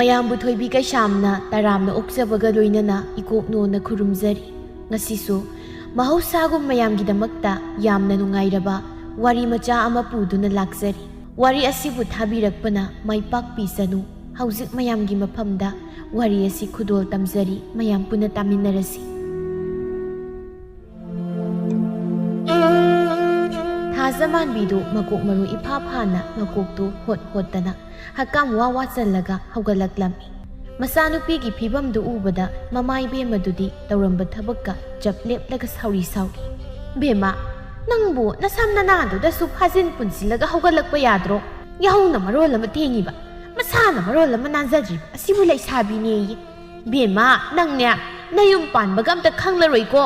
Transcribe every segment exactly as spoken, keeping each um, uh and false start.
ꯃꯌꯥꯝꯕꯨ ꯊꯣꯏꯕꯤ ꯀꯩꯁꯥꯝꯅ ꯇꯔꯥꯝꯅ ꯑꯣꯛꯆꯕꯒ ꯂꯣꯏꯅꯅ ꯏꯀꯣꯛꯅꯣꯅ ꯈꯨꯔꯨꯝꯖꯔꯤ꯫ ꯉꯁꯤꯁꯨ ꯃꯍꯧꯁꯥꯒꯨꯝ ꯃꯌꯥꯝꯒꯤꯗꯃꯛꯇ ꯌꯥꯝꯅ ꯅꯨꯡꯉꯥꯏꯔꯕ ꯋꯥꯔꯤ ꯃꯆꯥ ꯑꯃ ꯄꯨꯗꯨꯅ ꯂꯥꯛꯆꯔꯤ꯫ ꯋꯥꯔꯤ ꯑꯁꯤꯕꯨ ꯊꯥꯕꯤꯔꯛꯄꯅ ꯃꯥꯏ ꯄꯥꯛꯄꯤꯁꯅꯨ꯫ ꯍꯧꯖꯤꯛ ꯃꯌꯥꯝꯒꯤ ꯃꯐꯝꯗ ꯋꯥꯔꯤ ꯑꯁꯤ ꯈꯨꯗꯣꯜ ꯇꯝꯖꯔꯤ, ꯃꯌꯥꯝ ꯄꯨꯟꯅ ꯇꯥꯃꯤꯟꯅꯔꯁꯤ꯫ ꯊꯥꯖꯃꯥꯟꯕꯤꯗꯨ ꯃꯀꯣꯛ ꯃꯔꯨ ꯏꯐꯥ ꯐꯥꯅ ꯃꯀꯣꯛꯇꯨ ꯍꯣꯠ ꯍꯣꯠꯇꯅ ꯍꯛꯀꯥꯝ ꯋꯥ ꯋꯥ ꯆꯜꯂꯒ ꯍꯧꯒꯠꯂꯛꯂꯝꯃꯤ꯫ ꯃꯆꯥꯅꯨꯄꯤꯒꯤ ꯐꯤꯕꯝꯗꯨ ꯎꯕꯗ ꯃꯃꯥ ꯏꯕꯦꯝꯃꯗꯨꯗꯤ ꯇꯧꯔꯝꯕ ꯊꯕꯛꯀ ꯆꯞ ꯂꯦꯞꯂꯒ ꯁꯥꯎꯔꯤ ꯁꯥꯎꯔꯤ꯫ "ꯕꯦꯝꯃ, ꯅꯪꯕꯨ ꯅꯁꯝ ꯅꯅꯥꯗꯨꯗꯁꯨ ꯐꯥꯖꯤꯟ ꯄꯨꯟꯁꯤꯜꯂꯒ ꯍꯧꯒꯠꯂꯛꯄ ꯌꯥꯗ꯭ꯔꯣ? ꯌꯥꯍꯧꯅ ꯃꯔꯣꯜ ꯑꯃ ꯊꯦꯡꯉꯤꯕ, ꯃꯁꯥꯅ ꯃꯔꯣꯜ ꯑꯃ ꯅꯥꯟꯖꯗ꯭ꯔꯤꯕ, ꯑꯁꯤꯕꯨ ꯂꯩꯁꯥꯕꯤꯅꯦꯌꯦ꯫ ꯕꯦꯝꯃ, ꯅꯪꯅꯦ ꯅꯌꯨꯝ ꯄꯥꯟꯕꯒ ꯑꯝꯇ ꯈꯪꯂꯔꯣꯏꯀꯣ꯫"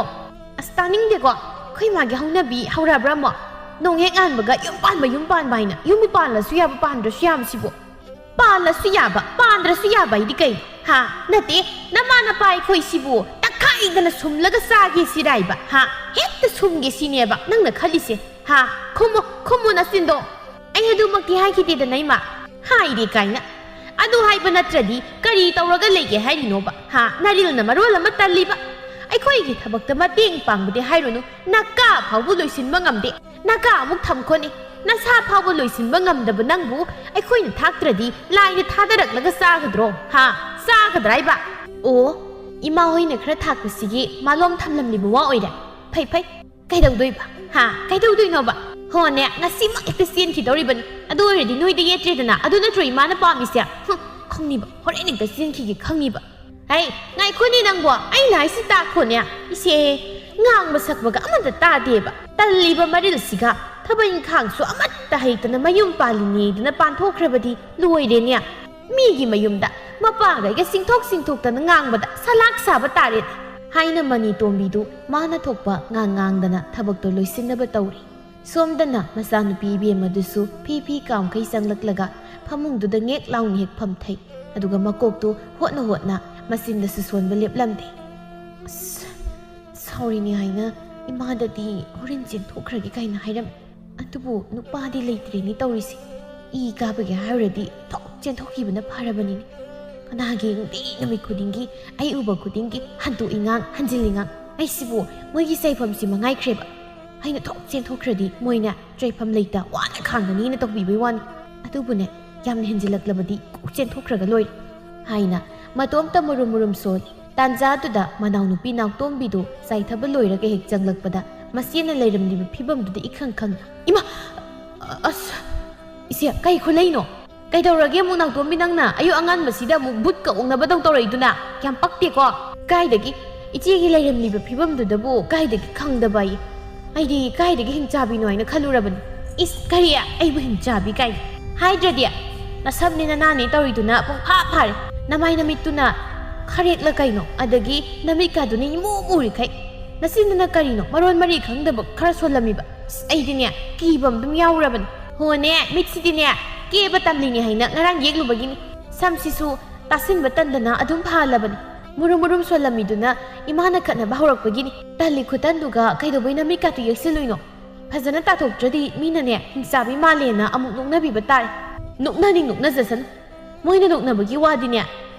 "ꯑꯁ, ꯇꯥꯅꯤꯡꯗꯦꯀꯣ꯫ ꯑꯩꯈꯣꯏ ꯃꯥꯒꯤ ꯍꯧꯅꯕꯤ ꯍꯧꯔꯕ꯭ꯔꯥ ꯑꯃꯨꯛ? ꯅꯣꯡ ꯍꯦꯛ ꯉꯥꯟꯕꯒ ꯌꯨꯝ ꯄꯥꯟꯕ, ꯌꯨꯝ ꯄꯥꯟꯕ ꯍꯥꯏꯅ꯫ ꯌꯨꯝꯕꯨ ꯄꯥꯜꯂꯁꯨ ꯌꯥꯕ, ꯄꯥꯟꯗ꯭ꯔꯁꯨ ꯌꯥꯕꯁꯤꯕꯨ꯫ ꯄꯥꯜꯂꯁꯨ ꯌꯥꯕ, ꯄꯥꯟꯗ꯭ꯔꯁꯨ ꯌꯥꯕ ꯍꯥꯏꯗꯤ ꯀꯩ? ꯍꯥ? ꯅꯠꯇꯦ, ꯅꯃꯥ ꯅꯄꯥ ꯑꯩꯈꯣꯏꯁꯤꯕꯨ ꯇꯛꯈꯥꯏꯗꯅ ꯁꯨꯝꯂꯒ ꯆꯥꯒꯦ ꯁꯤꯔꯥꯏꯕ? ꯍꯥ? ꯍꯦꯛꯇ ꯁꯨꯝꯒꯦ ꯁꯤꯅꯦꯕ ꯅꯪꯅ ꯈꯜꯂꯤꯁꯦ? ꯍꯥ? ꯈꯨꯝꯃꯨ, ꯈꯨꯝꯃꯨ ꯅꯆꯤꯟꯗꯣ꯫ ꯑꯩ ꯑꯗꯨꯃꯛꯇꯤ ꯍꯥꯏꯈꯤꯗꯦꯗꯅ, ꯏꯃꯥ꯫ ꯍꯥꯏꯔꯦ ꯀꯥꯏꯅ꯫ ꯑꯗꯨ ꯍꯥꯏꯕ ꯅꯠꯇ꯭ꯔꯗꯤ ꯀꯔꯤ ꯇꯧꯔꯒ ꯂꯩꯒꯦ ꯍꯥꯏꯔꯤꯅꯣꯕ? ꯍꯥ? ꯅꯔꯤꯜꯅ ꯃꯔꯣꯜ ꯑꯃ ꯇꯜꯂꯤꯕ꯫ ꯑꯩꯈꯣꯏꯒꯤ ꯊꯕꯛꯇ ꯃꯇꯦꯡ ꯄꯥꯡꯕꯗꯤ ꯍꯥꯏꯔꯨꯅꯨ, ꯅꯀꯥ ꯐꯥꯎꯕ ꯂꯣꯏꯁꯤꯟꯕ ꯉꯝꯗꯦ꯫ ꯅꯀꯥ ꯑꯃꯨꯛ ꯊꯝꯈꯣꯅꯦ꯫ ꯅꯁꯥ ꯐꯥꯎꯕ ꯂꯣꯏꯁꯤꯟꯕ ꯉꯝꯗꯕ ꯅꯪꯕꯨ ꯑꯩꯈꯣꯏꯅ ꯊꯥꯛꯇ꯭ꯔꯗꯤ ꯂꯥꯏꯅ ꯊꯥꯗꯔꯛꯂꯒ ꯆꯥꯒꯗ꯭ꯔꯣ? ꯍꯥ? ꯆꯥꯒꯗ꯭ꯔꯥ ꯍꯥꯏꯕ? ꯑꯣ, ꯏꯃꯥ ꯍꯣꯏꯅ ꯈꯔ ꯊꯥꯛꯄꯁꯤꯒꯤ ꯃꯥꯂꯣꯝ ꯊꯝꯂꯝꯂꯤꯕ ꯋꯥ ꯑꯣꯏꯔꯦ꯫ ꯐꯩ, ꯐꯩ꯫ ꯀꯩꯗꯧꯗꯣꯏꯕ? ꯍꯥ? ꯀꯩꯗꯧꯗꯣꯏꯅꯣꯕ? ꯍꯣꯅꯦ, ꯉꯁꯤꯃꯛ ꯍꯦꯛꯇ ꯆꯦꯟꯈꯤꯗꯧꯔꯤꯕꯅꯤ꯫ ꯑꯗꯨ ꯑꯣꯏꯔꯗꯤ ꯅꯣꯏꯗ ꯌꯦꯠꯇ꯭ꯔꯦꯗꯅ꯫ ꯑꯗꯨ ꯅꯠꯇ꯭ꯔꯣ ꯏꯃꯥꯅ ꯄꯥꯝꯃꯤꯁꯦ? ꯍꯨꯝ, ꯈꯪꯅꯤꯕ, ꯍꯣꯔꯦꯟ ꯍꯦꯛꯇ ꯆꯦꯟꯈꯤꯒꯦ, ꯈꯪꯅꯤꯕ꯫ ꯍꯩ, ꯉꯥꯏꯈꯣꯅꯦ ꯅꯪꯕꯣ, ꯑꯩꯅ ꯍꯥꯏꯁꯤ ꯇꯥꯈꯣꯅꯦ꯫ ꯏꯁꯦ, ꯉꯥꯡꯕ ꯁꯛꯄꯒ ꯑꯃꯠꯇ ꯇꯥꯗꯦꯕ꯫ ꯇꯜꯂꯤꯕ ꯃꯔꯤꯜꯁꯤꯒ꯫ ꯊꯕꯛ ꯏꯪꯈꯥꯡꯁꯨ ꯑꯃꯠꯇ ꯍꯩꯇꯅ ꯃꯌꯨꯝ ꯄꯥꯜꯂꯤꯅꯦꯗꯅ ꯄꯥꯟꯊꯣꯛꯈ꯭ꯔꯕꯗꯤ ꯂꯣꯏꯔꯦꯅꯦ꯫ ꯃꯤꯒꯤ ꯃꯌꯨꯝꯗ ꯃꯄꯥꯒꯩꯒ ꯆꯤꯡꯊꯣꯛ ꯆꯤꯡꯊꯣꯛꯇꯅ ꯉꯥꯡꯕꯗ ꯁꯂꯥꯛ ꯁꯥꯕ ꯇꯥꯔꯦ꯫ ꯍꯥꯏꯅ ꯃꯅꯤ ꯇꯣꯝꯕꯤꯗꯨ ꯃꯥꯅ ꯊꯣꯛꯄ ꯉꯥꯡ ꯉꯥꯡꯗꯅ ꯊꯕꯛꯇꯣ ꯂꯣꯏꯁꯤꯟꯅꯕ ꯇꯧꯔꯤ꯫ ꯁꯣꯝꯗꯅ ꯃꯆꯥꯅꯨꯄꯤ ꯏꯕꯦꯝꯃꯗꯨꯁꯨ ꯐꯤ ꯐꯤ ꯀꯥꯝꯈꯩ ꯆꯪꯂꯛꯂꯒ ꯐꯃꯨꯡꯗꯨꯗ ꯉꯦꯛ ꯂꯥꯎꯅ ꯍꯦꯛ ꯐꯝꯊꯩ꯫ ꯑꯗꯨꯒ ꯃꯀꯣꯛꯇꯨ ꯍꯣꯠꯅ ꯍꯣꯠꯅ ꯃꯆꯤꯟꯗꯁꯨ ꯁꯣꯟꯕ ꯂꯦꯞꯂꯝꯗꯦ꯫ "ꯑꯁ, ꯁꯥꯎꯔꯤꯅꯤ ꯍꯥꯏꯅ ꯏꯃꯥꯗꯗꯤ ꯍꯣꯔꯦꯟ ꯆꯦꯟꯊꯣꯛꯈ꯭ꯔꯒꯦ ꯀꯥꯏꯅ ꯍꯥꯏꯔꯝꯃꯤ꯫ ꯑꯗꯨꯕꯨ ꯅꯨꯄꯥꯗꯤ ꯂꯩꯇ꯭ꯔꯦꯅꯦ ꯇꯧꯔꯤꯁꯦ꯫ ꯏ ꯀꯥꯕꯒꯤ ꯍꯥꯏꯔꯨꯔꯗꯤ ꯊꯣꯛ ꯆꯦꯟꯊꯣꯛꯈꯤꯕꯅ ꯐꯔꯕꯅꯤꯅꯦ꯫ ꯅꯥꯒꯤ ꯅꯨꯡꯇꯤ ꯅꯨꯃꯤꯠ ꯈꯨꯗꯤꯡꯒꯤ ꯑꯩ ꯎꯕ ꯈꯨꯗꯤꯡꯒꯤ ꯍꯟꯇꯣꯛꯏꯉꯥꯡ ꯍꯟꯖꯤꯜꯂꯤꯉꯥꯡ꯫ ꯑꯩꯁꯤꯕꯨ ꯃꯣꯏꯒꯤ ꯆꯩꯐꯝꯁꯤ ꯃꯉꯥꯏꯈ꯭ꯔꯦꯕ꯫ ꯑꯩꯅ ꯊꯣꯛ ꯆꯦꯟꯊꯣꯛꯈ꯭ꯔꯗꯤ ꯃꯣꯏꯅ ꯆꯩꯐꯝ ꯂꯩꯇ ꯋꯥꯅ ꯈꯥꯡꯒꯅꯤꯅ ꯇꯧꯕꯤꯕꯩ ꯋꯥꯅꯤ꯫ ꯑꯗꯨꯕꯨꯅꯦ, ꯌꯥꯝꯅ ꯍꯦꯟꯖꯤꯜꯂꯛꯂꯕꯗꯤ ꯀꯣꯛ ꯆꯦꯟꯊꯣꯛꯈ꯭ꯔꯒ ꯂꯣꯏꯔꯦ ꯍꯥꯏꯅ ꯃꯇꯣꯝꯇ ꯃꯨꯔꯨꯝ ꯃꯨꯔꯨꯝ ꯁꯣꯜꯂꯤ꯫ ꯇꯥꯟꯖꯥꯗꯨꯗ ꯃꯅꯥꯎꯅꯨꯄꯤ ꯅꯥꯎꯇꯣꯝꯕꯤꯗꯨ ꯆꯥꯏꯊꯕ ꯂꯣꯏꯔꯒ ꯍꯦꯛ ꯆꯪꯂꯛꯄꯗ ꯃꯆꯦꯅ ꯂꯩꯔꯝꯂꯤꯕ ꯐꯤꯕꯝꯗꯨꯗ ꯏꯈꯪ ꯈꯪꯅ, "ꯏꯃꯥ! ꯑꯁ! ꯏꯆꯦ, ꯀꯩ ꯈꯨꯠꯂꯩꯅꯣ? ꯀꯩꯗꯧꯔꯒꯦ ꯑꯃꯨꯛ ꯅꯥꯎꯇꯣꯝꯕꯤ ꯅꯪꯅ? ꯑꯌꯨꯛ ꯑꯉꯟꯕꯁꯤꯗ ꯑꯃꯨꯛ ꯕꯨꯠꯀ ꯑꯣꯛꯅꯕꯗꯧ ꯇꯧꯔꯛꯏꯗꯨꯅ? ꯌꯥꯝ ꯄꯛꯇꯦꯀꯣ!" ꯀꯥꯏꯗꯒꯤ? ꯏꯆꯦꯒꯤ ꯂꯩꯔꯝꯂꯤꯕ ꯐꯤꯕꯝꯗꯨꯗꯕꯨ ꯀꯥꯏꯗꯒꯤ ꯈꯪꯗꯕ ꯑꯩ? ꯑꯩꯗꯤ ꯀꯥꯏꯗꯒꯤ ꯍꯤꯡꯆꯥꯕꯤꯅꯣ ꯍꯥꯏꯅ ꯈꯜꯂꯨꯔꯕꯅꯤ꯫ ꯏꯁ, ꯀꯔꯤ? ꯑꯩꯕꯨ ꯍꯤꯡꯆꯥꯕꯤ ꯀꯥꯏꯅ? ꯍꯥꯏꯗ꯭ꯔꯗꯤ? ꯅꯁꯝꯅꯦ ꯅꯅꯥꯅꯦ ꯇꯧꯔꯤꯗꯨꯅ ꯄꯨꯡꯐꯥ ꯐꯥꯔꯦ꯫ ꯅꯃꯥꯏ ꯅꯃꯤꯠꯇꯨꯅ ꯈꯔꯦꯛꯂ ꯀꯩꯅꯣ? ꯑꯗꯒꯤ ꯅꯃꯤꯠꯀꯥꯗꯨꯅ ꯏꯃꯨ ꯃꯨꯔꯤꯈꯩ꯫ ꯅꯆꯤꯟꯗꯨꯅ ꯀꯔꯤꯅꯣ ꯃꯔꯣꯟ ꯃꯔꯤ ꯈꯪꯗꯕ ꯈꯔ ꯁꯣꯜꯂꯝꯃꯤꯕ? ꯑꯁ, ꯑꯩꯗꯤꯅꯦ ꯀꯤꯕ ꯑꯗꯨꯝ ꯌꯥꯎꯔꯕꯅꯤ꯫ ꯍꯣꯅꯦ, ꯃꯤꯠꯁꯤꯗꯤꯅꯦ ꯀꯦꯕ ꯇꯝꯂꯤꯅꯤ ꯍꯥꯏꯅ ꯉꯔꯥꯡ ꯌꯦꯛꯂꯨꯕꯒꯤꯅꯤ꯫ ꯁꯝꯁꯤꯁꯨ ꯇꯥꯁꯤꯟꯕ ꯇꯟꯗꯅ ꯑꯗꯨꯝ ꯐꯍꯜꯂꯕꯅꯤ꯫ ꯃꯨꯔꯨꯝ ꯃꯨꯔꯨꯝ ꯁꯣꯜꯂꯝꯃꯤꯗꯨꯅ ꯏꯃꯥꯅ ꯈꯠꯅꯕ ꯍꯧꯔꯛꯄꯒꯤꯅꯤ꯫ ꯇꯜꯂꯤ ꯈꯨꯇꯟꯗꯨꯒ ꯀꯩꯗꯧꯕꯩ ꯅꯃꯤꯠꯀꯥꯇꯨ ꯌꯦꯛꯁꯤꯜꯂꯨꯏꯅꯣ? ꯐꯖꯅ ꯇꯥꯊꯣꯛꯇ꯭ꯔꯗꯤ ꯃꯤꯅꯅꯦ ꯍꯤꯡꯆꯥꯕꯤ ꯃꯥꯜꯂꯦꯅ ꯑꯃꯨꯛ ꯅꯣꯛꯅꯕꯤꯕ ꯇꯥꯔꯦ꯫ ꯅꯣꯛꯅꯅꯤꯡ ꯅꯣꯛꯅꯖꯁꯅꯨ꯫ ꯃꯣꯏꯅ ꯅꯣꯛꯅꯕꯒꯤ ꯋꯥꯗꯤꯅꯦ,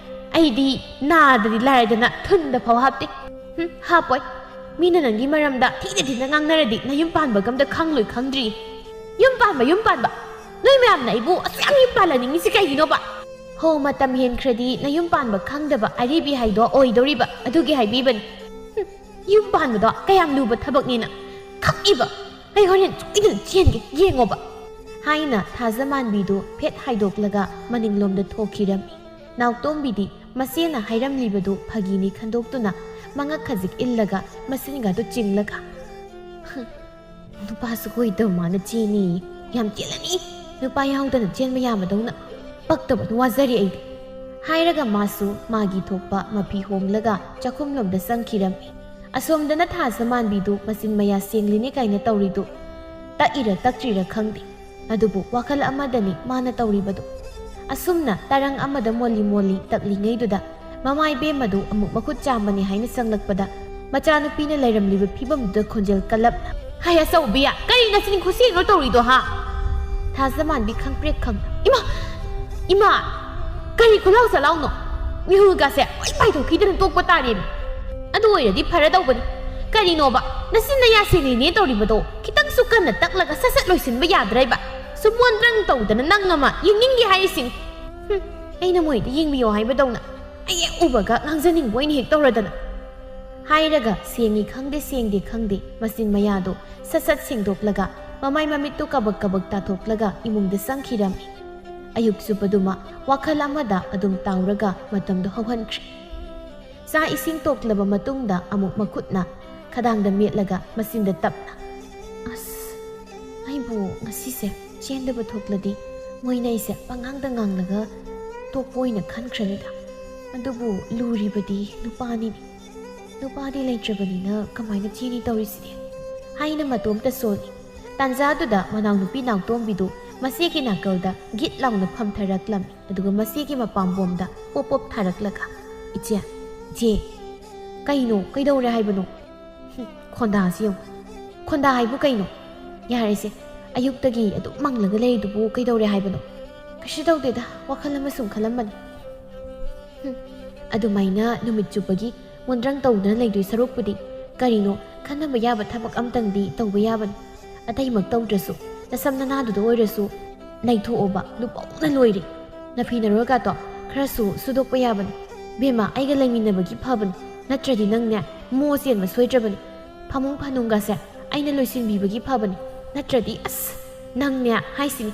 ꯑꯩꯗꯤ ꯅꯥꯗꯗꯤ ꯂꯥꯏꯔꯗꯅ ꯊꯨꯟꯗ ꯐꯥꯎ ꯍꯥꯞꯇꯦ꯫ ꯍꯨꯝ, ꯍꯥꯞꯄꯣꯏ꯫ ꯃꯤꯅ ꯅꯪꯒꯤ ꯃꯔꯝꯗ ꯊꯤꯅ ꯊꯤꯅ ꯉꯥꯡꯅꯔꯗꯤ ꯅꯌꯨꯝ ꯄꯥꯟꯕꯒ ꯑꯝꯇ ꯈꯪꯂꯣꯏ ꯈꯪꯗ꯭ꯔꯤ꯫ ꯌꯨꯝ ꯄꯥꯟꯕ, ꯌꯨꯝ ꯄꯥꯟꯕ! ꯅꯣꯏ ꯃꯌꯥꯝꯅ ꯑꯩꯕꯨ ꯑꯁꯨꯛ ꯌꯥꯝ ꯌꯨꯝ ꯄꯥꯜꯍꯟꯅꯤꯡꯉꯤꯁꯤ ꯀꯩꯒꯤꯅꯣꯕ? ꯍꯣ, ꯃꯇꯝ ꯍꯦꯟꯈ꯭ꯔꯗꯤ ꯅꯌꯨꯝ ꯄꯥꯟꯕ ꯈꯪꯗꯕ ꯑꯔꯤꯕꯤ ꯍꯥꯏꯗꯣ ꯑꯣꯏꯗꯧꯔꯤꯕ, ꯑꯗꯨꯒꯤ ꯍꯥꯏꯕꯤꯕꯅꯤ꯫ ꯍꯨꯝ, ꯌꯨꯝ ꯄꯥꯟꯕꯗꯣ ꯀꯌꯥꯝ ꯂꯨꯕ ꯊꯕꯛꯅꯤꯅ ꯈꯪꯉꯤꯕ? ꯑꯩ ꯍꯣꯔꯦꯟ ꯁꯣꯏꯗꯅ ꯆꯦꯟꯒꯦ, ꯌꯦꯡꯉꯣꯕ꯫ ꯍꯥꯏꯅ ꯊꯥꯖꯃꯥꯟꯕꯤꯗꯨ ꯐꯦꯠ ꯍꯥꯏꯗꯣꯛꯂꯒ ꯃꯅꯤꯡꯂꯣꯝꯗ ꯊꯣꯛꯈꯤꯔꯝꯃꯤ꯫ ꯅꯥꯎꯇꯣꯝꯕꯤꯗꯤ ꯃꯆꯦꯅ ꯍꯥꯏꯔꯝꯂꯤꯕꯗꯨ ꯐꯥꯒꯤꯅꯤ ꯈꯟꯗꯣꯛꯇꯨꯅ ꯃꯉꯛ ꯈꯖꯤꯛ ꯏꯜꯂꯒ ꯃꯆꯤꯟꯒꯗꯨ ꯆꯤꯡꯂꯒ, "ꯍꯨꯝ, ꯅꯨꯄꯥꯁꯨ ꯀꯣꯏꯗꯕ ꯃꯥꯅ ꯆꯦꯅꯤ꯫ ꯌꯥꯝ ꯆꯦꯜꯂꯅꯤ꯫ ꯅꯨꯄꯥ ꯌꯥꯎꯗꯅ ꯆꯦꯟꯕ ꯌꯥꯕꯗꯧꯅ꯫ ꯄꯛꯇꯕꯅ ꯋꯥꯖꯔꯦ ꯑꯩꯗꯤ"꯫ ꯍꯥꯏꯔꯒ ꯃꯥꯁꯨ ꯃꯥꯒꯤ ꯊꯣꯛꯄ ꯃꯐꯤ ꯍꯣꯡꯂꯒ ꯆꯥꯛꯈꯨꯝꯂꯣꯝꯗ ꯆꯪꯈꯤꯔꯝꯃꯤ꯫ ꯑꯁꯣꯝꯗꯅ ꯊꯥꯖꯃꯥꯟꯕꯤꯗꯨ ꯃꯆꯤꯟ ꯃꯌꯥ ꯁꯦꯡꯂꯤꯅꯦ ꯀꯥꯏꯅ ꯇꯧꯔꯤꯗꯨ ꯇꯛꯏꯔ ꯇꯛꯇ꯭ꯔꯤꯔ ꯈꯪꯗꯦ꯫ ꯑꯗꯨꯕꯨ ꯋꯥꯈꯜ ꯑꯃꯗꯅꯤ ꯃꯥꯅ ꯇꯧꯔꯤꯕꯗꯨ꯫ ꯑꯁꯨꯝꯅ ꯇꯔꯪ ꯑꯃꯗ ꯃꯣꯜꯂꯤ ꯃꯣꯜꯂꯤ ꯇꯛꯂꯤꯉꯩꯗꯨꯗ ꯃꯃꯥ ꯏꯕꯦꯝꯃꯗꯨ ꯑꯃꯨꯛ ꯃꯈꯨꯠ ꯆꯥꯝꯕꯅꯤ ꯍꯥꯏꯅ ꯆꯪꯂꯛꯄꯗ ꯃꯆꯥꯅꯨꯄꯤꯅ ꯂꯩꯔꯝꯂꯤꯕ ꯐꯤꯕꯝꯗꯨꯗ ꯈꯣꯟꯖꯦꯜ ꯀꯜꯂꯞꯅ, "ꯍꯥꯏ ꯑꯆꯧꯕꯤ, ꯀꯔꯤ ꯅꯆꯤꯟ ꯈꯨꯁꯦꯡꯅꯣ ꯇꯧꯔꯤꯗꯣ, ꯍꯥ?" ꯊꯥꯖꯃꯥꯟꯕꯤ ꯈꯪꯄ꯭ꯔꯦꯛ ꯈꯪ, "ꯏꯃꯥ! ꯏꯃꯥ! ꯀꯔꯤ ꯈꯨꯂꯥꯎ ꯆꯂꯥꯎꯅꯣ? ꯃꯤꯍꯨꯜꯒꯁꯦ ꯂꯣꯏ ꯄꯥꯏꯊꯣꯛꯈꯤꯗꯅ ꯇꯣꯛꯄ ꯇꯥꯔꯦꯅꯦ꯫ ꯑꯗꯨ ꯑꯣꯏꯔꯗꯤ ꯐꯔꯗꯧꯕꯅꯤ꯫ ꯀꯔꯤꯅꯣꯕ, ꯅꯆꯤꯟ ꯅꯌꯥ ꯁꯦꯡꯂꯤꯅꯦ ꯇꯧꯔꯤꯕꯗꯣ? ꯈꯤꯇꯪꯁꯨ ꯀꯟꯅ ꯇꯛꯂꯒ ꯁꯠ ꯁꯠ ꯂꯣꯏꯁꯤꯟꯕ ꯌꯥꯗ꯭ꯔꯦꯕ? ꯁꯨꯝ ꯃꯣꯟꯗ꯭ꯔꯪ ꯇꯧꯗꯅ ꯅꯪ ꯑꯃ ꯌꯦꯡꯅꯤꯡꯗꯦ ꯍꯥꯏꯔꯤꯁꯤꯅꯤ꯫ ꯍꯨꯝ, ꯑꯩꯅ ꯃꯣꯏꯗ ꯌꯦꯡꯕꯤꯌꯣ ꯍꯥꯏꯕꯗꯧꯅ ꯑꯩ ꯍꯦꯛ ꯎꯕꯒ ꯉꯥꯡꯖꯅꯤꯡꯕ ꯑꯣꯏꯅ ꯍꯦꯛ ꯇꯧꯔꯗꯅ꯫ ꯍꯥꯏꯔꯒ ꯁꯦꯡꯉꯤ ꯈꯪꯗꯦ ꯁꯦꯡꯗꯦ ꯈꯪꯗꯦ ꯃꯆꯤꯟ ꯃꯌꯥꯗꯣ ꯁꯠ ꯁꯠ ꯁꯦꯡꯗꯣꯛꯂꯒ ꯃꯃꯥꯏ ꯃꯃꯤꯠꯇꯨ ꯀꯕꯛ ꯀꯕꯛ ꯇꯥꯊꯣꯛꯂꯒ ꯏꯃꯨꯡꯗ ꯆꯪꯈꯤꯔꯝꯃꯤ꯫ ꯑꯌꯨꯛ ꯆꯨꯞꯄꯗꯨꯃ ꯋꯥꯈꯜ ꯑꯃꯗ ꯑꯗꯨꯝ ꯇꯥꯎꯔꯒ ꯃꯇꯝꯗꯣ ꯍꯧꯍꯟꯈ꯭ꯔꯦ꯫ ꯆꯥꯛ ꯏꯁꯤꯡ ꯇꯣꯛꯂꯕ ꯃꯇꯨꯡꯗ ꯑꯃꯨꯛ ꯃꯈꯨꯠꯅ ꯈꯗꯥꯡꯗ ꯃꯦꯠꯂꯒ ꯃꯆꯤꯟꯗ ꯇꯞꯅ, "ꯑꯁ, ꯑꯩꯕꯨ ꯉꯁꯤꯁꯦ ꯆꯦꯟꯗꯕ ꯊꯣꯛꯂꯗꯤ ꯃꯣꯏꯅ ꯑꯩꯁꯦ ꯄꯉꯥꯡꯗ ꯉꯥꯡꯂꯒ ꯇꯣꯛꯄ ꯑꯣꯏꯅ ꯈꯟꯈ꯭ꯔꯅꯤꯗ꯫ ꯑꯗꯨꯕꯨ ꯂꯨꯔꯤꯕꯗꯤ ꯅꯨꯄꯥꯅꯤꯅꯦ꯫ ꯅꯨꯄꯥꯗꯤ ꯂꯩꯇ꯭ꯔꯕꯅꯤꯅ ꯀꯃꯥꯏꯅ ꯆꯦꯅꯤ ꯇꯧꯔꯤꯁꯤꯗꯤ?" ꯍꯥꯏꯅ ꯃꯇꯣꯝꯇ ꯁꯣꯜꯂꯤ꯫ ꯇꯥꯟꯖꯥꯗꯨꯗ ꯃꯅꯥꯎꯅꯨꯄꯤ ꯅꯥꯎꯇꯣꯝꯕꯤꯗꯨ ꯃꯆꯦꯒꯤ ꯅꯥꯀꯜꯗ ꯒꯤꯠ ꯂꯥꯎꯅ ꯐꯝꯊꯔꯛꯂꯝꯃꯤ꯫ ꯑꯗꯨꯒ ꯃꯆꯦꯒꯤ ꯃꯄꯥꯝꯕꯣꯝꯗ ꯄꯣꯞ ꯄꯣꯞ ꯊꯥꯔꯛꯂꯒ, "ꯏꯆꯦ, ꯏꯆꯦ, ꯀꯩꯅꯣ? ꯀꯩꯗꯧꯔꯦ ꯍꯥꯏꯕꯅꯣ?" ꯍꯨꯝ, ꯈꯣꯟꯗꯥꯁꯤ ꯌꯦꯡꯉꯨ꯫ ꯈꯣꯟꯗꯥ ꯍꯥꯏꯕꯨ ꯀꯩꯅꯣ? ꯌꯥꯔꯦꯁꯦ, ꯑꯌꯨꯛꯇꯒꯤ ꯑꯗꯨꯝ ꯃꯪꯂꯒ ꯂꯩꯔꯤꯗꯨꯕꯨ ꯀꯩꯗꯧꯔꯦ ꯍꯥꯏꯕꯅꯣ? ꯀꯩꯁꯨ ꯇꯧꯗꯦꯗ, ꯋꯥꯈꯜ ꯑꯃ ꯁꯨꯝ ꯈꯜꯂꯝꯕꯅꯤ꯫ ꯍꯨꯝ, ꯑꯗꯨꯃꯥꯏꯅ ꯅꯨꯃꯤꯠ ꯆꯨꯞꯄꯒꯤ ꯃꯣꯟꯗ꯭ꯔꯪ ꯇꯧꯗꯨꯅ ꯂꯩꯗꯣꯏ ꯁꯔꯨꯛꯄꯨꯗꯤ, ꯀꯔꯤꯅꯣ ꯈꯟꯅꯕ ꯌꯥꯕ ꯊꯕꯛ ꯑꯝꯇꯪꯗꯤ ꯇꯧꯕ ꯌꯥꯕꯅꯤ꯫ ꯑꯇꯩꯃꯛ ꯇꯧꯗ꯭ꯔꯁꯨ, ꯅꯁꯝ ꯅꯅꯥꯗꯨꯗ ꯑꯣꯏꯔꯁꯨ ꯂꯩꯊꯣꯛꯑꯣꯕ, ꯂꯨꯄꯧꯅ ꯂꯣꯏꯔꯦ꯫ ꯅꯐꯤ ꯅꯔꯣꯜꯒꯇꯣ ꯈꯔꯁꯨ ꯁꯨꯗꯣꯛꯄ ꯌꯥꯕꯅꯤ꯫ ꯕꯦꯝꯃ, ꯑꯩꯒ ꯂꯩꯃꯤꯟꯅꯕꯒꯤ ꯐꯕꯅꯤ, ꯅꯠꯇ꯭ꯔꯗꯤ ꯅꯪꯅꯦ ꯃꯣ ꯆꯦꯟꯕ ꯁꯣꯏꯗ꯭ꯔꯕꯅꯤ꯫ ꯐꯃꯨꯡ ꯐꯥꯅꯨꯡꯒꯁꯦ ꯑꯩꯅ ꯂꯣꯏꯁꯤꯟꯕꯤꯕꯒꯤ ꯐꯕꯅꯤ, ꯅꯠꯇ꯭ꯔꯗꯤ ꯑꯁ, ꯅꯪꯅꯦ ꯍꯥꯏꯁꯤꯅꯤ꯫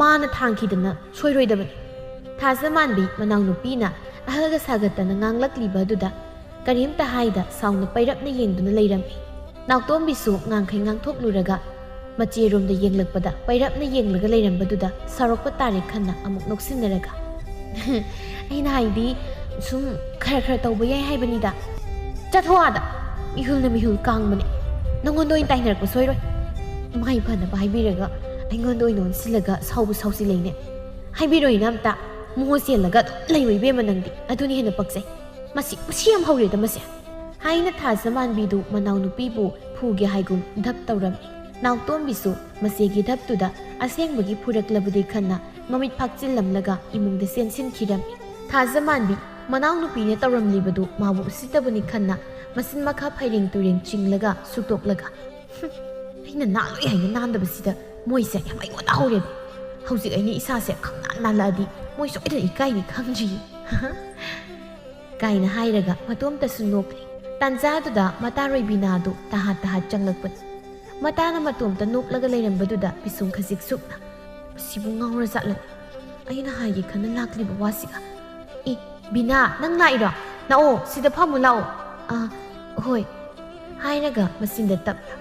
ꯃꯥꯅ ꯊꯥꯡꯈꯤꯗꯅ ꯁꯣꯏꯔꯣꯏꯗꯕꯅꯤ꯫ ꯊꯥꯖꯃꯥꯟꯕꯤ ꯃꯅꯥꯎꯅꯨꯄꯤꯅ ꯑꯍꯜꯒ ꯁꯥꯒꯠꯇꯅ ꯉꯥꯡꯂꯛꯂꯤꯕ ꯑꯗꯨꯗ ꯀꯔꯤꯝꯇ ꯍꯥꯏꯗ ꯁꯥꯎꯅ ꯄꯩꯔꯞꯅ ꯌꯦꯡꯗꯨꯅ ꯂꯩꯔꯝꯃꯤ꯫ ꯅꯥꯎꯇꯣꯝꯕꯤꯁꯨ ꯉꯥꯡꯈꯩ ꯉꯥꯡꯊꯣꯛꯂꯨꯔꯒ ꯃꯆꯦꯔꯣꯝꯗ ꯌꯦꯡꯂꯛꯄꯗ ꯄꯩꯔꯞꯅ ꯌꯦꯡꯂꯒ ꯂꯩꯔꯝꯕꯗꯨꯗ ꯁꯥꯎꯔꯛꯄ ꯇꯥꯔꯦ ꯈꯟꯅ ꯑꯃꯨꯛ ꯅꯣꯛꯁꯤꯟꯅꯔꯒ, "ꯑꯩꯅ ꯍꯥꯏꯗꯤ ꯁꯨꯝ ꯈꯔ ꯈꯔ ꯇꯧꯕ ꯌꯥꯏ ꯍꯥꯏꯕꯅꯤꯗ꯫ ꯆꯠꯊꯣꯛ ꯑꯥꯗ, ꯃꯤꯍꯨꯜꯅ ꯃꯤꯍꯨꯜ ꯀꯥꯡꯕꯅꯦ꯫ ꯅꯉꯣꯟꯗ ꯑꯣꯏꯅ ꯇꯥꯏꯅꯔꯛꯄ ꯁꯣꯏꯔꯣꯏ꯫ ꯃꯥꯏ ꯐꯅꯕ ꯍꯥꯏꯕꯤꯔꯒ ꯑꯩꯉꯣꯟꯗ ꯑꯣꯏꯅ ꯑꯣꯟꯁꯤꯜꯂꯒ ꯁꯥꯎꯕ ꯁꯥꯎꯁꯤꯜꯂꯛꯏꯅꯦ꯫ ꯍꯥꯏꯕꯤꯔꯣꯏꯅ ꯑꯝꯇ꯫ ꯃꯣ ꯆꯦꯜꯂꯒ ꯑꯗꯨꯝ ꯂꯩꯌꯨ ꯏꯕꯦꯝꯃ ꯅꯪꯗꯤ꯫ ꯑꯗꯨꯅ ꯍꯦꯟꯅ ꯄꯛꯆꯩ꯫ ꯃꯁꯤ, ꯃꯁꯤ ꯌꯥꯝ ꯍꯧꯔꯦꯗ ꯃꯁꯦ"꯫ ꯍꯥꯏꯅ ꯊꯥꯖꯃꯥꯟꯕꯤꯗꯨ ꯃꯅꯥꯎꯅꯨꯄꯤꯕꯨ ꯐꯨꯒꯦ ꯍꯥꯏꯒꯨꯝ ꯙꯞ ꯇꯧꯔꯝꯃꯤ꯫ ꯅꯥꯎꯇꯣꯝꯕꯤꯁꯨ ꯃꯆꯦꯒꯤ ꯙꯞꯇꯨꯗ ꯑꯁꯦꯡꯕꯒꯤ ꯐꯨꯔꯛꯂꯕꯗꯤ ꯈꯟꯅ ꯃꯃꯤꯠ ꯐꯥꯛꯆꯤꯜꯂꯝꯂꯒ ꯏꯃꯨꯡꯗ ꯆꯦꯟꯁꯤꯟꯈꯤꯔꯝꯃꯤ꯫ ꯊꯥꯖꯃꯥꯟꯕꯤ ꯃꯅꯥꯎꯅꯨꯄꯤꯅ ꯇꯧꯔꯝꯂꯤꯕꯗꯨ ꯃꯥꯕꯨ ꯎꯁꯤꯠꯇꯕꯅꯤ ꯈꯟꯅ ꯃꯆꯤꯟ ꯃꯈꯥ ꯐꯩꯔꯦꯡ ꯇꯨꯔꯦꯡ ꯆꯤꯡꯂꯒ ꯁꯨꯛꯇꯣꯛꯂꯒ, "ꯍꯨꯝ, ꯑꯩꯅ ꯅꯥꯜꯂꯣꯏ ꯍꯥꯏꯅ ꯅꯥꯟꯗꯕꯁꯤꯗ ꯃꯣꯏꯁꯦ ꯌꯥꯝ ꯑꯩꯉꯣꯟꯗ ꯍꯧꯔꯦꯕ꯫ ꯍꯧꯖꯤꯛ ꯑꯩꯅ ꯏꯁꯥꯁꯦ ꯈꯪꯅꯥꯟ ꯅꯥꯜꯂꯛꯑꯗꯤ ꯃꯣꯏ ꯁꯣꯏꯗꯅ ꯏꯀꯥꯏꯅꯤ ꯈꯪꯗ꯭ꯔꯤꯌꯦ" ꯀꯥꯏꯅ ꯍꯥꯏꯔꯒ ꯃꯇꯣꯝꯇꯁꯨ ꯅꯣꯛꯂꯤ꯫ ꯇꯥꯟꯖꯥꯗꯨꯗ ꯃꯇꯥꯔꯣꯏ ꯕꯤꯅꯥꯗꯨ ꯇꯍꯥꯠ ꯇꯍꯥꯠ ꯆꯪꯂꯛꯄꯅꯤ꯫ ꯃꯇꯥꯅ ꯃꯇꯣꯝꯇ ꯅꯣꯛꯂꯒ ꯂꯩꯔꯝꯕꯗꯨꯗ ꯄꯤꯁꯨꯝ ꯈꯖꯤꯛ ꯁꯨꯛꯅ, "ꯃꯁꯤꯕꯨ ꯉꯥꯎꯔ ꯖꯥꯠꯂꯅꯦ? ꯑꯩꯅ ꯍꯥꯏꯒꯦ ꯈꯟꯅ ꯂꯥꯛꯂꯤꯕ ꯋꯥꯁꯤꯒ꯫ ꯑꯦ, ꯕꯤꯅꯥ, ꯅꯪ ꯂꯥꯛꯏꯔꯣ? ꯂꯥꯛꯑꯣ, ꯁꯤꯗ ꯐꯝꯃꯨ ꯂꯥꯛꯑꯣ꯫ ꯑꯥ, ꯍꯣꯏ" ꯍꯥꯏꯔꯒ ꯃꯆꯤꯟꯗ ꯇꯞꯅ,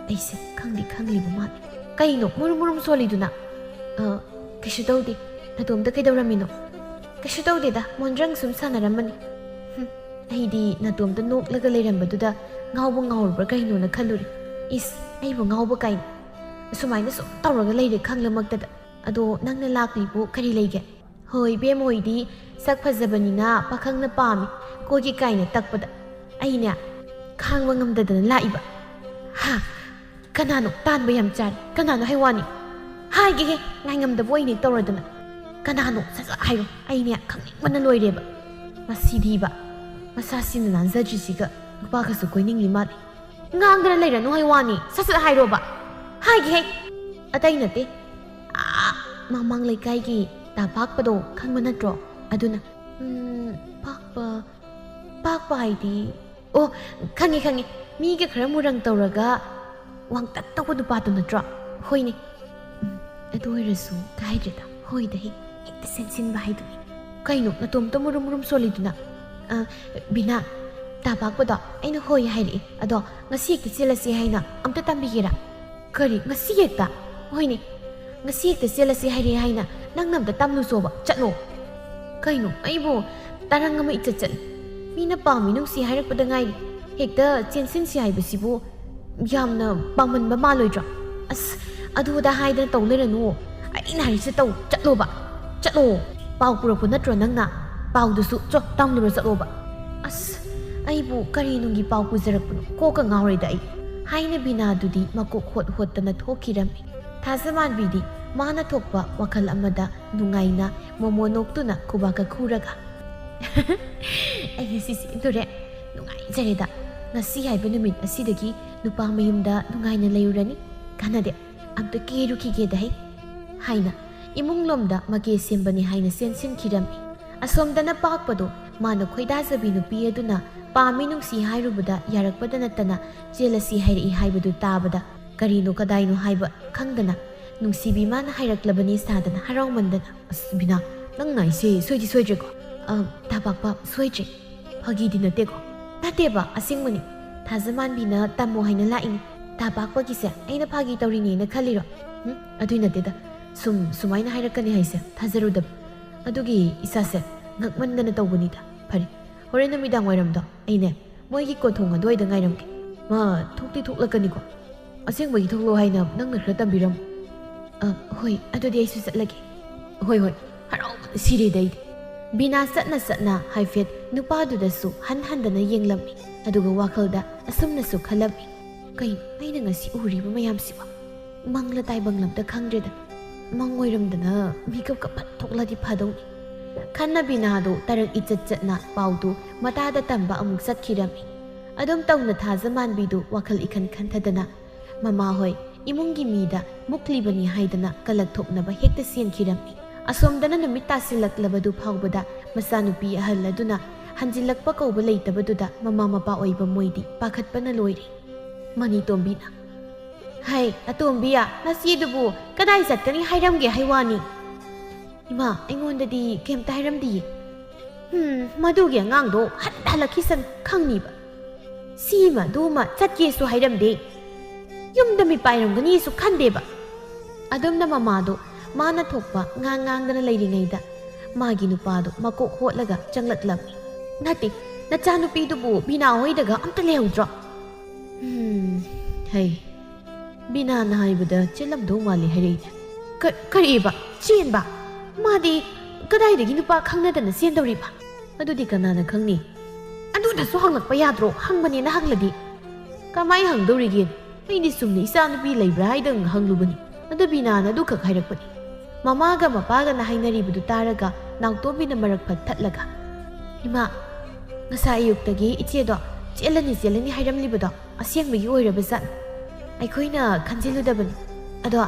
"ꯑꯩꯁꯦ ꯈꯪꯗꯤ ꯈꯪꯂꯤꯕ ꯃꯥꯜꯂꯤ꯫ ꯀꯩꯅꯣ ꯃꯨꯔꯨꯝ ꯃꯨꯔꯨꯝ ꯁꯣꯜꯂꯤꯗꯨꯅ?" "ꯑ, ꯀꯩꯁꯨ ꯇꯧꯗꯦ꯫ ꯅꯇꯣꯝꯇ ꯀꯩꯗꯧꯔꯝꯃꯤꯅꯣ?" "ꯀꯩꯁꯨ ꯇꯧꯗꯦꯗ, ꯃꯣꯟꯗ꯭ꯔꯪ ꯁꯨꯝ ꯁꯥꯟꯅꯔꯝꯕꯅꯤ꯫" "ꯍꯨꯝ, ꯑꯩꯗꯤ ꯅꯇꯣꯝꯇ ꯅꯣꯛꯂꯒ ꯂꯩꯔꯝꯕꯗꯨꯗ ꯉꯥꯎꯕ ꯉꯥꯎꯔꯕ꯭ꯔꯥ ꯀꯩꯅꯣꯅ ꯈꯜꯂꯨꯔꯦ꯫ ꯏꯁ, ꯑꯩꯕꯨ ꯉꯥꯎꯕ ꯀꯥꯏꯅ꯫ ꯑꯁꯨꯃꯥꯏꯅ ꯁꯨꯝ ꯇꯧꯔꯒ ꯂꯩꯔꯦ ꯈꯪꯂꯃꯛꯇꯗ꯫ ꯑꯗꯣ ꯅꯪꯅ ꯂꯥꯛꯂꯤꯕꯨ ꯀꯔꯤ ꯂꯩꯒꯦ?" "ꯍꯣꯏ, ꯏꯕꯦꯝꯃ ꯍꯣꯏꯗꯤ ꯁꯛ ꯐꯖꯕꯅꯤꯅ ꯄꯥꯈꯪꯅ ꯄꯥꯝꯃꯤ, ꯀꯣꯏꯒꯦ ꯀꯥꯏꯅ ꯇꯛꯄꯗ ꯑꯩꯅꯦ ꯈꯥꯡꯕ ꯉꯝꯗꯗꯅ ꯂꯥꯛꯏꯕ꯫" "ꯍꯥ? ꯀꯅꯥꯅꯣ? ꯇꯥꯟꯕ ꯌꯥꯝ ꯆꯥꯔꯦ꯫ ꯀꯅꯥꯅꯣ ꯍꯥꯏꯋꯥꯅꯤ?" "ꯍꯥꯏꯒꯦꯍꯦ, ꯉꯥꯏꯉꯝꯗꯕ ꯑꯣꯏꯅ ꯇꯧꯔꯗꯅ꯫ ꯀꯅꯥꯅꯣ? ꯁꯠ ꯁꯠ ꯍꯥꯏꯔꯣ, ꯑꯩꯅꯦ ꯈꯪꯅꯤꯡꯕꯅ ꯂꯣꯏꯔꯦꯕ꯫" ꯃꯁꯤꯗꯤꯕ, ꯃꯁꯥꯁꯤꯅ ꯅꯥꯟꯖꯗ꯭ꯔꯤꯁꯤꯒ ꯅꯨꯄꯥꯒꯁꯨ ꯀꯣꯏꯅꯤꯡꯂꯤ ꯃꯥꯜꯂꯤ꯫ "ꯉꯥꯡꯗꯅ ꯂꯩꯔꯅꯨ ꯍꯥꯏꯋꯥꯅꯤ, ꯁꯠ ꯁꯠ ꯍꯥꯏꯔꯣꯕ꯫" "ꯍꯥꯏꯒꯦꯍꯦ, ꯑꯇꯩ ꯅꯠꯇꯦ, ꯑꯥ, ꯃꯃꯥꯡ ꯂꯩꯀꯥꯏꯒꯤ ꯇꯥ ꯄꯥꯛꯄꯗꯣ ꯈꯪꯕ ꯅꯠꯇ꯭ꯔꯣ? ꯑꯗꯨꯅ꯫" "ꯎꯝ, ꯄꯥꯛꯄ, ꯄꯥꯛꯄ ꯍꯥꯏꯗꯤ?" "ꯑꯣ, ꯈꯪꯉꯦ, ꯈꯪꯉꯦ, ꯃꯤꯒ ꯈꯔ ꯃꯨꯔꯪ ꯇꯧꯔꯒ ꯋꯥꯡꯇꯛ ꯇꯧꯕ ꯅꯨꯄꯥꯗꯣ ꯅꯠꯇ꯭ꯔꯣ?" "ꯍꯣꯏꯅꯦ꯫" "ꯎꯝ, ꯑꯗꯨ ꯑꯣꯏꯔꯁꯨ ꯀꯥꯏꯗ꯭ꯔꯦꯗ, ꯍꯣꯏꯗ ꯍꯦꯛ, ꯍꯦꯛꯇ ꯆꯦꯟꯁꯤꯟꯕ ꯍꯥꯏꯗꯨꯅꯤ꯫" "ꯀꯩꯅꯣ ꯅꯇꯣꯝꯇ ꯃꯨꯔꯨꯝ ꯃꯨꯔꯨꯝ ꯁꯣꯜꯂꯤꯗꯨꯅ?" "ꯑ, ꯕꯤꯅꯥ, ꯇꯥ ꯄꯥꯛꯄꯗꯣ ꯑꯩꯅ ꯍꯣꯏ ꯍꯥꯏꯔꯛꯑꯦ, ꯑꯗꯣ ꯉꯁꯤ ꯍꯦꯛꯇ ꯆꯦꯜꯂꯁꯤ ꯍꯥꯏꯅ ꯑꯝꯇ ꯇꯝꯕꯤꯒꯦꯔꯥ?" "ꯀꯔꯤ, ꯉꯁꯤ ꯍꯦꯛꯇ?" "ꯍꯣꯏꯅꯦ, ꯉꯁꯤ ꯍꯦꯛꯇ ꯆꯦꯜꯂꯁꯤ ꯍꯥꯏꯔꯛꯑꯦ ꯍꯥꯏꯅ ꯅꯪꯅ ꯑꯝꯇ ꯇꯝꯂꯨꯆꯣꯕ, ꯆꯠꯂꯣ꯫" "ꯀꯩꯅꯣ, ꯑꯩꯕꯨ ꯇꯔꯪ ꯑꯃ ꯏꯆꯠ ꯆꯠꯂꯤ꯫ ꯃꯤꯅ ꯄꯥꯝꯃꯤ ꯅꯨꯡꯁꯤ ꯍꯥꯏꯔꯛꯄꯗ ꯉꯥꯏꯔꯤ, ꯍꯦꯛꯇ ꯆꯦꯟꯁꯤꯟꯁꯤ ꯍꯥꯏꯕꯁꯤꯕꯨ ꯌꯥꯝꯅ ꯄꯥꯝꯃꯟꯕ ꯃꯥꯜꯂꯣꯏꯗ꯭ꯔꯣ?" "ꯑꯁ, ꯑꯗꯨ ꯑꯗꯥ ꯍꯥꯏꯗꯅ ꯇꯧ ꯂꯩꯔꯅꯨ꯫ ꯑꯩꯅ ꯍꯥꯏꯔꯤꯁꯦ ꯇꯧ, ꯆꯠꯂꯣꯕ, ꯆꯠꯂꯣ꯫ ꯄꯥꯎ ꯄꯨꯔꯛꯄ ꯅꯠꯇ꯭ꯔꯣ ꯅꯪꯅ? ꯄꯥꯎꯗꯨꯁꯨ ꯆꯣ, ꯇꯝꯂꯨꯔꯣ, ꯆꯠꯂꯣꯕ꯫" "ꯑꯁ, ꯑꯩꯕꯨ ꯀꯔꯤ ꯅꯨꯡꯒꯤ ꯄꯥꯎ ꯄꯨꯖꯔꯛꯄꯅꯣ? ꯀꯣꯛꯀ ꯉꯥꯎꯔꯦꯗ ꯑꯩ꯫" ꯍꯥꯏꯅ ꯕꯤꯅꯥꯗꯨꯗꯤ ꯃꯀꯣꯛ ꯍꯣꯠ ꯍꯣꯠꯇꯅ ꯊꯣꯛꯈꯤꯔꯝꯃꯤ꯫ ꯊꯥꯖꯃꯥꯟꯕꯤꯗꯤ ꯃꯥꯅ ꯊꯣꯛꯄ ꯋꯥꯈꯜ ꯑꯃꯗ ꯅꯨꯡꯉꯥꯏꯅ ꯃꯣꯃꯣ ꯅꯣꯛꯇꯨꯅ ꯈꯨꯕꯥꯛꯀ ꯈꯨꯔꯒ, "ꯑꯩ ꯉꯁꯤ ꯆꯦꯟꯗꯣꯔꯦ꯫ ꯅꯨꯡꯉꯥꯏꯖꯔꯦꯗ꯫ ꯉꯁꯤ ꯍꯥꯏꯕ ꯅꯨꯃꯤꯠ ꯑꯁꯤꯗꯒꯤ ꯅꯨꯄꯥ ꯃꯌꯨꯝꯗ ꯅꯨꯡꯉꯥꯏꯅ ꯂꯩꯔꯨꯔꯅꯤ꯫ ꯀꯥꯟꯅꯗꯦ꯫ ꯑꯝꯇ ꯀꯦꯔꯨꯈꯤꯒꯦꯗ ꯍꯩ," ꯍꯥꯏꯅ ꯏꯃꯨꯡꯂꯣꯝꯗ ꯃꯀꯦ ꯁꯦꯝꯕꯅꯤ ꯍꯥꯏꯅ ꯆꯦꯟꯁꯤꯟꯈꯤꯔꯝꯃꯤ꯫ ꯑꯁꯣꯝꯗꯅ ꯄꯥꯛꯄꯗꯣ ꯃꯥꯅ ꯈꯣꯏꯗꯥꯖꯕꯤ ꯅꯨꯄꯤ ꯑꯗꯨꯅ ꯄꯥꯝꯃꯤ ꯅꯨꯡꯁꯤ ꯍꯥꯏꯔꯨꯕꯗ ꯌꯥꯔꯛꯄꯗ ꯅꯠꯇꯅ ꯆꯦꯜꯂꯁꯤ ꯍꯥꯏꯔꯛꯏ ꯍꯥꯏꯕꯗꯨ ꯇꯥꯕꯗ ꯀꯔꯤꯅꯣ ꯀꯗꯥꯏꯅꯣ ꯍꯥꯏꯕ ꯈꯪꯗꯅ ꯅꯨꯡꯁꯤꯕꯤ ꯃꯥꯅ ꯍꯥꯏꯔꯛꯂꯕꯅꯤ ꯁꯥꯗꯅ ꯍꯔꯥꯎꯃꯟꯗꯅ꯫ "ꯑꯁ ꯕꯤꯅꯥ, ꯅꯪ ꯅꯥꯏꯁꯦ ꯁꯣꯏꯗꯤ ꯁꯣꯏꯗ꯭ꯔꯦꯀꯣ?" "ꯑ, ꯇꯥ ꯄꯥꯛꯄ, ꯁꯣꯏꯗ꯭ꯔꯦ꯫ ꯐꯥꯒꯤꯗꯤ ꯅꯠꯇꯦꯀꯣ?" "ꯅꯠꯇꯦꯕ, ꯑꯁꯦꯡꯕꯅꯤ꯫ ꯊꯥꯖꯃꯥꯟꯕꯤꯅ ꯇꯝꯃꯣ ꯍꯥꯏꯅ ꯂꯥꯛꯏꯅꯤ꯫ ꯇꯥ ꯄꯥꯛꯄꯒꯤꯁꯦ ꯑꯩꯅ ꯐꯥꯒꯤ ꯇꯧꯔꯤꯅꯦꯅ ꯈꯜꯂꯤꯔꯣ? ꯎꯝ, ꯑꯗꯨꯏ ꯅꯠꯇꯦꯗ꯫ ꯁꯨꯝ ꯁꯨꯃꯥꯏꯅ ꯍꯥꯏꯔꯛꯀꯅꯤ ꯍꯥꯏꯁꯦ ꯊꯥꯖꯔꯨꯗꯕ꯫ ꯑꯗꯨꯒꯤ ꯏꯁꯥꯁꯦ ꯉꯛꯃꯟꯗꯅ ꯇꯧꯕꯅꯤꯗ꯫ ꯐꯔꯦ, ꯍꯣꯔꯦꯟ ꯅꯨꯃꯤꯗꯥꯡ ꯋꯥꯏꯔꯝꯗꯣ ꯑꯩꯅꯦ ꯃꯣꯏꯒꯤ ꯀꯣꯟꯊꯣꯡ ꯑꯗꯨꯋꯥꯏꯗ ꯉꯥꯏꯔꯝꯒꯦ꯫ ꯃꯥ ꯊꯣꯛꯇꯤ ꯊꯣꯛꯂꯛꯀꯅꯤꯀꯣ? ꯑꯁꯦꯡꯕꯒꯤ ꯊꯣꯛꯂꯛꯑꯣ ꯍꯥꯏꯅ ꯅꯪꯅ ꯈꯔ ꯇꯝꯕꯤꯔꯝꯃꯨ꯫ "ꯑ, ꯍꯣꯏ, ꯑꯗꯨꯗꯤ ꯑꯩꯁꯨ ꯆꯠꯂꯒꯦ꯫" "ꯍꯣꯏ, ꯍꯣꯏ꯫" ꯍꯔꯥꯎꯕꯅ ꯁꯤꯔꯦꯗ ꯑꯩꯗꯤ꯫ ꯕꯤꯅꯥ ꯆꯠꯅ ꯆꯠꯅ ꯍꯥꯏꯐꯦꯠ ꯅꯨꯄꯥꯗꯨꯗꯁꯨ ꯍꯟ ꯍꯟꯗꯅ ꯌꯦꯡꯂꯝꯃꯤ꯫ ꯑꯗꯨꯒ ꯋꯥꯈꯜꯗ ꯑꯁꯨꯝꯅꯁꯨ ꯈꯜꯂꯝꯃꯤ, "ꯀꯩꯅꯣ ꯑꯩꯅ ꯉꯁꯤ ꯎꯔꯤꯕ ꯃꯌꯥꯝꯁꯤꯕꯣ? ꯃꯪꯂ ꯇꯥꯏꯕꯪꯂ ꯑꯝꯇ ꯈꯪꯗ꯭ꯔꯦꯗ꯫ ꯃꯪ ꯑꯣꯏꯔꯝꯗꯅ ꯃꯤꯀꯞꯀ ꯐꯠ ꯊꯣꯛꯂꯗꯤ ꯐꯗꯧꯅꯤ꯫" ꯈꯟꯅ ꯕꯤꯅꯥꯗꯣ ꯇꯔꯛ ꯏꯆꯠ ꯆꯠꯅ ꯄꯥꯎꯗꯨ ꯃꯇꯥꯗ ꯇꯝꯕ ꯑꯃꯨꯛ ꯆꯠꯈꯤꯔꯝꯃꯤ꯫ ꯑꯗꯨꯝ ꯇꯧꯅ ꯊꯥꯖꯃꯥꯟꯕꯤꯗꯨ ꯋꯥꯈꯜ ꯏꯈꯟ ꯈꯟꯊꯗꯅ ꯃꯃꯥꯍꯣꯏ ꯏꯃꯨꯡꯒꯤ ꯃꯤꯗ ꯃꯨꯛꯂꯤꯕꯅꯤ ꯍꯥꯏꯗꯅ ꯀꯂꯛ ꯊꯣꯛꯅꯕ ꯍꯦꯛꯇ ꯆꯦꯟꯈꯤꯔꯝꯃꯤ꯫ ꯑꯁꯣꯝꯗꯅ ꯅꯨꯃꯤꯠ ꯇꯥꯁꯤꯜꯂꯛꯂꯕꯗꯨ ꯐꯥꯎꯕꯗ ꯃꯆꯥꯅꯨꯄꯤ ꯑꯍꯜ ꯑꯗꯨꯅ ꯍꯟꯖꯤꯜꯂꯛꯄ ꯀꯧꯕ ꯂꯩꯇꯕꯗꯨꯗ ꯃꯃꯥ ꯃꯄꯥ ꯑꯣꯏꯕ ꯃꯣꯏꯗꯤ ꯄꯥꯈꯠꯄꯅ ꯂꯣꯏꯔꯦ꯫ ꯃꯅꯤꯇꯣꯝꯕꯤꯅ, "ꯍꯩ, ꯑꯇꯣꯝꯕꯤ, ꯅꯆꯦꯗꯨꯕꯨ ꯀꯗꯥꯏ ꯆꯠꯀꯅꯤ ꯍꯥꯏꯔꯝꯒꯦ ꯍꯥꯏ ꯋꯥꯅꯤ?" "ꯏꯃꯥ, ꯑꯩꯉꯣꯟꯗꯗꯤ ꯀꯩꯝꯇ ꯍꯥꯏꯔꯝꯗꯤꯌꯦ꯫" "ꯍꯨꯝ, ꯃꯗꯨꯒꯤ ꯑꯉꯥꯡꯗꯣ ꯍꯟꯗ ꯍꯜꯂꯛꯈꯤꯁꯅꯨ, ꯈꯪꯅꯤꯕ꯫ ꯁꯤꯃ ꯑꯗꯨꯃ ꯆꯠꯀꯦꯁꯨ ꯍꯥꯏꯔꯝꯗꯦ꯫ ꯌꯨꯝꯗ ꯃꯤꯄꯥꯏꯔꯝꯒꯅꯤꯁꯨ ꯈꯟꯗꯦꯕ꯫" ꯑꯗꯨꯝꯅ ꯃꯃꯥꯗꯣ ꯃꯥꯅ ꯊꯣꯛꯄ ꯉꯥꯡ ꯉꯥꯡꯗꯅ ꯂꯩꯔꯤꯉꯩꯗ ꯃꯥꯒꯤ ꯅꯨꯄꯥꯗꯣ ꯃꯀꯣꯛ ꯍꯣꯠꯂꯒ ꯆꯪꯂꯛꯂꯝꯃꯤ꯫ "ꯅꯠꯇꯦ, ꯅꯆꯥꯅꯨꯄꯤꯗꯨꯕꯨ ꯕꯤꯅꯥ ꯍꯣꯏꯗꯒ ꯑꯝꯇ ꯂꯩꯍꯧꯗ꯭ꯔꯣ?" "ꯎꯝ, ꯍꯩ, ꯕꯤꯅꯥꯅ ꯍꯥꯏꯕꯗ ꯆꯦꯜꯂꯝꯗꯧ ꯃꯥꯜꯂꯤ ꯍꯥꯏꯔꯛꯏꯅꯦ꯫" "ꯀ-, ꯀꯔꯤꯕ? ꯆꯦꯟꯕ? ꯃꯥꯗꯤ ꯀꯗꯥꯏꯗꯒꯤ ꯅꯨꯄꯥ ꯈꯪꯅꯗꯅ ꯆꯦꯟꯗꯧꯔꯤꯕ?" "ꯑꯗꯨꯗꯤ ꯀꯅꯥꯅ ꯈꯪꯅꯤ?" "ꯑꯗꯨꯗꯁꯨ ꯍꯪꯂꯛꯄ ꯌꯥꯗ꯭ꯔꯣ? ꯍꯪꯕꯅꯦꯅ ꯍꯪꯂꯗꯤ?" "ꯀꯃꯥꯏ ꯍꯪꯗꯧꯔꯤꯒꯦ? ꯑꯩꯗꯤ ꯆꯨꯝꯅ ꯏꯆꯥ ꯅꯨꯄꯤ ꯂꯩꯕ꯭ꯔꯥ ꯍꯥꯏꯗꯪ ꯍꯪꯂꯨꯕꯅꯤ꯫ ꯑꯗꯨ ꯕꯤꯅꯥꯅ ꯑꯗꯨꯈꯛ ꯍꯥꯏꯔꯛꯄꯅꯤ꯫ ꯃꯃꯥꯒ ꯃꯄꯥꯒꯅ ꯍꯥꯏꯅꯔꯤꯕꯗꯨ ꯇꯥꯔꯒ ꯅꯥꯎꯇꯣꯝꯕꯤꯅ ꯃꯔꯛ ꯐꯠ ꯊꯠꯂꯒ, "ꯏꯃꯥ, ꯉꯁꯥꯏ ꯑꯌꯨꯛꯇꯒꯤ ꯏꯆꯦꯗꯣ ꯆꯦꯜꯂꯅꯤ ꯆꯦꯜꯂꯅꯤ ꯍꯥꯏꯔꯝꯂꯤꯕꯗꯣ ꯑꯁꯦꯡꯕꯒꯤ ꯑꯣꯏꯔꯕ ꯖꯥꯠꯅꯤ꯫ ꯑꯩꯈꯣꯏꯅ ꯈꯟꯖꯤꯜꯂꯨꯗꯕꯅꯤ꯫ ꯑꯗꯣ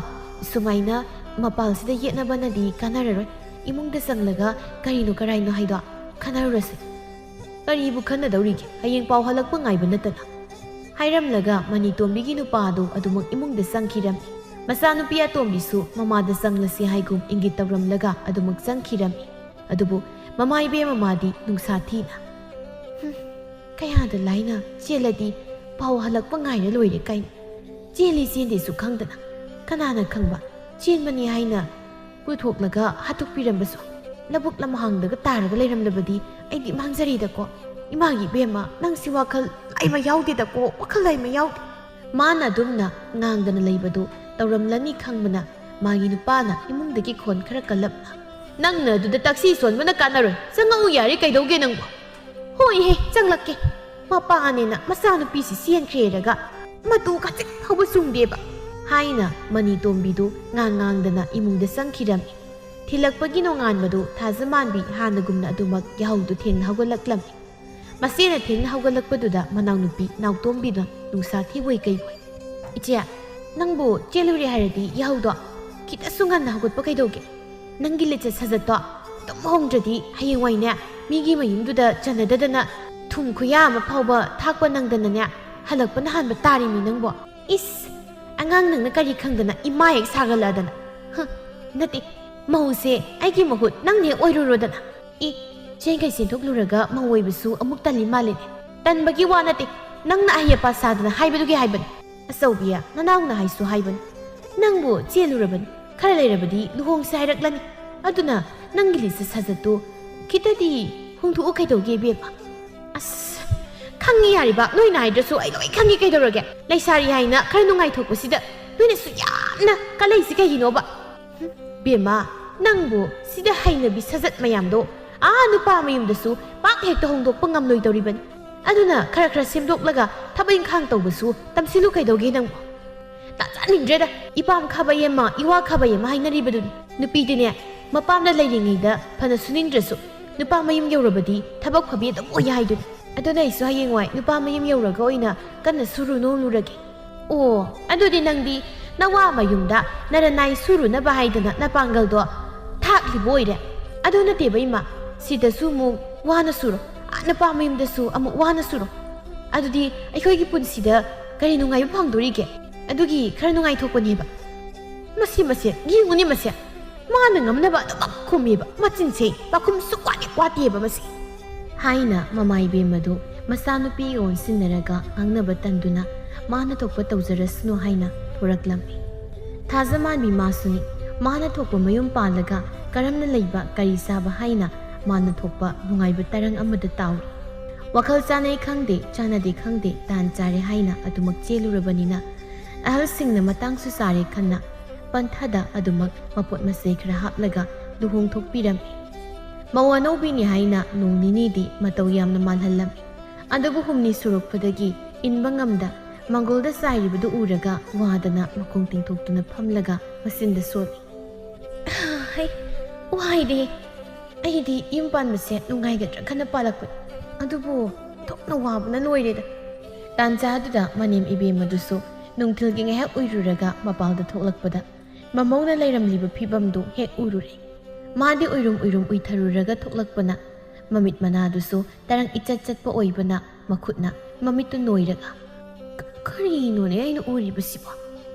ꯁꯨꯃꯥꯏꯅ ꯃꯄꯥꯜꯁꯤꯗ ꯌꯦꯠꯅꯕꯅꯗꯤ ꯀꯥꯟꯅꯔꯔꯣꯏ꯫ ꯏꯃꯨꯡꯗ ꯆꯪꯂꯒ ꯀꯔꯤꯅꯣ ꯀꯔꯥꯏꯅꯣ ꯍꯥꯏꯗꯣ ꯈꯟꯅꯔꯨꯔꯁꯤ꯫ ꯀꯔꯤꯕꯨ ꯈꯟꯅꯗꯧꯔꯤꯒꯦ? ꯍꯌꯦꯡ ꯄꯥꯎ ꯍꯜꯂꯛꯄ ꯉꯥꯏꯕ ꯅꯠꯇꯅ"꯫ ꯍꯥꯏꯔꯝꯂꯒ ꯃꯅꯤꯇꯣꯝꯕꯤꯒꯤ ꯅꯨꯄꯥ ꯑꯗꯨ ꯑꯗꯨꯃꯛ ꯏꯃꯨꯡꯗ ꯆꯪꯈꯤꯔꯝꯃꯤ꯫ ꯃꯆꯥꯅꯨꯄꯤ ꯑꯇꯣꯝꯕꯤꯁꯨ ꯃꯃꯥꯗ ꯆꯪꯂꯁꯤ ꯍꯥꯏꯒꯨꯝ ꯏꯪꯒꯤꯠ ꯇꯧꯔꯝꯂꯒ ꯑꯗꯨꯃꯛ ꯆꯪꯈꯤꯔꯝꯃꯤ꯫ ꯑꯗꯨꯕꯨ ꯃꯃꯥ ꯏꯕꯦꯝꯃ ꯃꯥꯗꯤ ꯅꯨꯡꯁꯥ ꯊꯤꯅ, "ꯍꯨꯝ, ꯀꯌꯥꯗ ꯂꯥꯏꯅ ꯆꯦꯜꯂꯗꯤ ꯄꯥꯎ ꯍꯜꯂꯛꯄ ꯉꯥꯏꯔ ꯂꯣꯏꯔꯦ ꯀꯥꯏꯅ꯫ ꯆꯦꯜꯂꯤ ꯆꯦꯟꯗꯦꯁꯨ ꯈꯪꯗꯅ, ꯀꯅꯥꯅ ꯈꯪꯕ, ꯆꯦꯟꯕꯅꯤ ꯍꯥꯏꯅ ꯄꯨꯊꯣꯛꯂꯒ ꯍꯥꯠꯇꯣꯛꯄꯤꯔꯝꯕꯁꯨ꯫ ꯂꯧꯕꯨꯛ ꯂꯝꯍꯥꯡꯗꯒ ꯇꯥꯔꯒ ꯂꯩꯔꯝꯂꯕꯗꯤ ꯑꯩꯗꯤ ꯃꯥꯡꯖꯔꯦꯗꯀꯣ꯫ ꯏꯃꯥꯒꯤ ꯏꯕꯦꯝꯃ, ꯅꯪꯁꯤ ꯋꯥꯈꯜ ꯂꯥꯏꯃ ꯌꯥꯎꯗꯦꯗꯀꯣ, ꯋꯥꯈꯜ ꯂꯥꯏꯃ ꯌꯥꯎꯗꯦ"꯫ ꯃꯥꯅ ꯑꯗꯨꯝꯅ ꯉꯥꯡꯗꯅ ꯂꯩꯕꯗꯨ ꯇꯧꯔꯝꯂꯅꯤ ꯈꯪꯕꯅ ꯃꯥꯒꯤ ꯅꯨꯄꯥꯅ ꯏꯃꯨꯡꯗꯒꯤ ꯈꯣꯟ ꯈꯔ ꯀꯜꯂꯞꯅ, "ꯅꯪꯅ ꯑꯗꯨꯗ ꯇꯥꯛꯁꯤ ꯁꯣꯟꯕꯅ ꯀꯥꯟꯅꯔꯣꯏ, ꯆꯪꯉꯛꯎ ꯌꯥꯔꯦ, ꯀꯩꯗꯧꯒꯦ ꯅꯪꯕꯨ?" "ꯍꯣꯏꯍꯦ, ꯆꯪꯂꯛꯀꯦ꯫ ꯃꯄꯥꯅꯦꯅ ꯃꯆꯥꯅꯨꯄꯤꯁꯤ ꯆꯦꯟꯈ꯭ꯔꯦꯔꯒ ꯃꯇꯨ ꯈꯖꯤꯛ ꯐꯥꯎꯕ ꯆꯨꯝꯗꯦꯕ"꯫ ꯍꯥꯏꯅ ꯃꯅꯤꯇꯣꯝꯕꯤꯗꯨ ꯉꯥꯡ ꯉꯥꯡꯗꯅ ꯏꯃꯨꯡꯗ ꯆꯪꯈꯤꯔꯝꯃꯤ꯫ ꯊꯤꯜꯂꯛꯄꯒꯤ ꯅꯣꯡꯉꯥꯟꯕꯗꯨ ꯊꯥꯖꯃꯥꯟꯕꯤ ꯍꯥꯟꯅꯒꯨꯝꯅ ꯑꯗꯨꯃꯛ ꯌꯥꯍꯧꯗꯨ ꯊꯦꯡꯅ ꯍꯧꯒꯠꯂꯛꯂꯝꯃꯤ꯫ ꯃꯆꯦꯅ ꯊꯦꯡꯅ ꯍꯧꯒꯠꯂꯛꯄꯗꯨꯗ ꯃꯅꯥꯎꯅꯨꯄꯤ ꯅꯥꯎꯇꯣꯝꯕꯤꯗꯨꯅ ꯅꯨꯡꯁꯥ ꯊꯤꯕꯣꯏ ꯀꯩꯕꯣꯏ, "ꯏꯆꯦ, ꯅꯪꯕꯨ ꯆꯦꯜꯂꯨꯔꯦ ꯍꯥꯏꯔꯗꯤ ꯌꯥꯍꯧꯗꯣ ꯈꯤꯇꯁꯨ ꯉꯟꯅ ꯍꯧꯒꯠꯄ ꯀꯩꯗꯧꯒꯦ? ꯅꯪꯒꯤ ꯂꯤꯆꯠ ꯁꯥꯖꯠꯇꯣ ꯑꯗꯨꯝ ꯍꯣꯡꯗ꯭ꯔꯗꯤ ꯍꯌꯦꯡꯋꯥꯏꯅꯦ, ꯃꯤꯒꯤ ꯃꯌꯨꯝꯗꯨꯗ ꯆꯟꯅꯗꯗꯅ ꯊꯨꯝ ꯈꯨꯌꯥ ꯑꯃ ꯐꯥꯎꯕ ꯊꯥꯛꯄ ꯅꯪꯗꯅꯅꯦ, ꯍꯜꯂꯛꯄꯅ ꯍꯥꯟꯕ ꯇꯥꯔꯤꯃꯤ ꯅꯪꯕꯣ꯫ ꯏꯁ, ꯑꯉꯥꯡ ꯅꯪꯅ ꯀꯔꯤ ꯈꯪꯗꯅ ꯏꯃꯥ ꯍꯦꯛ ꯁꯥꯒꯠꯂꯛꯑꯗꯅ꯫ ꯍ, ꯅꯠꯇꯦ, ꯃꯧꯁꯦ ꯑꯩꯒꯤ ꯃꯍꯨꯠ ꯅꯪꯅ ꯍꯦꯛ ꯑꯣꯏꯔꯨꯔꯣꯗꯅ"꯫ "ꯏ, ꯆꯦꯟꯈꯩ ꯆꯦꯟꯊꯣꯛꯂꯨꯔꯒ ꯃꯧ ꯑꯣꯏꯕꯁꯨ ꯑꯃꯨꯛ ꯇꯜꯂꯤ ꯃꯥꯜꯂꯦꯅꯦ"꯫ "ꯇꯟꯕꯒꯤ ꯋꯥ ꯅꯠꯇꯦ, ꯅꯪꯅ ꯑꯍꯩ ꯑꯄꯥ ꯁꯥꯗꯅ ꯍꯥꯏꯕꯗꯨꯒꯤ ꯍꯥꯏꯕꯅꯤ꯫ ꯑꯆꯧꯕꯤ, ꯅꯅꯥꯎꯅ ꯍꯥꯏꯁꯨ ꯍꯥꯏꯕꯅꯤ꯫ ꯅꯪꯕꯨ ꯆꯦꯜꯂꯨꯔꯕꯅꯤ, ꯈꯔ ꯂꯩꯔꯕꯗꯤ ꯂꯨꯍꯣꯡꯁꯦ ꯍꯥꯏꯔꯛꯂꯅꯤ꯫ ꯑꯗꯨꯅ ꯅꯪꯒꯤ ꯂꯤꯆꯠ ꯁꯥꯖꯠꯇꯨ ꯈꯤꯇꯗꯤ ꯍꯣꯡꯗꯣꯛꯎ ꯀꯩꯗꯧꯒꯦ ꯏꯕꯦꯝꯃ?" "ꯑꯁ, ꯈꯪꯉꯤ ꯌꯥꯔꯤꯕ, ꯅꯣꯏꯅ ꯍꯥꯏꯗ꯭ꯔꯁꯨ ꯑꯩ ꯂꯣꯏ ꯈꯪꯉꯤ ꯀꯩꯗꯧꯔꯒꯦ꯫ ꯂꯩꯁꯥꯔꯤ ꯍꯥꯏꯅ ꯈꯔ ꯅꯨꯡꯉꯥꯏꯊꯣꯛꯄꯁꯤꯗ ꯅꯣꯏꯅꯁꯨ ꯌꯥꯝꯅ ꯀꯜꯂꯛꯏꯁꯤ ꯀꯩꯒꯤꯅꯣꯕ?" "ꯍꯨꯝ, ꯕꯦꯝꯃ, ꯅꯪꯕꯨ ꯁꯤꯗ ꯍꯩꯅꯕꯤ ꯁꯥꯖꯠ ꯃꯌꯥꯝꯗꯣ ꯑꯥ ꯅꯨꯄꯥ ꯃꯌꯨꯝꯗꯁꯨ ꯄꯥꯛ ꯍꯦꯛꯇ ꯍꯣꯡꯗꯣꯛꯄ ꯉꯝꯂꯣꯏꯗꯧꯔꯤꯕꯅꯤ꯫ ꯑꯗꯨꯅ ꯈꯔ ꯈꯔ ꯁꯦꯝꯗꯣꯛꯂꯒ ꯊꯕꯛ ꯏꯪꯈꯥꯡ ꯇꯧꯕꯁꯨ ꯇꯝꯁꯤꯜꯂꯨ ꯀꯩꯗꯧꯒꯦ ꯅꯪꯕꯨ?" ꯇꯥꯖꯅꯤꯡꯗ꯭ꯔꯦꯗ꯫ "ꯏꯄꯥꯝ ꯈꯥꯕꯩ ꯑꯃ, ꯏꯋꯥ ꯈꯥꯕꯩ ꯑꯃ" ꯍꯥꯏꯅꯔꯤꯕꯗꯨꯅꯤ꯫ ꯅꯨꯄꯤꯗꯤꯅꯦ, ꯃꯄꯥꯝꯗ ꯂꯩꯔꯤꯉꯩꯗ ꯐꯅ ꯁꯨꯅꯤꯡꯗ꯭ꯔꯁꯨ, ꯅꯨꯄꯥ ꯃꯌꯨꯝ ꯌꯧꯔꯕꯗꯤ ꯊꯕꯛ ꯐꯕꯤ ꯑꯗꯨꯝ ꯑꯣꯏ ꯍꯥꯏꯗꯨꯅꯤ꯫ ꯑꯗꯨꯅ ꯑꯩꯁꯨ ꯍꯌꯦꯡꯋꯥꯏ ꯅꯨꯄꯥ ꯃꯌꯨꯝ ꯌꯧꯔꯒ ꯑꯣꯏꯅ ꯀꯟꯅ ꯁꯨꯔꯨ ꯅꯣꯝꯂꯨꯔꯒꯦ꯫ ꯑꯣ, ꯑꯗꯨꯗꯤ ꯅꯪꯗꯤ ꯅꯋꯥ ꯃꯌꯨꯝꯗ ꯅꯔꯅꯥꯏ ꯁꯨꯔꯨꯅꯕ ꯍꯥꯏꯗꯅ ꯅꯄꯥꯡꯒꯜꯗꯣ ꯊꯥꯛꯂꯤꯕ ꯑꯣꯏꯔꯦ꯫ ꯑꯗꯨ ꯅꯠꯇꯦꯕ ꯏꯃꯥ, ꯁꯤꯗꯁꯨ ꯑꯃꯨꯛ ꯋꯥꯅ ꯁꯨꯔꯣ, ꯑꯥ ꯅꯨꯄꯥ ꯃꯌꯨꯝꯗꯁꯨ ꯑꯃꯨꯛ ꯋꯥꯅ ꯁꯨꯔꯣ꯫ ꯑꯗꯨꯗꯤ ꯑꯩꯈꯣꯏꯒꯤ ꯄꯨꯟꯁꯤꯗ ꯀꯔꯤ ꯅꯨꯡꯉꯥꯏꯕ ꯐꯪꯗꯣꯔꯤꯒꯦ? ꯑꯗꯨꯒꯤ ꯈꯔ ꯅꯨꯡꯉꯥꯏꯊꯣꯛꯄꯅꯦꯕ꯫ "ꯃꯁꯤ, ꯃꯁꯦ, ꯌꯦꯡꯉꯨꯅꯦ ꯃꯁꯦ꯫ ꯃꯥꯅ ꯉꯝꯅꯕ ꯑꯗꯨꯃꯛ ꯈꯨꯝꯃꯦꯕ꯫ ꯃꯆꯤꯟꯁꯦ ꯄꯥꯈꯨꯝ ꯁꯨꯛ ꯋꯥꯠ ꯋꯥꯠꯇꯦꯕ ꯃꯁꯤ" ꯍꯥꯏꯅ ꯃꯃꯥ ꯏꯕꯦꯝꯃꯗꯨ ꯃꯆꯥꯅꯨꯄꯤ ꯑꯣꯟꯁꯤꯟꯅꯔꯒ ꯉꯥꯡꯅꯕ ꯇꯟꯗꯨꯅ ꯃꯥꯅ ꯊꯣꯛꯄ ꯇꯧꯖꯔꯁꯅꯨ ꯍꯥꯏꯅ ꯊꯣꯔꯛꯂꯝꯃꯤ꯫ ꯊꯥꯖꯃꯥꯟꯕꯤ ꯃꯥꯁꯨꯅꯤ, ꯃꯥꯅ ꯊꯣꯛꯄ ꯃꯌꯨꯝ ꯄꯥꯜꯂꯒ ꯀꯔꯝꯅ ꯂꯩꯕ, ꯀꯔꯤ ꯆꯥꯕ ꯍꯥꯏꯅ ꯃꯥꯅ ꯊꯣꯛꯄ ꯅꯨꯡꯉꯥꯏꯕ ꯇꯔꯪ ꯑꯃꯗ ꯇꯥꯎꯔꯤ꯫ ꯋꯥꯈꯜ ꯆꯥꯅꯩ ꯈꯪꯗꯦ, ꯆꯥꯅꯗꯦ ꯈꯪꯗꯦ, ꯇꯥꯟ ꯆꯥꯔꯦ ꯍꯥꯏꯅ ꯑꯗꯨꯃꯛ ꯆꯦꯜꯂꯨꯔꯕꯅꯤꯅ, ꯑꯍꯜꯁꯤꯡꯅ ꯃꯇꯥꯡꯁꯨ ꯆꯥꯔꯦ ꯈꯟꯅ ꯄꯟꯊꯗ ꯑꯗꯨꯃꯛ ꯃꯄꯣꯠ ꯃꯆꯩ ꯈꯔ ꯍꯥꯞꯂꯒ ꯂꯨꯍꯣꯡꯊꯣꯛꯄꯤꯔꯝꯃꯤ꯫ ꯃꯧ ꯑꯅꯧꯕꯤꯅꯤ ꯍꯥꯏꯅ ꯅꯣꯡ ꯅꯤꯅꯤꯗꯤ ꯃꯇꯧ ꯌꯥꯝꯅ ꯃꯥꯜꯍꯜꯂꯝꯃꯤ꯫ ꯑꯗꯨꯕꯨ ꯍꯨꯝꯅꯤ ꯁꯨꯔꯛꯄꯗꯒꯤ ꯏꯟꯕ ꯉꯝꯗ ꯃꯪꯒꯣꯜꯗ ꯆꯥꯏꯔꯤꯕꯗꯨ ꯎꯔꯒ ꯋꯥꯗꯅ ꯃꯈꯣꯡ ꯇꯤꯡꯊꯣꯛꯇꯨꯅ ꯐꯝꯂꯒ ꯃꯆꯤꯟꯗ ꯁꯣꯜꯂꯤ꯫ "ꯍꯩ, ꯋꯥꯏꯗꯦ꯫ ꯑꯩꯗꯤ ꯌꯨꯝ ꯄꯥꯟꯕꯁꯦ ꯅꯨꯡꯉꯥꯏꯒꯗ꯭ꯔꯥ ꯈꯟꯅ ꯄꯥꯜꯂꯛꯄꯅꯤ꯫ ꯑꯗꯨꯕꯨ ꯑꯣꯟꯊꯣꯛꯅ ꯋꯥꯕꯅ ꯂꯣꯏꯔꯦꯗ"꯫ ꯇꯥꯟꯖꯥꯗꯨꯗ ꯃꯅꯦꯝ ꯏꯕꯦꯝꯃꯗꯨꯁꯨ ꯅꯨꯡꯊꯤꯜꯒꯤ ꯉꯥꯏꯍꯥꯛ ꯎꯏꯔꯨꯔꯒ ꯃꯄꯥꯜꯗ ꯊꯣꯛꯂꯛꯄꯗ ꯃꯃꯧꯅ ꯂꯩꯔꯝꯂꯤꯕ ꯐꯤꯕꯝꯗꯨ ꯍꯦꯛ ꯎꯔꯨꯔꯦ꯫ ꯃꯥꯗꯤ ꯎꯏꯔꯨꯝ ꯎꯏꯔꯨꯝ ꯎꯏꯊꯔꯨꯔꯒ ꯊꯣꯛꯂꯛꯄꯅ ꯃꯃꯤꯠ ꯃꯅꯥꯗꯨꯁꯨ ꯇꯔꯪ ꯏꯆꯠ ꯆꯠꯄ ꯑꯣꯏꯕꯅ ꯃꯈꯨꯠꯅ ꯃꯃꯤꯠꯇꯨ ꯅꯣꯏꯔꯒ, "ꯀ-, ꯀꯔꯤꯅꯣꯅꯦ ꯑꯩꯅ ꯎꯔꯤꯕꯁꯤꯕꯣ?"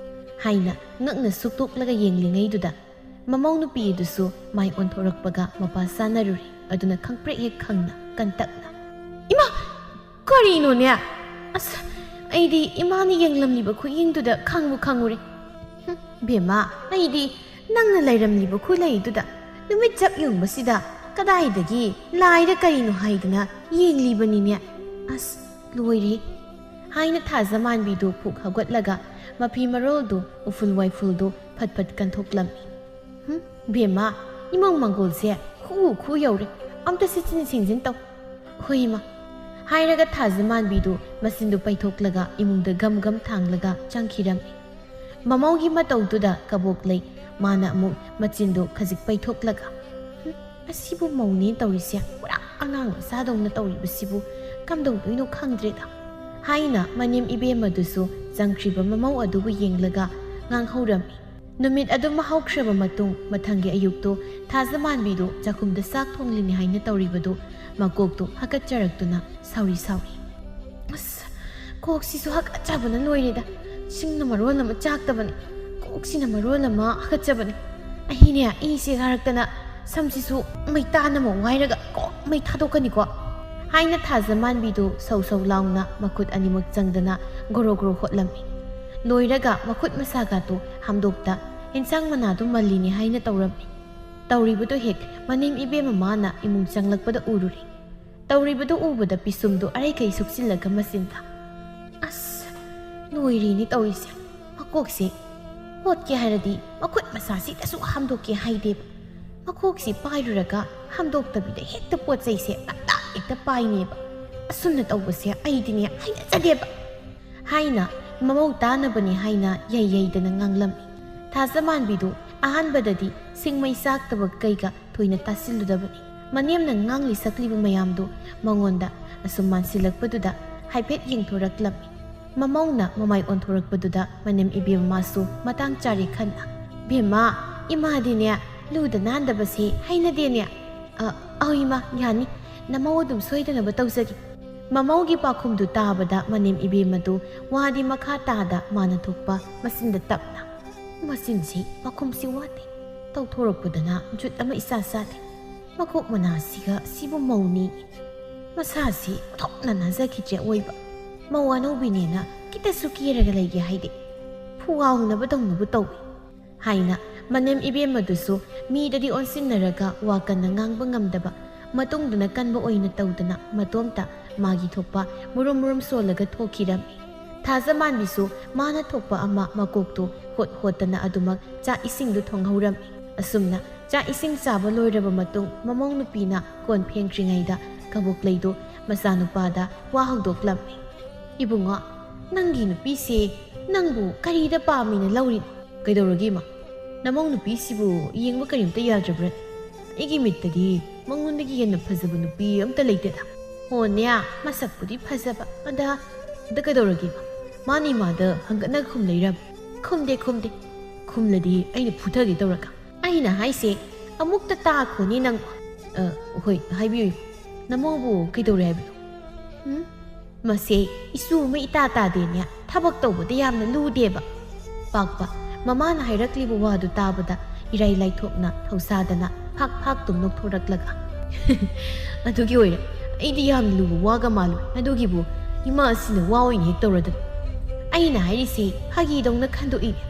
ꯍꯥꯏꯅ ꯉꯛꯅ ꯁꯨꯛꯇꯣꯛꯂꯒ ꯌꯦꯡꯂꯤꯉꯩꯗꯨꯗ ꯃꯃꯧ ꯅꯨꯄꯤ ꯑꯗꯨꯁꯨ ꯃꯥꯏ ꯑꯣꯟꯊꯣꯔꯛꯄꯒ ꯃꯄꯥ ꯆꯥꯅꯔꯨꯔꯦ꯫ ꯑꯗꯨꯅ ꯈꯪꯄ꯭ꯔꯦꯛ ꯍꯦꯛ ꯈꯪꯅ ꯀꯟꯇꯛꯅ, "ꯏꯃꯥ! ꯀꯔꯤꯅꯣꯅꯦ? ꯑꯁ, ꯑꯩꯗꯤ ꯏꯃꯥꯅ ꯌꯦꯡꯂꯝꯂꯤꯕ ꯈꯨꯌꯦꯡꯗꯨꯗ ꯈꯪꯕꯨ ꯈꯪꯉꯨꯔꯦ꯫ ꯍꯨꯝ, ꯕꯦꯝꯃ, ꯑꯩꯗꯤ ꯅꯪꯅ ꯂꯩꯔꯝꯂꯤꯕ ꯈꯨꯂꯩꯗꯨꯗ ꯅꯨꯃꯤꯠ ꯆꯞ ꯌꯨꯡꯕꯁꯤꯗ ꯀꯗꯥꯏꯗꯒꯤ ꯂꯥꯏꯔ ꯀꯔꯤꯅꯣ ꯍꯥꯏꯗꯅ ꯌꯦꯡꯂꯤꯕꯅꯤꯅꯦ꯫ ꯑꯁ, ꯂꯣꯏꯔꯦ!" ꯍꯥꯏꯅ ꯊꯥꯖꯃꯥꯟꯕꯤꯗꯨ ꯐꯨꯛ ꯍꯧꯒꯠꯂꯒ ꯃꯐꯤ ꯃꯔꯣꯜꯗꯨ, ꯎꯐꯨꯜ ꯋꯥꯏꯐꯨꯜꯗꯨ ꯐꯠ ꯐꯠ ꯀꯟꯊꯣꯛꯂꯝꯃꯤ꯫ "ꯍꯨꯝ, ꯕꯦꯝꯃ, ꯏꯃꯨꯡ ꯃꯪꯒꯣꯜꯁꯦ ꯈꯨ ꯈꯨ ꯌꯧꯔꯦ꯫ ꯑꯝꯇ ꯁꯤꯠꯆꯤꯟ ꯁꯦꯡꯖꯤꯟ ꯇꯧ꯫ ꯍꯣꯏ, ꯏꯃꯥ"꯫ ꯍꯥꯏꯔꯒ ꯊꯥꯖꯃꯥꯟꯕꯤꯗꯨ ꯃꯆꯤꯟꯗꯨ ꯄꯩꯊꯣꯛꯂꯒ ꯏꯃꯨꯡꯗ ꯒꯝ ꯒꯝ ꯊꯥꯡꯂꯒ ꯆꯪꯈꯤꯔꯝꯃꯤ꯫ ꯃꯃꯧꯒꯤ ꯃꯇꯧꯗꯨꯗ ꯀꯕꯣꯛꯂꯩ ꯃꯥꯅ ꯑꯃꯨꯛ ꯃꯆꯤꯟꯗꯨ ꯈꯖꯤꯛ ꯄꯩꯊꯣꯛꯂꯒ, "ꯍꯨꯝ, ꯑꯁꯤꯕꯨ ꯃꯧꯅꯦ ꯇꯧꯔꯤꯁꯦ, ꯄꯨꯔꯥ ꯑꯉꯥꯡ ꯃꯆꯥꯗꯧꯅ ꯇꯧꯔꯤꯕꯁꯤꯕꯨ ꯀꯝꯗꯧꯗꯣꯏꯅꯣ ꯈꯪꯗ꯭ꯔꯦꯗ" ꯍꯥꯏꯅ ꯃꯅꯦꯝ ꯏꯕꯦꯝꯃꯗꯨꯁꯨ ꯆꯪꯈ꯭ꯔꯤꯕ ꯃꯃꯧ ꯑꯗꯨꯕꯨ ꯌꯦꯡꯂꯒ ꯉꯥꯡꯍꯧꯔꯝꯃꯤ꯫ ꯅꯨꯃꯤꯠ ꯑꯗꯨꯝ ꯍꯧꯈ꯭ꯔꯕ ꯃꯇꯨꯡ, ꯃꯊꯪꯒꯤ ꯑꯌꯨꯛꯇꯨ ꯊꯥꯖꯃꯥꯟꯕꯤꯗꯨ ꯆꯥꯛꯈꯨꯝꯗ ꯆꯥꯛ ꯊꯣꯡꯂꯤꯅꯤ ꯍꯥꯏꯅ ꯇꯧꯔꯤꯕꯗꯨ ꯃꯀꯣꯛꯇꯨ ꯍꯥꯀꯠꯆꯔꯛꯇꯨꯅ ꯁꯥꯎꯔꯤ ꯁꯥꯎꯔꯤ꯫ "ꯑꯁ, ꯀꯣꯛꯁꯤꯁꯨ ꯍꯥꯀꯠꯆꯕꯅ ꯂꯣꯏꯔꯦꯗ꯫ ꯁꯤꯡꯅ ꯃꯔꯣꯜ ꯑꯃ ꯆꯥꯛꯇꯕꯅꯦ, ꯀꯣꯛꯁꯤꯅ ꯃꯔꯣꯜ ꯑꯃ ꯍꯥꯀꯠꯆꯕꯅꯦ꯫ ꯑꯩꯅꯦ ꯏꯁꯦ ꯀꯥꯔꯛꯇꯅ ꯁꯝꯁꯤꯁꯨ ꯃꯩꯇꯥꯟ ꯑꯃ ꯋꯥꯏꯔꯒ ꯀꯣꯛ ꯃꯩ ꯊꯥꯗꯣꯛꯀꯅꯤꯀꯣ" ꯍꯥꯏꯅ ꯊꯥꯖꯃꯥꯟꯕꯤꯗꯨ ꯁꯧ ꯁꯧ ꯂꯥꯎꯅ ꯃꯈꯨꯠ ꯑꯅꯤꯃꯛ ꯆꯪꯗꯅ ꯒꯣꯔꯣ ꯒꯣꯔꯣ ꯍꯣꯠꯂꯝꯃꯤ꯫ ꯂꯣꯏꯔꯒ ꯃꯈꯨꯠ ꯃꯁꯥꯒꯥꯗꯨ ꯍꯥꯝꯗꯣꯛꯇ ꯏꯟꯁꯥꯡ ꯃꯅꯥꯗꯨ ꯃꯜꯂꯤꯅꯤ ꯍꯥꯏꯅ ꯇꯧꯔꯝꯃꯤ꯫ ꯇꯧꯔꯤꯕꯗꯨ ꯍꯦꯛ ꯃꯅꯦꯝ ꯏꯕꯦꯝꯃ ꯃꯥꯅ ꯏꯃꯨꯡ ꯆꯪꯂꯛꯄꯗ ꯎꯔꯨꯔꯦ꯫ ꯇꯧꯔꯤꯕꯗꯨ ꯎꯕꯗ ꯄꯤꯁꯨꯝꯗꯨ ꯑꯔꯩꯈꯩ ꯁꯨꯞꯆꯤꯜꯂꯒ ꯃꯆꯤꯟꯗ, "ꯑꯁ, ꯂꯣꯏꯔꯦꯅꯦ ꯇꯧꯔꯤꯁꯦ꯫ ꯃꯀꯣꯛꯁꯦ ꯍꯣꯠꯀꯦ ꯍꯥꯏꯔꯗꯤ ꯃꯈꯨꯠ ꯃꯁꯥꯁꯤꯗꯁꯨ ꯍꯥꯝꯗꯣꯛꯀꯦ ꯍꯥꯏꯗꯦꯕ꯫ ꯃꯀꯣꯛꯁꯤ ꯄꯥꯏꯔꯨꯔꯒ ꯍꯥꯝꯗꯣꯛꯇꯕꯤꯗ ꯍꯦꯛꯇ ꯄꯣꯠ ꯆꯩꯁꯦ ꯇꯞꯇꯥ ꯍꯦꯛꯇ ꯄꯥꯏꯅꯦꯕ꯫ ꯑꯁꯨꯝꯅ ꯇꯧꯕꯁꯦ ꯑꯩꯗꯤꯅꯦ ꯍꯩꯅꯖꯗꯦꯕ" ꯍꯥꯏꯅ ꯃꯃꯧ ꯇꯥꯅꯕꯅꯤ ꯍꯥꯏꯅ ꯌꯩ ꯌꯩꯗꯅ ꯉꯥꯡꯂꯝꯃꯤ꯫ ꯊꯥꯖꯃꯥꯟꯕꯤꯗꯨ ꯑꯍꯥꯟꯕꯗꯗꯤ ꯁꯤꯡꯃꯩ ꯆꯥꯛꯇꯕ ꯀꯩꯒ ꯊꯣꯏꯅ ꯇꯥꯁꯤꯜꯂꯨꯗꯕꯅꯤ꯫ ꯃꯅꯦꯝꯅ ꯉꯥꯡꯂꯤ ꯁꯛꯂꯤꯕ ꯃꯌꯥꯝꯗꯨ ꯃꯉꯣꯟꯗ ꯑꯁꯨꯝ ꯃꯥꯟꯁꯤꯜꯂꯛꯄꯗꯨꯗ ꯍꯥꯏꯐꯦꯠ ꯌꯦꯡꯊꯣꯔꯛꯂꯝꯃꯤ꯫ ꯃꯃꯧꯅ ꯃꯃꯥꯏ ꯑꯣꯟꯊꯣꯔꯛꯄꯗꯨꯗ ꯃꯅꯦꯝ ꯏꯕꯦꯝꯃ ꯃꯥꯁꯨ ꯃꯇꯥꯡ ꯆꯥꯔꯦ ꯈꯟꯅ, "ꯕꯦꯝꯃ, ꯏꯃꯥꯗꯤꯅꯦ ꯂꯨꯗ ꯅꯥꯟꯗꯕꯁꯦ ꯍꯩꯅꯗꯦꯅꯦ꯫ ꯑ, ꯑꯧ ꯏꯃꯥ, ꯌꯥꯅꯤ꯫ ꯅꯃꯧ ꯑꯗꯨꯝ ꯁꯣꯏꯗꯅꯕ ꯇꯧꯖꯒꯦ"꯫ ꯃꯃꯧꯒꯤ ꯄꯥꯎꯈꯨꯝꯗꯨ ꯇꯥꯕꯗ ꯃꯅꯦꯝ ꯏꯕꯦꯝꯃꯗꯨ ꯋꯥꯗꯤ ꯃꯈꯥ ꯇꯥꯗ ꯃꯥꯅ ꯊꯣꯛꯄ ꯃꯆꯤꯟꯗ ꯇꯞꯅ, "ꯃꯆꯤꯟꯁꯤ ꯄꯥꯎꯈꯨꯝꯁꯤ ꯋꯥꯠꯇꯦ꯫ ꯇꯧꯊꯣꯔꯛꯄꯗꯅ ꯖꯨꯠ ꯑꯃ ꯏꯆꯥ ꯆꯥꯗꯦ꯫ ꯃꯀꯣꯛ ꯃꯅꯥꯁꯤꯒ ꯁꯤꯕꯨ ꯃꯧꯅꯤ꯫ ꯃꯁꯥꯁꯤ ꯑꯣꯟꯊꯣꯛꯅ ꯅꯥꯖꯈꯤꯗ꯭ꯔꯦ ꯑꯣꯏꯕ꯫ ꯃꯧ ꯑꯅꯧꯕꯤꯅꯦꯅ ꯈꯤꯇꯁꯨ ꯀꯦꯔꯒ ꯂꯩꯒꯦ ꯍꯥꯏꯗꯦ꯫ ꯐꯨꯋꯥ ꯍꯧꯅꯕꯗꯧꯅꯕꯨ ꯇꯧꯏ" ꯍꯥꯏꯅ ꯃꯅꯦꯝ ꯏꯕꯦꯝꯃꯗꯨꯁꯨ ꯃꯤꯗꯗꯤ ꯑꯣꯟꯁꯤꯟꯅꯔꯒ ꯋꯥ ꯀꯟꯅ ꯉꯥꯡꯕ ꯉꯝꯗꯕ, ꯃꯇꯨꯡꯗꯨꯅ ꯀꯟꯕ ꯑꯣꯏꯅ ꯇꯧꯗꯅ ꯃꯇꯣꯝꯇ ꯃꯥꯒꯤ ꯊꯣꯛꯄ ꯃꯨꯔꯨꯝ ꯃꯨꯔꯨꯝ ꯁꯣꯜꯂꯒ ꯊꯣꯛꯈꯤꯔꯝꯃꯤ꯫ ꯊꯥꯖꯃꯥꯟꯕꯤꯁꯨ ꯃꯥꯅ ꯊꯣꯛꯄ ꯑꯃ ꯃꯀꯣꯛꯇꯨ ꯍꯣꯠ ꯍꯣꯠꯇꯅ ꯑꯗꯨꯃꯛ ꯆꯥꯛ ꯏꯁꯤꯡꯗꯨ ꯊꯣꯡꯍꯧꯔꯝꯃꯤ꯫ ꯑꯁꯨꯝꯅ ꯆꯥꯛ ꯏꯁꯤꯡ ꯆꯥꯕ ꯂꯣꯏꯔꯕ ꯃꯇꯨꯡ, ꯃꯃꯧ ꯅꯨꯄꯤꯅ ꯀꯣꯟ ꯐꯦꯡꯗ꯭ꯔꯤꯉꯩꯗ ꯀꯕꯣꯛꯂꯩꯗꯨ ꯃꯆꯥꯅꯨꯄꯥꯗ ꯋꯥ ꯍꯧꯗꯣꯛꯂꯝꯃꯤ꯫ "ꯏꯕꯨꯡꯉꯣ, ꯅꯪꯒꯤ ꯅꯨꯄꯤꯁꯦ ꯅꯪꯕꯨ ꯀꯔꯤꯗ ꯄꯥꯝꯃꯤꯅ ꯂꯧꯔꯤꯅꯣ? ꯀꯩꯗꯧꯔꯒꯦ, ꯏꯃꯥ? ꯅꯃꯧ ꯅꯨꯄꯤꯁꯤꯕꯨ ꯌꯦꯡꯕ ꯀꯔꯤꯝꯇ ꯌꯥꯗ꯭ꯔꯕ꯭ꯔꯥ? ꯑꯩꯒꯤ ꯃꯤꯠꯇꯗꯤ ꯃꯉꯣꯟꯗꯒꯤ ꯍꯦꯟꯅ ꯐꯖꯕ ꯅꯨꯄꯤ ꯑꯝꯇ ꯂꯩꯇꯦꯗ꯫ ꯍꯣꯅꯦ, ꯃꯁꯛꯄꯨꯗꯤ ꯐꯖꯕ꯫ ꯑꯗ, ꯑꯗ ꯀꯩꯗꯧꯔꯒꯦ, ꯏꯃꯥ? ꯃꯥꯅ ꯏꯃꯥꯗ ꯍꯪꯒꯠꯅ ꯈꯨꯝꯂꯛꯏꯔꯕ? ꯈꯨꯝꯗꯦ, ꯈꯨꯝꯗꯦ꯫ ꯈꯨꯝꯂꯗꯤ ꯑꯩꯅ ꯐꯨꯊꯒꯦ ꯇꯧꯔꯒ꯫ ꯑꯩꯅ ꯍꯥꯏꯁꯦ ꯑꯃꯨꯛꯇ ꯇꯥꯈꯣꯅꯦ ꯅꯪ꯫ ꯑ, ꯍꯣꯏ, ꯍꯥꯏꯕꯤꯌꯨ꯫ ꯅꯃꯧꯕꯨ ꯀꯩꯗꯧꯔꯦ ꯍꯥꯏꯕꯅꯣ? ꯎꯝ? ꯃꯁꯦ ꯏꯁꯨ ꯑꯃ ꯏꯇꯥ ꯇꯥꯗꯦꯅꯦ꯫ ꯊꯕꯛ ꯇꯧꯕꯗ ꯌꯥꯝꯅ ꯂꯨꯗꯦꯕ꯫ ꯄꯥꯛꯄ, ꯃꯃꯥꯅ ꯍꯥꯏꯔꯛꯂꯤꯕ ꯋꯥꯗꯨ ꯇꯥꯕꯗ ꯏꯔꯥꯏ ꯂꯥꯏꯊꯣꯛꯅ ꯊꯧꯁꯥꯗꯅ ꯐꯥꯛ ꯐꯥꯛ ꯇꯨꯝ ꯅꯣꯛꯊꯣꯔꯛꯂꯒ꯫ ꯑꯗꯨꯒꯤ ꯑꯣꯏꯔꯦ ꯑꯩꯗꯤ ꯌꯥꯝ ꯂꯨꯕ ꯋꯥꯒ ꯃꯥꯜꯂꯨꯔꯦ꯫ ꯑꯗꯨꯒꯤꯕꯨ ꯏꯃꯥ ꯑꯁꯤꯅ ꯋꯥ ꯑꯣꯏꯅ ꯍꯦꯛ ꯇꯧꯔꯗꯅ꯫ ꯑꯩꯅ ꯍꯥꯏꯔꯤꯁꯤ ꯐꯥꯒꯤꯗꯧꯅ ꯈꯟꯗꯣꯛꯏꯅꯦ꯫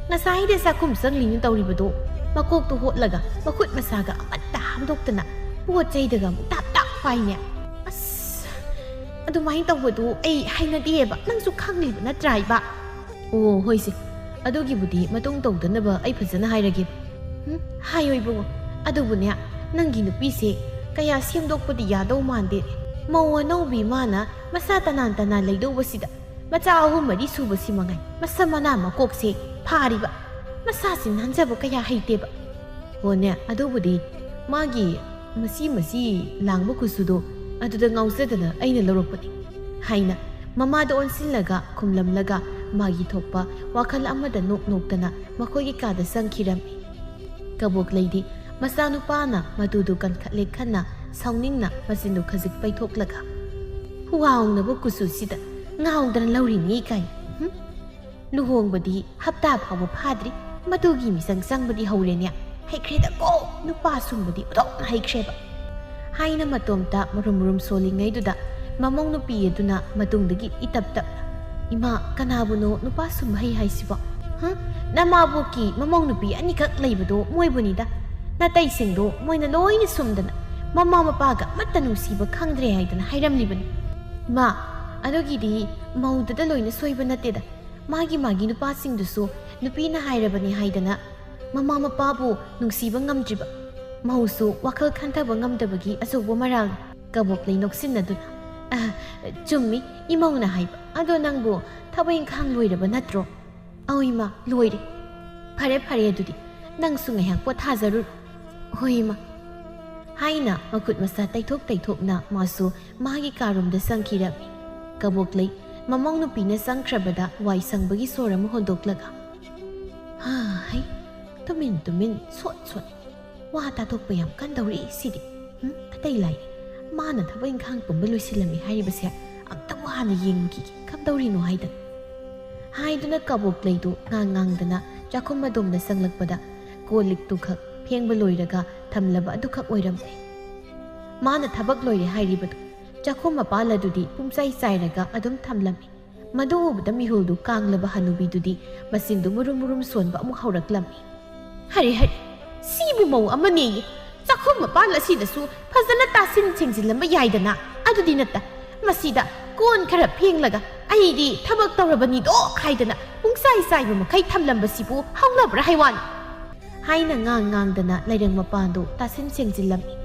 ꯉꯁꯥꯏꯗ ꯆꯥꯛꯈꯨꯝ ꯆꯪꯂꯤꯅ ꯇꯧꯔꯤꯕꯗꯣ ꯃꯀꯣꯛꯇꯣ ꯍꯣꯠꯂꯒ ꯃꯈꯨꯠ ꯃꯁꯥꯒ ꯑꯃꯠꯇ ꯍꯥꯝꯗꯣꯛꯇꯅ ꯄꯣꯠ ꯆꯩꯗꯒ ꯑꯃꯨꯛ ꯇꯥꯞ ꯇꯥꯞ ꯄꯥꯏꯅꯦ꯫ ꯑꯁ, ꯑꯗꯨꯃꯥꯏꯅ ꯇꯧꯕꯗꯨ ꯑꯩ ꯍꯩꯅꯗꯦꯕ, ꯅꯪꯁꯨ ꯈꯪꯂꯤꯕ ꯅꯠꯇ꯭ꯔꯥ ꯏꯕꯥ? ꯑꯣ, ꯍꯣꯏꯁꯦ, ꯑꯗꯨꯒꯤꯕꯨꯗꯤ ꯃꯇꯨꯡ ꯇꯧꯗꯅꯕ ꯑꯩ ꯐꯖꯅ ꯍꯥꯏꯔꯒꯦ꯫ ꯎꯝ, ꯍꯥꯏꯌꯣ ꯏꯕꯨꯡꯉꯣ꯫ ꯑꯗꯨꯕꯨꯅꯦ, ꯅꯪꯒꯤ ꯅꯨꯄꯤꯁꯦ ꯀꯌꯥ ꯁꯦꯝꯗꯣꯛꯄꯗꯤ ꯌꯥꯗꯧ ꯃꯥꯟꯗꯦ꯫ ꯃꯧ ꯑꯅꯧꯕꯤ ꯃꯥꯅ ꯃꯁꯥ ꯇꯅꯥꯟ ꯇꯅꯥꯟ ꯂꯩꯗꯧꯕꯁꯤꯗ, ꯃꯆꯥ ꯑꯍꯨꯝ ꯃꯔꯤ ꯁꯨꯕꯁꯤ ꯃꯉꯥꯏ ꯃꯁꯝ ꯃꯅꯥ ꯃꯀꯣꯛꯁꯦ ꯐꯥꯔꯤꯕ꯫ ꯃꯁꯥꯁꯤ ꯅꯥꯟꯖꯕ ꯀꯌꯥ ꯍꯩꯇꯦꯕ꯫ ꯍꯣꯅꯦ, ꯑꯗꯨꯕꯨꯗꯤ ꯃꯥꯒꯤ ꯃꯁꯤ ꯃꯁꯤ ꯂꯥꯡꯕ ꯀꯨꯆꯨꯗꯣ ꯑꯗꯨꯗ ꯉꯥꯎꯖꯗꯅ ꯑꯩꯅ ꯂꯧꯔꯛꯄꯅꯤ, ꯍꯥꯏꯅ ꯃꯃꯥꯗ ꯑꯣꯟꯁꯤꯜꯂꯒ ꯈꯨꯝꯂꯝꯂꯒ ꯃꯥꯒꯤ ꯊꯣꯛꯄ ꯋꯥꯈꯜ ꯑꯃꯗ ꯅꯣꯛ ꯅꯣꯛꯇꯅ ꯃꯈꯣꯏꯒꯤ ꯀꯥꯗ ꯆꯪꯈꯤꯔꯝꯃꯤ꯫ ꯀꯕꯣꯛꯂꯩꯗꯤ ꯃꯆꯥꯅꯨꯄꯥꯅ ꯃꯇꯨꯗꯨ ꯀꯟꯈꯠꯂꯦ ꯈꯟꯅ ꯁꯥꯎꯅꯤꯡꯅ ꯃꯆꯤꯟꯗꯨ ꯈꯖꯤꯛ ꯄꯩꯊꯣꯛꯂꯒ, "ꯋꯥꯎꯅꯕ ꯀꯨꯆꯨꯁꯤꯗ ꯉꯥꯎꯗꯅ ꯂꯧꯔꯤꯅꯤ ꯀꯥꯏꯅ꯫ ꯍꯨꯝ? ꯂꯨꯍꯣꯡꯕꯗꯤ ꯍꯞꯇꯥ ꯐꯥꯎꯕ ꯐꯥꯗ꯭ꯔꯤ, ꯃꯗꯨꯒꯤ ꯃꯤꯆꯪ ꯆꯪꯕꯗꯤ ꯍꯧꯔꯦꯅꯦ꯫ ꯍꯩꯈ꯭ꯔꯦꯗꯀꯣ, ꯅꯨꯄꯥ ꯁꯨꯝꯕꯗꯤ ꯑꯣꯟꯊꯣꯛꯅ ꯍꯩꯈ꯭ꯔꯦꯕ"꯫ ꯍꯥꯏꯅ ꯃꯇꯣꯝꯇ ꯃꯔꯨꯝ ꯃꯔꯨꯝ ꯁꯣꯜꯂꯤꯉꯩꯗꯨꯗ ꯃꯃꯧ ꯅꯨꯄꯤ ꯑꯗꯨꯅ ꯃꯇꯨꯡꯗꯒꯤ ꯏꯇꯞ ꯇꯞꯅ, "ꯏꯃꯥ, ꯀꯅꯥꯕꯨꯅꯣ ꯅꯨꯄꯥ ꯁꯨꯝꯕ ꯍꯩ ꯍꯥꯏꯁꯤꯕꯣ? ꯍꯥ? ꯅꯃꯥꯕꯣꯛꯀꯤ ꯃꯃꯧ ꯅꯨꯄꯤ ꯑꯅꯤꯈꯛ ꯂꯩꯕꯗꯣ ꯃꯣꯏꯕꯨꯅꯤꯗ꯫ ꯅꯥꯇꯩꯁꯤꯡꯗꯣ ꯃꯣꯏꯅ ꯂꯣꯏꯅ ꯁꯨꯝꯗꯅ ꯃꯃꯥ ꯃꯄꯥꯒ ꯑꯃꯠꯇ ꯅꯨꯡꯁꯤꯕ ꯈꯪꯗ꯭ꯔꯦ" ꯍꯥꯏꯗꯅ ꯍꯥꯏꯔꯝꯂꯤꯕꯅꯤ꯫ ꯏꯃꯥ, ꯑꯗꯨꯒꯤꯗꯤ ꯃꯧꯗꯨꯗ ꯂꯣꯏꯅ ꯁꯣꯏꯕ ꯅꯠꯇꯦꯗ꯫ ꯃꯥꯒꯤ ꯃꯥꯒꯤ ꯅꯨꯄꯥꯁꯤꯡꯗꯨꯁꯨ ꯅꯨꯄꯤꯅ ꯍꯥꯏꯔꯕꯅꯤ ꯍꯥꯏꯗꯅ ꯃꯃꯥ ꯃꯄꯥꯕꯨ ꯅꯨꯡꯁꯤꯕ ꯉꯝꯗ꯭ꯔꯤꯕ, ꯃꯧꯁꯨ ꯋꯥꯈꯜ ꯈꯟꯊꯕ ꯉꯝꯗꯕꯒꯤ ꯑꯆꯧꯕ ꯃꯔꯥꯜꯅꯤ꯫ ꯀꯕꯣꯛꯂꯩ ꯅꯣꯛꯁꯤꯟꯅꯗꯨꯅ, "ꯑ, ꯆꯨꯝꯃꯤ, ꯏꯃꯧꯅ ꯍꯥꯏꯕ꯫ ꯑꯗꯣ ꯅꯪꯕꯨ ꯊꯕꯛ ꯏꯪꯈꯥꯡ ꯂꯣꯏꯔꯕ ꯅꯠꯇ꯭ꯔꯣ? ꯑꯧ ꯏꯃꯥ, ꯂꯣꯏꯔꯦ꯫ ꯐꯔꯦ ꯐꯔꯦ, ꯑꯗꯨꯗꯤ ꯅꯪꯁꯨ ꯉꯥꯏꯍꯥꯛ ꯄꯣꯊꯥꯖꯔꯨꯔꯣ꯫ ꯍꯣꯏ ꯏꯃꯥ꯫ ꯍꯥꯏꯅ ꯃꯈꯨꯠ ꯃꯁꯥ ꯇꯩꯊꯣꯛ ꯇꯩꯊꯣꯛꯅ ꯃꯥꯁꯨ ꯃꯥꯒꯤ ꯀꯥꯔꯣꯝꯗ ꯆꯪꯈꯤꯔꯝꯃꯤ꯫ ꯀꯕꯣꯛꯂꯩ ꯃꯃꯧ ꯅꯨꯄꯤꯅ ꯆꯪꯈ꯭ꯔꯕꯗ ꯋꯥꯏ ꯁꯪꯕꯒꯤ ꯁꯣꯔ ꯑꯃ ꯍꯣꯟꯗꯣꯛꯂꯒ, "ꯍꯥ, ꯍꯩ, ꯇꯨꯃꯤꯟ ꯇꯨꯃꯤꯟ, ꯁꯣꯠ ꯁꯣꯠ꯫ ꯋꯥ ꯇꯥꯊꯣꯛꯄ ꯌꯥꯝ ꯀꯟꯗꯧꯔꯤ ꯁꯤꯗꯤ꯫ ꯎꯝ, ꯑꯇꯩ ꯂꯥꯏꯔꯤ, ꯃꯥꯅ ꯊꯕꯛ ꯏꯪꯈꯥꯡ ꯄꯨꯝꯕ ꯂꯣꯏꯁꯤꯜꯂꯝꯃꯤ ꯍꯥꯏꯔꯤꯕꯁꯦ ꯑꯝꯇꯕꯨ ꯍꯥꯟꯅ ꯌꯦꯡꯉꯨꯈꯤꯒꯦ, ꯀꯝꯗꯧꯔꯤꯅꯣ ꯍꯥꯏꯗꯅ?" ꯍꯥꯏꯗꯨꯅ ꯀꯕꯣꯛꯂꯩꯗꯨ ꯉꯥꯡ ꯉꯥꯡꯗꯅ ꯆꯥꯛꯈꯨꯝ ꯑꯗꯣꯝꯗ ꯆꯪꯂꯛꯄꯗ ꯀꯣꯜ ꯂꯤꯛꯇꯨꯈꯛ ꯐꯦꯡꯕ ꯂꯣꯏꯔꯒ ꯊꯝꯂꯕ ꯑꯗꯨꯈꯛ ꯑꯣꯏꯔꯝꯂꯦ꯫ ꯃꯥꯅ ꯊꯕꯛ ꯂꯣꯏꯔꯦ ꯍꯥꯏꯔꯤꯕꯗꯨ ꯆꯥꯛꯈꯨꯝ ꯃꯄꯥꯜ ꯑꯗꯨꯗꯤ ꯄꯨꯝꯆꯥꯏ ꯆꯥꯏꯔꯒ ꯑꯗꯨꯝ ꯊꯝꯂꯝꯃꯤ꯫ ꯃꯗꯨ ꯎꯕꯗ ꯃꯤꯍꯨꯜꯗꯨ ꯀꯥꯡꯂꯕ ꯍꯅꯨꯕꯤꯗꯨꯗꯤ ꯃꯆꯤꯟꯗꯨ ꯃꯨꯔꯨꯝ ꯃꯨꯔꯨꯝ ꯁꯣꯟꯕ ꯑꯃꯨꯛ ꯍꯧꯔꯛꯂꯝꯃꯤ꯫ "ꯍꯔꯦ ꯍꯔꯦ, ꯁꯤꯕꯨ ꯃꯧ ꯑꯃꯅꯦꯌꯦ꯫ ꯆꯥꯛꯈꯨꯝ ꯃꯄꯥꯜ ꯑꯁꯤꯗꯁꯨ ꯐꯖꯅ ꯇꯥꯁꯤꯟ ꯁꯦꯡꯖꯤꯜꯂꯝꯕ ꯌꯥꯏꯗꯅ꯫ ꯑꯗꯨꯗꯤ ꯅꯠꯇ, ꯃꯁꯤꯗ ꯀꯣꯟ ꯈꯔ ꯐꯦꯡꯂꯒ ꯑꯩꯗꯤ ꯊꯕꯛ ꯇꯧꯔꯕꯅꯤꯗꯣ ꯍꯥꯏꯗꯅ ꯄꯨꯡꯆꯥꯏ ꯆꯥꯏꯕ ꯃꯈꯩ ꯊꯝꯂꯝꯕꯁꯤꯕꯨ ꯍꯧꯅꯕ꯭ꯔꯥ ꯍꯥꯏꯋꯥꯅꯤ?" ꯍꯥꯏꯅ ꯉꯥꯡ ꯉꯥꯡꯗꯅ ꯂꯩꯔꯪ ꯃꯄꯥꯟꯗꯨ ꯇꯥꯁꯤꯟ ꯁꯦꯡꯖꯤꯜꯂꯝꯃꯤ꯫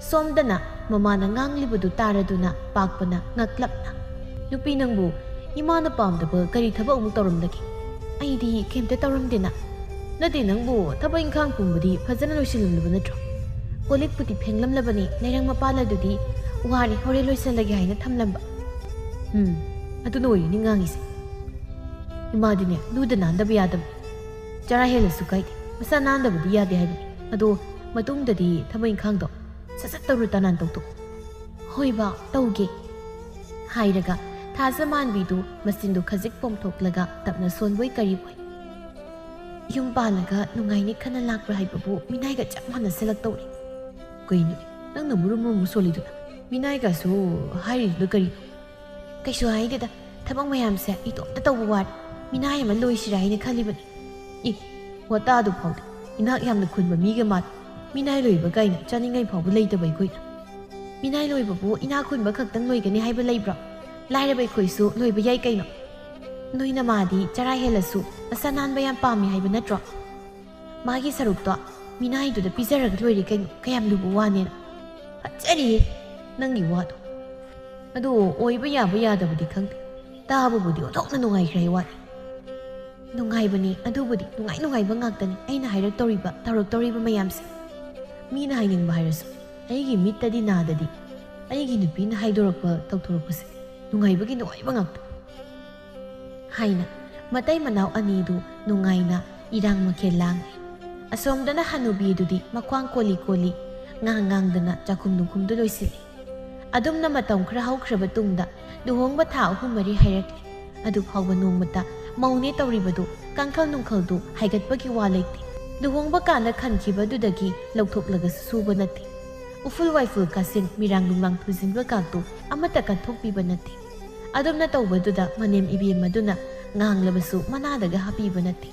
ꯁꯣꯝꯗꯅ ꯃꯃꯥꯅ ꯉꯥꯡꯂꯤꯕꯗꯨ ꯇꯥꯔꯗꯨꯅ ꯄꯥꯛꯄꯅ ꯉꯛꯂꯞꯅ, "ꯅꯨꯄꯤ ꯅꯪꯕꯨ ꯏꯃꯥꯅ ꯄꯥꯝꯗꯕ ꯀꯔꯤ ꯊꯕꯛ ꯑꯃꯨꯛ ꯇꯧꯔꯝꯂꯒꯦ?" "ꯑꯩꯗꯤ ꯀꯩꯝꯇ ꯇꯧꯔꯝꯗꯦꯅ꯫ ꯅꯠꯇꯦ, ꯅꯪꯕꯨ ꯊꯕꯛ ꯏꯪꯈꯥꯡ ꯄꯨꯝꯕꯗꯤ ꯐꯖꯅ ꯂꯣꯏꯁꯤꯜꯂꯝꯂꯕ ꯅꯠꯇ꯭ꯔꯣ? ꯀꯣꯜ ꯂꯤꯛꯄꯨꯗꯤ ꯐꯦꯡꯂꯝꯂꯕꯅꯤ, ꯂꯩꯔꯪ ꯃꯄꯥꯜ ꯑꯗꯨꯗꯤ ꯋꯥꯔꯦ, ꯍꯣꯔꯦꯟ ꯂꯣꯏꯁꯤꯜꯂꯒꯦ ꯍꯥꯏꯅ ꯊꯝꯂꯝꯕ꯫" "ꯎꯝ, ꯑꯗꯨꯅ ꯑꯣꯏꯔꯤꯅꯤ ꯉꯥꯡꯉꯤꯁꯦ꯫ ꯏꯃꯥꯗꯤꯅꯦ, ꯂꯨꯗ ꯅꯥꯟꯗꯕ ꯌꯥꯗꯕꯅꯤ꯫ ꯆꯔꯥ ꯍꯦꯜꯂꯁꯨ ꯀꯥꯏꯗꯦ, ꯃꯁꯥ ꯅꯥꯟꯗꯕꯗꯤ ꯌꯥꯗꯦ ꯍꯥꯏꯕꯅꯤ꯫ ꯑꯗꯣ ꯃꯇꯨꯡꯗꯗꯤ ꯊꯕꯛ ꯏꯪꯈꯥꯡꯗꯣ ꯁꯠ ꯁꯠ ꯇꯧꯔꯨ ꯇꯅꯥꯟ ꯇꯧꯊꯣꯛꯎ꯫" "ꯍꯣꯏ ꯕꯥ, ꯇꯧꯒꯦ꯫" ꯍꯥꯏꯔꯒ ꯊꯥꯖ ꯃꯥꯟꯕꯤꯗꯨ ꯃꯆꯤꯟꯗꯨ ꯈꯖꯤꯛ ꯄꯣꯝꯊꯣꯛꯂꯒ ꯇꯞꯅ ꯁꯣꯟꯕꯣꯏ ꯀꯔꯤꯕꯣꯏ, "ꯌꯨꯝ ꯄꯥꯜꯂꯒ ꯅꯨꯡꯉꯥꯏꯅꯤ ꯈꯟꯅ ꯂꯥꯛꯄ꯭ꯔꯥ ꯍꯥꯏꯕꯕꯨ ꯃꯤꯅꯥꯏꯒ ꯆꯞ ꯃꯥꯟꯅꯁꯤꯜꯂꯛꯇꯧꯔꯦ꯫" "ꯀꯩꯅꯣ ꯅꯪꯅ ꯃꯨꯔꯨꯝ ꯃꯨꯔꯨꯝ ꯁꯣꯜꯂꯤꯗꯨꯅ? ꯃꯤꯅꯥꯏꯒꯁꯨ ꯍꯥꯏꯔꯤꯗꯨꯅ ꯀꯔꯤꯅꯣ?" "ꯀꯩꯁꯨ ꯍꯥꯏꯗꯦꯗ, ꯊꯕꯛ ꯃꯌꯥꯝꯁꯦ ꯏꯇꯣꯝꯇ ꯇꯧꯕ ꯋꯥꯔꯦ꯫ ꯃꯤꯅꯥꯏ ꯑꯃ ꯂꯣꯏꯁꯤꯔꯥ ꯍꯥꯏꯅ ꯈꯜꯂꯤꯕꯅꯤ꯫" "ꯏ, ꯋꯥꯇꯥꯗꯨ ꯐꯥꯎꯗꯤ꯫ ꯏꯅꯥꯛ ꯌꯥꯝꯅ ꯈꯨꯟꯕ ꯃꯤꯒ ꯃꯥꯜꯂꯤ꯫ ꯃꯤꯅꯥꯏ ꯂꯣꯏꯕ ꯀꯥꯏꯅ ꯆꯥꯅꯤꯡꯉꯥꯏ ꯐꯥꯎꯕ ꯂꯩꯇꯕ ꯑꯩꯈꯣꯏꯅ꯫ ꯃꯤꯅꯥꯏ ꯂꯣꯏꯕꯕꯨ ꯏꯅꯥꯛ ꯈꯨꯟꯕ ꯈꯛꯇꯪ ꯂꯣꯏꯒꯅꯤ ꯍꯥꯏꯕ ꯂꯩꯕ꯭ꯔꯣ? ꯂꯥꯏꯔꯕ ꯑꯩꯈꯣꯏꯁꯨ ꯂꯣꯏꯕ ꯌꯥꯏ ꯀꯩꯅꯣ꯫ ꯅꯣꯏ ꯅꯃꯥꯗꯤ ꯆꯔꯥ ꯍꯦꯜꯂꯁꯨ ꯃꯁꯥ ꯅꯥꯟꯕ ꯌꯥꯝ ꯄꯥꯝꯃꯤ ꯍꯥꯏꯕ ꯅꯠꯇ꯭ꯔꯣ? ꯃꯥꯒꯤ ꯁꯔꯨꯛꯇꯣ ꯃꯤꯅꯥꯏꯗꯨꯗ ꯄꯤꯖꯔꯒ ꯂꯣꯏꯔꯦ ꯀꯩꯅꯣ, ꯀꯌꯥꯝ ꯂꯨꯕ ꯋꯥꯅꯦꯅ꯫" "ꯐꯠꯖꯔꯤꯍꯦ ꯅꯪꯒꯤ ꯋꯥꯗꯣ꯫ ꯑꯗꯣ ꯑꯣꯏꯕ ꯌꯥꯕ ꯌꯥꯗꯕꯗꯤ ꯈꯪꯗꯦ꯫ ꯇꯥꯕꯕꯨꯗꯤ ꯑꯣꯟꯊꯣꯛꯅ ꯅꯨꯡꯉꯥꯏꯈ꯭ꯔꯦ꯫ ꯋꯥꯠꯂꯤ꯫ ꯅꯨꯡꯉꯥꯏꯕꯅꯤ, ꯑꯗꯨꯕꯨꯗꯤ ꯅꯨꯡꯉꯥꯏ ꯅꯨꯡꯉꯥꯏꯕ ꯉꯥꯛꯇꯅꯤ ꯑꯩꯅ ꯍꯥꯏꯔꯛꯇꯧꯔꯤꯕ, ꯇꯧꯔꯛꯇꯧꯔꯤꯕ ꯃꯌꯥꯝꯁꯦ꯫ ꯃꯤꯅ ꯍꯥꯏꯅꯤꯡꯕ ꯍꯥꯏꯔꯁꯨ ꯑꯩꯒꯤ ꯃꯤꯠꯇꯗꯤ ꯅꯥꯗꯗꯤ ꯑꯩꯒꯤ ꯅꯨꯄꯤꯅ ꯍꯥꯏꯗꯣꯔꯛꯄ, ꯇꯧꯊꯣꯔꯛꯄꯁꯦ ꯅꯨꯡꯉꯥꯏꯕꯒꯤ ꯅꯨꯡꯉꯥꯏꯕ ꯉꯥꯛꯇ꯫ ꯍꯥꯏꯅ ꯃꯇꯩ ꯃꯅꯥꯎ ꯑꯅꯤꯗꯨ ꯅꯨꯡꯉꯥꯏꯅ ꯏꯔꯥꯡ ꯃꯈꯦꯜ ꯂꯥꯡꯂꯤ꯫ ꯑꯁꯣꯝꯗꯅ ꯍꯅꯨꯕꯤꯗꯨꯗꯤ ꯃꯈ꯭ꯋꯥꯡ ꯀꯣꯜꯂꯤ ꯀꯣꯜꯂꯤ ꯉꯥꯡ ꯉꯥꯡꯗꯅ ꯆꯥꯛꯈꯨꯝ ꯅꯨꯡꯈꯨꯝꯗꯨ ꯂꯣꯏꯁꯤꯜꯂꯤ꯫ ꯑꯗꯨꯝꯅ ꯃꯇꯝ ꯈꯔ ꯍꯧꯈ꯭ꯔꯕ ꯇꯨꯡꯗ ꯂꯨꯍꯣꯡꯕ ꯊꯥ ꯑꯍꯨꯝ ꯃꯔꯤ ꯍꯥꯏꯔꯛꯂꯤ꯫ ꯑꯗꯨ ꯐꯥꯎꯕ ꯅꯣꯡꯃꯇ ꯃꯧꯅꯦ ꯇꯧꯔꯤꯕꯗꯨ ꯀꯥꯡꯈꯜ ꯅꯨꯡꯈꯜꯗꯨ ꯍꯥꯏꯒꯠꯄꯒꯤ ꯋꯥ ꯂꯩꯇꯦ꯫ ꯂꯨꯍꯣꯡꯕ ꯀꯥꯟꯗ ꯈꯟꯈꯤꯕꯗꯨꯗꯒꯤ ꯂꯧꯊꯣꯛꯂꯒꯁꯨ ꯁꯨꯕ ꯅꯠꯇꯦ꯫ ꯎꯐꯨꯜ ꯋꯥꯏꯐꯨꯜ ꯀꯥꯁꯤꯟ ꯃꯤꯔꯥꯡ ꯅꯨꯡꯂꯥꯡ ꯊꯨꯖꯤꯟꯕ ꯀꯥꯛꯇꯨ ꯑꯃꯠꯇ ꯀꯟꯊꯣꯛꯄꯤꯕ ꯅꯠꯇꯦ꯫ ꯑꯗꯨꯝꯅ ꯇꯧꯕꯗꯨꯗ ꯃꯅꯦꯝ ꯏꯕꯦꯝꯃꯗꯨꯅ ꯉꯥꯡꯂꯕꯁꯨ ꯃꯅꯥꯗꯒ ꯍꯥꯞꯄꯤꯕ ꯅꯠꯇꯦ꯫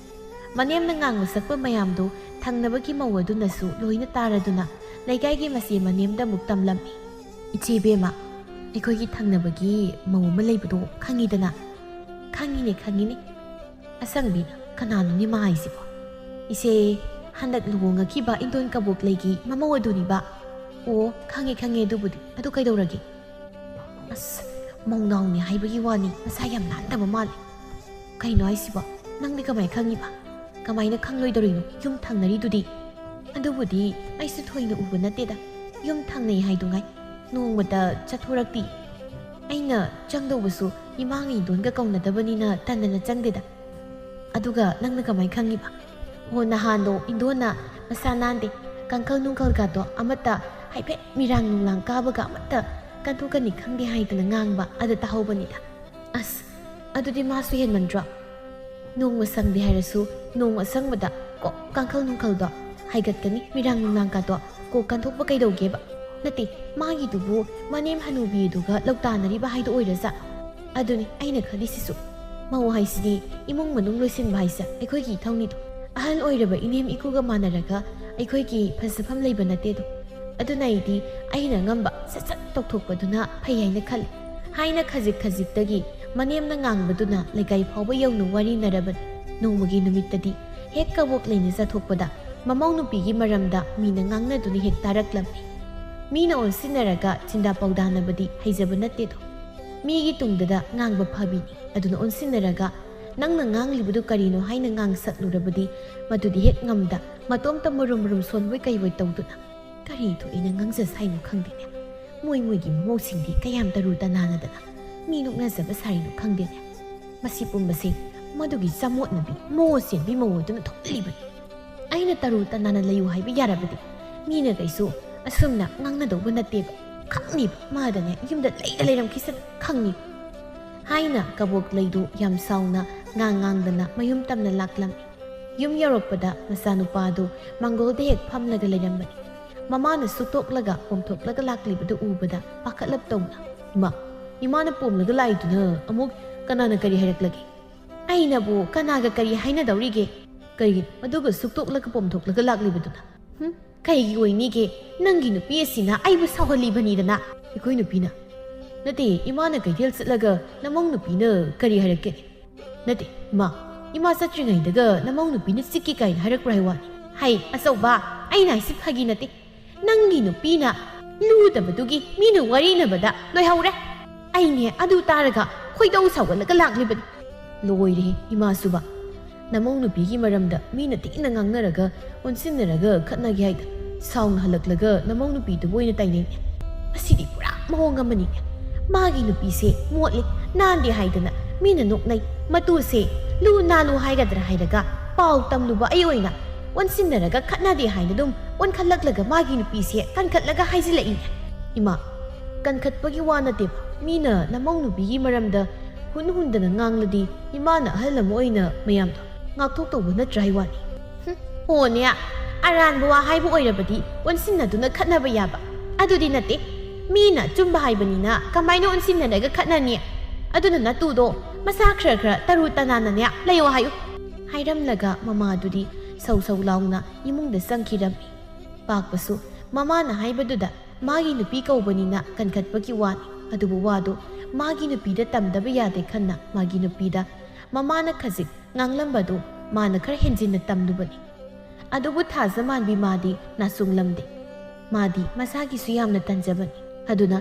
ꯃꯅꯦꯝꯅ ꯉꯥꯡꯕ ꯁꯛꯄ ꯃꯌꯥꯝꯗꯨ ꯊꯪꯅꯕꯒꯤ ꯃꯧ ꯑꯗꯨꯅꯁꯨ ꯂꯣꯏꯅ ꯇꯥꯔꯗꯨꯅ ꯂꯩꯀꯥꯏꯒꯤ ꯃꯆꯦ ꯃꯅꯦꯝꯗ ꯑꯃꯨꯛ ꯇꯝꯂꯝꯃꯤ꯫ "ꯏꯆꯦ ꯏꯕꯦꯝꯃ, ꯑꯩꯈꯣꯏꯒꯤ ꯊꯪꯅꯕꯒꯤ ꯃꯧ ꯑꯃ ꯂꯩꯕꯗꯣ ꯈꯪꯉꯤꯗꯅ?" "ꯈꯪꯉꯤꯅꯦ, ꯈꯪꯉꯤꯅꯦ꯫ ꯑꯁꯪꯕꯤꯅ ꯀꯅꯥꯅꯣꯅꯦ ꯃꯥ ꯍꯥꯏꯁꯤꯕꯣ?" "ꯏꯆꯦ, ꯍꯟꯗꯛ ꯂꯨꯍꯣꯡꯉꯛꯈꯤꯕ ꯏꯟꯗꯣꯟ ꯀꯕꯣꯛꯂꯩꯒꯤ ꯃꯃꯧ ꯑꯗꯨꯅꯤꯕ?" "ꯑꯣ, ꯈꯪꯉꯦ, ꯈꯪꯉꯦ ꯑꯗꯨꯕꯨꯗꯤ꯫ ꯑꯗꯨ ꯀꯩꯗꯧꯔꯒꯦ?" "ꯑꯁ, ꯃꯧꯅꯥꯎꯅꯦ ꯍꯥꯏꯕꯒꯤ ꯋꯥꯅꯤ, ꯃꯁꯥ ꯌꯥꯝ ꯅꯥꯟꯗꯕ ꯃꯥꯜꯂꯦ꯫ ꯀꯩꯅꯣ ꯍꯥꯏꯁꯤꯕꯣ? ꯅꯪꯗꯤ ꯀꯃꯥꯏ ꯈꯪꯉꯤꯕ? ꯀꯃꯥꯏꯅ ꯈꯪꯂꯣꯏꯗꯧꯔꯤꯅꯣ? ꯌꯨꯝ ꯊꯪꯅꯔꯤꯗꯨꯗꯤ?" "ꯑꯗꯨꯕꯨꯗꯤ ꯑꯩꯁꯨ ꯊꯣꯏꯅ ꯎꯕ ꯅꯠꯇꯦꯗ, ꯌꯨꯝ ꯊꯪꯅꯩ ꯍꯥꯏꯗꯨꯉꯥꯏ꯫ ꯅꯣꯡꯃꯇ ꯆꯠꯊꯣꯔꯛꯇꯤ꯫ ꯑꯩꯅ ꯆꯪꯗꯧꯕꯁꯨ ꯏꯃꯥꯒ ꯏꯟꯗꯣꯟꯒ ꯀꯧꯅꯗꯕꯅꯤꯅ ꯇꯟꯗꯅ ꯆꯪꯗꯦꯗ꯫ ꯑꯗꯨꯒ ꯅꯪꯅ ꯀꯃꯥꯏ ꯈꯪꯉꯤꯕ?" "ꯑꯣ, ꯅꯍꯥꯟꯗꯣ ꯏꯟꯗꯣꯟꯅ ꯃꯁꯥ ꯅꯥꯟꯗꯦ, ꯀꯥꯡꯈꯜ ꯅꯨꯡꯈꯜꯒꯗꯣ ꯑꯃꯠꯇ ꯍꯥꯏꯐꯦꯠ ꯃꯤꯔꯥꯡ ꯅꯨꯡꯂꯥꯡ ꯀꯥꯕꯒ ꯑꯃꯠꯇ ꯀꯟꯊꯣꯛꯀꯅꯤ ꯈꯪꯗꯦ ꯍꯥꯏꯗꯅ ꯉꯥꯡꯕ, ꯑꯗ ꯇꯥꯍꯧꯕꯅꯤꯗ꯫" "ꯑꯁ, ꯑꯗꯨꯗꯤ ꯃꯥꯁꯨ ꯍꯦꯟꯃꯟꯗ꯭ꯔꯣ? ꯅꯣꯡꯃ ꯁꯪꯗꯦ ꯍꯥꯏꯔꯁꯨ ꯅꯣꯡꯃ ꯑꯁꯪꯕꯗ ꯀꯣꯛ ꯀꯥꯡꯈꯜ ꯅꯨꯡꯈꯜꯗꯣ ꯍꯥꯏꯒꯠꯀꯅꯤ, ꯃꯤꯔꯥꯡ ꯅꯨꯡꯂꯥꯡꯀꯥꯗꯣ ꯀꯣꯛ ꯀꯟꯊꯣꯛꯄ ꯀꯩꯗꯧꯒꯦꯕ? ꯅꯠꯇꯦ, ꯃꯥꯒꯤꯗꯨꯕꯨ ꯃꯅꯦꯝ ꯍꯅꯨꯕꯤꯗꯨꯒ ꯂꯧꯇꯥꯅꯔꯤꯕ ꯍꯥꯏꯗꯣ ꯑꯣꯏꯔꯖꯥꯠ? ꯑꯗꯨꯅꯤ ꯑꯩꯅ ꯈꯜꯂꯤꯁꯤꯁꯨ꯫ ꯃꯧ ꯍꯥꯏꯁꯤꯗꯤ ꯏꯃꯨꯡ ꯃꯅꯨꯡ ꯂꯣꯏꯁꯤꯟꯕ ꯍꯥꯏꯁꯦ ꯑꯩꯈꯣꯏꯒꯤ ꯏꯊꯧꯅꯤꯗꯣ꯫ ꯑꯍꯜ ꯑꯣꯏꯔꯕ ꯏꯅꯦꯝ ꯏꯀꯨꯒ ꯃꯥꯟꯅꯔꯒ ꯑꯩꯈꯣꯏꯒꯤ ꯐꯖꯐꯝ ꯂꯩꯕ ꯅꯠꯇꯦꯗꯣ꯫ ꯑꯗꯨꯅ ꯑꯩꯗꯤ ꯑꯩꯅ ꯑꯉꯝꯕ ꯁꯠ ꯁꯠ ꯇꯧꯊꯣꯛꯄꯗꯨꯅ ꯐꯩ ꯍꯥꯏꯅ ꯈꯜꯂꯤ", ꯍꯥꯏꯅ ꯈꯖꯤꯛ ꯈꯖꯤꯛꯇꯒꯤ ꯃꯅꯦꯝꯅ ꯉꯥꯡꯕꯗꯨꯅ ꯂꯩꯀꯥꯏ ꯐꯥꯎꯕ ꯌꯧꯅ ꯋꯥꯔꯤꯅꯔꯕꯅꯤ꯫ ꯅꯣꯡꯃꯒꯤ ꯅꯨꯃꯤꯠꯇꯗꯤ ꯍꯦꯛ ꯀꯕꯣꯛꯂꯩꯅ ꯆꯠꯊꯣꯛꯄꯗ ꯃꯃꯧ ꯅꯨꯄꯤꯒꯤ ꯃꯔꯝꯗ ꯃꯤꯅ ꯉꯥꯡꯅꯗꯨꯅ ꯍꯦꯛ ꯇꯥꯔꯛꯂꯝꯃꯤ꯫ ꯃꯤꯅ ꯑꯣꯟꯁꯤꯟꯅꯔꯒ ꯆꯤꯟꯗꯥ ꯄꯥꯎꯗꯥꯅꯕꯗꯤ ꯍꯩꯖꯕ ꯅꯠꯇꯦꯗꯣ꯫ ꯃꯤꯒꯤ ꯇꯨꯡꯗꯗ ꯉꯥꯡꯕ ꯐꯕꯤꯅꯤ꯫ ꯑꯗꯨꯅ ꯑꯣꯟꯁꯤꯟꯅꯔꯒ ꯅꯪꯅ ꯉꯥꯡꯂꯤꯕꯗꯨ ꯀꯔꯤꯅꯣ ꯍꯥꯏꯅ ꯉꯥꯡꯁꯠꯂꯨꯔꯕꯗꯤ ꯃꯗꯨꯗꯤ ꯍꯦꯛ ꯉꯝꯗ ꯃꯇꯣꯝꯇ ꯃꯔꯨꯝ ꯃꯔꯨꯝ ꯁꯣꯟꯕꯣꯏ ꯀꯩꯕꯣꯏ ꯇꯧꯗꯨꯅ ꯀꯔꯤ ꯊꯣꯛꯏꯅ ꯉꯥꯡꯖ ꯁꯥꯏꯅꯣ ꯈꯪꯗꯦꯅꯦ꯫ ꯃꯣꯏ ꯃꯣꯏꯒꯤ ꯃꯃꯧꯁꯤꯡꯗꯤ ꯀꯌꯥꯝ ꯇꯔꯨ ꯇꯅꯥꯟꯅꯗꯅ ꯃꯤ ꯅꯣꯛꯅꯖꯕ ꯁꯥꯔꯤꯅꯣ ꯈꯪꯗꯦꯅꯦ꯫ ꯃꯁꯤ ꯄꯨꯝꯕꯁꯦ ꯃꯗꯨꯒꯤ ꯆꯃꯣꯠꯅꯕꯤ ꯃꯣ ꯆꯦꯟꯕꯤ ꯃꯧ ꯑꯗꯨꯅ ꯊꯣꯛꯍꯜꯂꯤꯕꯅꯤ꯫ ꯑꯩꯅ ꯇꯔꯨ ꯇꯅꯥꯟꯅ ꯂꯩꯌꯨ ꯍꯥꯏꯕ ꯌꯥꯔꯕꯗꯤ ꯃꯤꯅ ꯀꯩꯁꯨ ꯑꯁꯨꯝꯅ ꯉꯥꯡꯅꯗꯧꯕ ꯅꯠꯇꯦꯕ꯫ ꯈꯪꯅꯤꯕ ꯃꯥꯗꯅꯦ ꯌꯨꯝꯗ ꯂꯩꯔ ꯂꯩꯔꯝꯈꯤꯁꯅꯨ ꯈꯪꯅꯤ ꯍꯥꯏꯅ ꯀꯕꯣꯛ ꯂꯩꯗꯨ ꯌꯥꯝ ꯁꯥꯎꯅ ꯉꯥꯡ ꯉꯥꯡꯗꯅ ꯃꯌꯨꯝ ꯇꯝꯅ ꯂꯥꯛꯂꯝꯃꯤ꯫ ꯌꯨꯝ ꯌꯧꯔꯛꯄꯗ ꯃꯆꯥꯅꯨꯄꯥꯗꯨ ꯃꯥꯡꯒꯣꯜꯗ ꯍꯦꯛ ꯐꯝꯂꯒ ꯂꯩꯔꯝꯕꯅꯤ꯫ ꯃꯃꯥꯅ ꯁꯨꯛꯇꯣꯛꯂꯒ ꯄꯣꯝꯊꯣꯛꯂꯒ ꯂꯥꯛꯂꯤꯕꯗꯨ ꯎꯕꯗ ꯄꯥꯈꯠꯂꯞ ꯇꯧꯅ, "ꯏꯃꯥ, ꯏꯃꯥꯅ ꯄꯣꯝꯂꯒ ꯂꯥꯛꯏꯗꯨꯅ ꯑꯃꯨꯛ ꯀꯅꯥꯅ ꯀꯔꯤ ꯍꯥꯏꯔꯛꯂꯒꯦ?" "ꯑꯩꯅꯕꯨ ꯀꯅꯥꯒ ꯀꯔꯤ ꯍꯥꯏꯅꯗꯧꯔꯤꯒꯦ? ꯀꯔꯤꯒꯤꯅꯣ ꯑꯗꯨꯒ ꯁꯨꯛꯇꯣꯛꯂꯒ ꯄꯣꯝꯊꯣꯛꯂꯒ ꯂꯥꯛꯂꯤꯕꯗꯨꯅ? ꯍꯨꯝ? ꯀꯩꯒꯤ ꯑꯣꯏꯅꯤꯒꯦ? ꯅꯪꯒꯤ ꯅꯨꯄꯤ ꯑꯁꯤꯅ ꯑꯩꯕꯨ ꯁꯥꯎꯍꯜꯂꯤꯕꯅꯤꯗꯅ?" ꯑꯩꯈꯣꯏ ꯅꯨꯄꯤꯅ, "ꯅꯠꯇꯦ, ꯏꯃꯥꯅ ꯀꯩꯊꯦꯜ ꯆꯠꯂꯒ ꯅꯃꯧ ꯅꯨꯄꯤꯅ ꯀꯔꯤ ꯍꯥꯏꯔꯛꯀꯦ?" "ꯅꯠꯇꯦ, ꯏꯃꯥ, ꯏꯃꯥ ꯆꯠꯇ꯭ꯔꯤꯉꯩꯗꯒ ꯅꯃꯧ ꯅꯨꯄꯤꯅ ꯆꯤꯛꯀꯦ ꯀꯥꯏꯅ ꯍꯥꯏꯔꯛꯄ꯭ꯔꯥ ꯍꯥꯏ ꯋꯥꯅꯤ?" "ꯍꯩ, ꯑꯆꯧꯕ, ꯑꯩꯅ ꯍꯥꯏꯁꯤ ꯐꯥꯒꯤ ꯅꯠꯇꯦ꯫ ꯅꯪꯒꯤ ꯅꯨꯄꯤꯅ ꯂꯨꯗꯕꯗꯨꯒꯤ ꯃꯤꯅ ꯋꯥꯔꯤꯅꯕꯗ ꯂꯣꯏꯍꯧꯔꯦ꯫ ꯑꯩꯅꯦ ꯑꯗꯨ ꯇꯥꯔꯒ ꯈꯣꯏꯗꯧ ꯁꯥꯎꯒꯠꯂꯒ ꯂꯥꯛꯂꯤꯕꯅꯤ꯫" ꯂꯣꯏꯔꯦ ꯏꯃꯥꯁꯨꯕ꯫ ꯅꯃꯧ ꯅꯨꯄꯤꯒꯤ ꯃꯔꯝꯗ ꯃꯤꯅ ꯊꯤꯅ ꯉꯥꯡꯅꯔꯒ ꯑꯣꯟꯁꯤꯟꯅꯔꯒ ꯈꯠꯅꯒꯦ ꯍꯥꯏꯗ ꯁꯥꯎꯅ ꯍꯜꯂꯛꯂꯒ ꯅꯃꯧ ꯅꯨꯄꯤꯗꯨꯕꯨ ꯑꯣꯏꯅ ꯇꯥꯏꯅꯩꯅꯦ꯫ ꯃꯁꯤꯗꯤ ꯄꯨꯔꯥ ꯃꯑꯣꯡ ꯑꯃꯅꯤꯅꯦ꯫ ꯃꯥꯒꯤ ꯅꯨꯄꯤꯁꯦ ꯃꯣꯠꯂꯤ, ꯅꯥꯟꯗꯦ ꯍꯥꯏꯗꯅ ꯃꯤꯅ ꯅꯣꯛꯅꯩ꯫ ꯃꯇꯨꯁꯦ ꯂꯨ ꯅꯥꯜꯂꯨ ꯍꯥꯏꯒꯗ꯭ꯔꯥ ꯍꯥꯏꯔꯒ ꯄꯥꯎ ꯇꯝꯂꯨꯕ ꯑꯩ ꯑꯣꯏꯅ ꯑꯣꯟꯁꯤꯟꯅꯔꯒ ꯈꯠꯅꯗꯦ ꯍꯥꯏꯅ ꯑꯗꯨꯝ ꯑꯣꯟꯈꯠꯂꯛꯂꯒ ꯃꯥꯒꯤ ꯅꯨꯄꯤꯁꯦ ꯀꯟꯈꯠꯂꯒ ꯍꯥꯏꯖꯤꯜꯂꯛꯏꯅꯦ꯫ ꯏꯃꯥ, ꯀꯟꯈꯠꯄꯒꯤ ꯋꯥ ꯅꯠꯇꯦꯕ꯫ ꯃꯤꯅ ꯅꯃꯧ ꯅꯨꯄꯤꯒꯤ ꯃꯔꯝꯗ ꯍꯨꯟ ꯍꯨꯟꯗꯅ ꯉꯥꯡꯂꯗꯤ ꯏꯃꯥꯅ ꯑꯍꯜ ꯑꯃ ꯑꯣꯏꯅ ꯃꯌꯥꯝꯗꯣ ꯉꯥꯛꯊꯣꯛꯇꯧꯕ ꯅꯠꯇ꯭ꯔꯥ ꯍꯥꯏ ꯋꯥꯅꯤ꯫ ꯍꯨꯝ, ꯑꯣꯅꯦ, ꯑꯔꯥꯟꯕ ꯋꯥ ꯍꯥꯏꯕ ꯑꯣꯏꯔꯕꯗꯤ ꯑꯣꯟꯁꯤꯟꯅꯗꯨꯅ ꯈꯠꯅꯕ ꯌꯥꯕ꯫ ꯑꯗꯨꯗꯤ ꯅꯠꯇꯦ꯫ ꯃꯤꯅ ꯑꯆꯨꯝꯕ ꯍꯥꯏꯕꯅꯤꯅ ꯀꯃꯥꯏꯅ ꯑꯣꯟꯁꯤꯟꯅꯔꯒ ꯈꯠꯅꯅꯤ? ꯑꯗꯨꯅ ꯅꯇꯨꯗꯣ ꯃꯁꯥ ꯈꯔ ꯈꯔ ꯇꯔꯨ ꯇꯅꯥꯟꯅꯅꯦ ꯂꯩꯌꯣ ꯍꯥꯏꯌꯨ꯫ ꯍꯥꯏꯔꯝꯂꯒ ꯃꯃꯥꯗꯨꯗꯤ ꯁꯧ ꯁꯧ ꯂꯥꯎꯅ ꯏꯃꯨꯡꯗ ꯆꯪꯈꯤꯔꯝꯃꯤ꯫ ꯄꯥꯛꯄꯁꯨ ꯃꯃꯥꯅ ꯍꯥꯏꯕꯗꯨꯗ ꯃꯥꯒꯤ ꯅꯨꯄꯤ ꯀꯧꯕꯅꯤꯅ ꯀꯟꯈꯠꯄꯒꯤ ꯋꯥꯅꯤ꯫ ꯑꯗꯨꯕꯨ ꯋꯥꯗꯨ ꯃꯥꯒꯤ ꯅꯨꯄꯤꯗ ꯇꯝꯗꯕ ꯌꯥꯗꯦ ꯈꯟꯅ ꯃꯥꯒꯤ ꯅꯨꯄꯤꯗ ꯃꯃꯥꯅ ꯈꯖꯤꯛ ꯉꯥꯡꯂꯝꯕꯗꯨ ꯃꯥꯅ ꯈꯔ ꯍꯦꯟꯖꯤꯟꯅ ꯇꯝꯂꯨꯕꯅꯤ꯫ ꯑꯗꯨꯕꯨ ꯊꯥꯖ ꯃꯥꯟꯕꯤ ꯃꯥꯗꯤ ꯅꯥꯆꯨꯡꯂꯝꯗꯦ꯫ ꯃꯥꯗꯤ ꯃꯁꯥꯒꯤꯁꯨ ꯌꯥꯝꯅ ꯇꯟꯖꯕꯅꯤ꯫ ꯑꯗꯨꯅ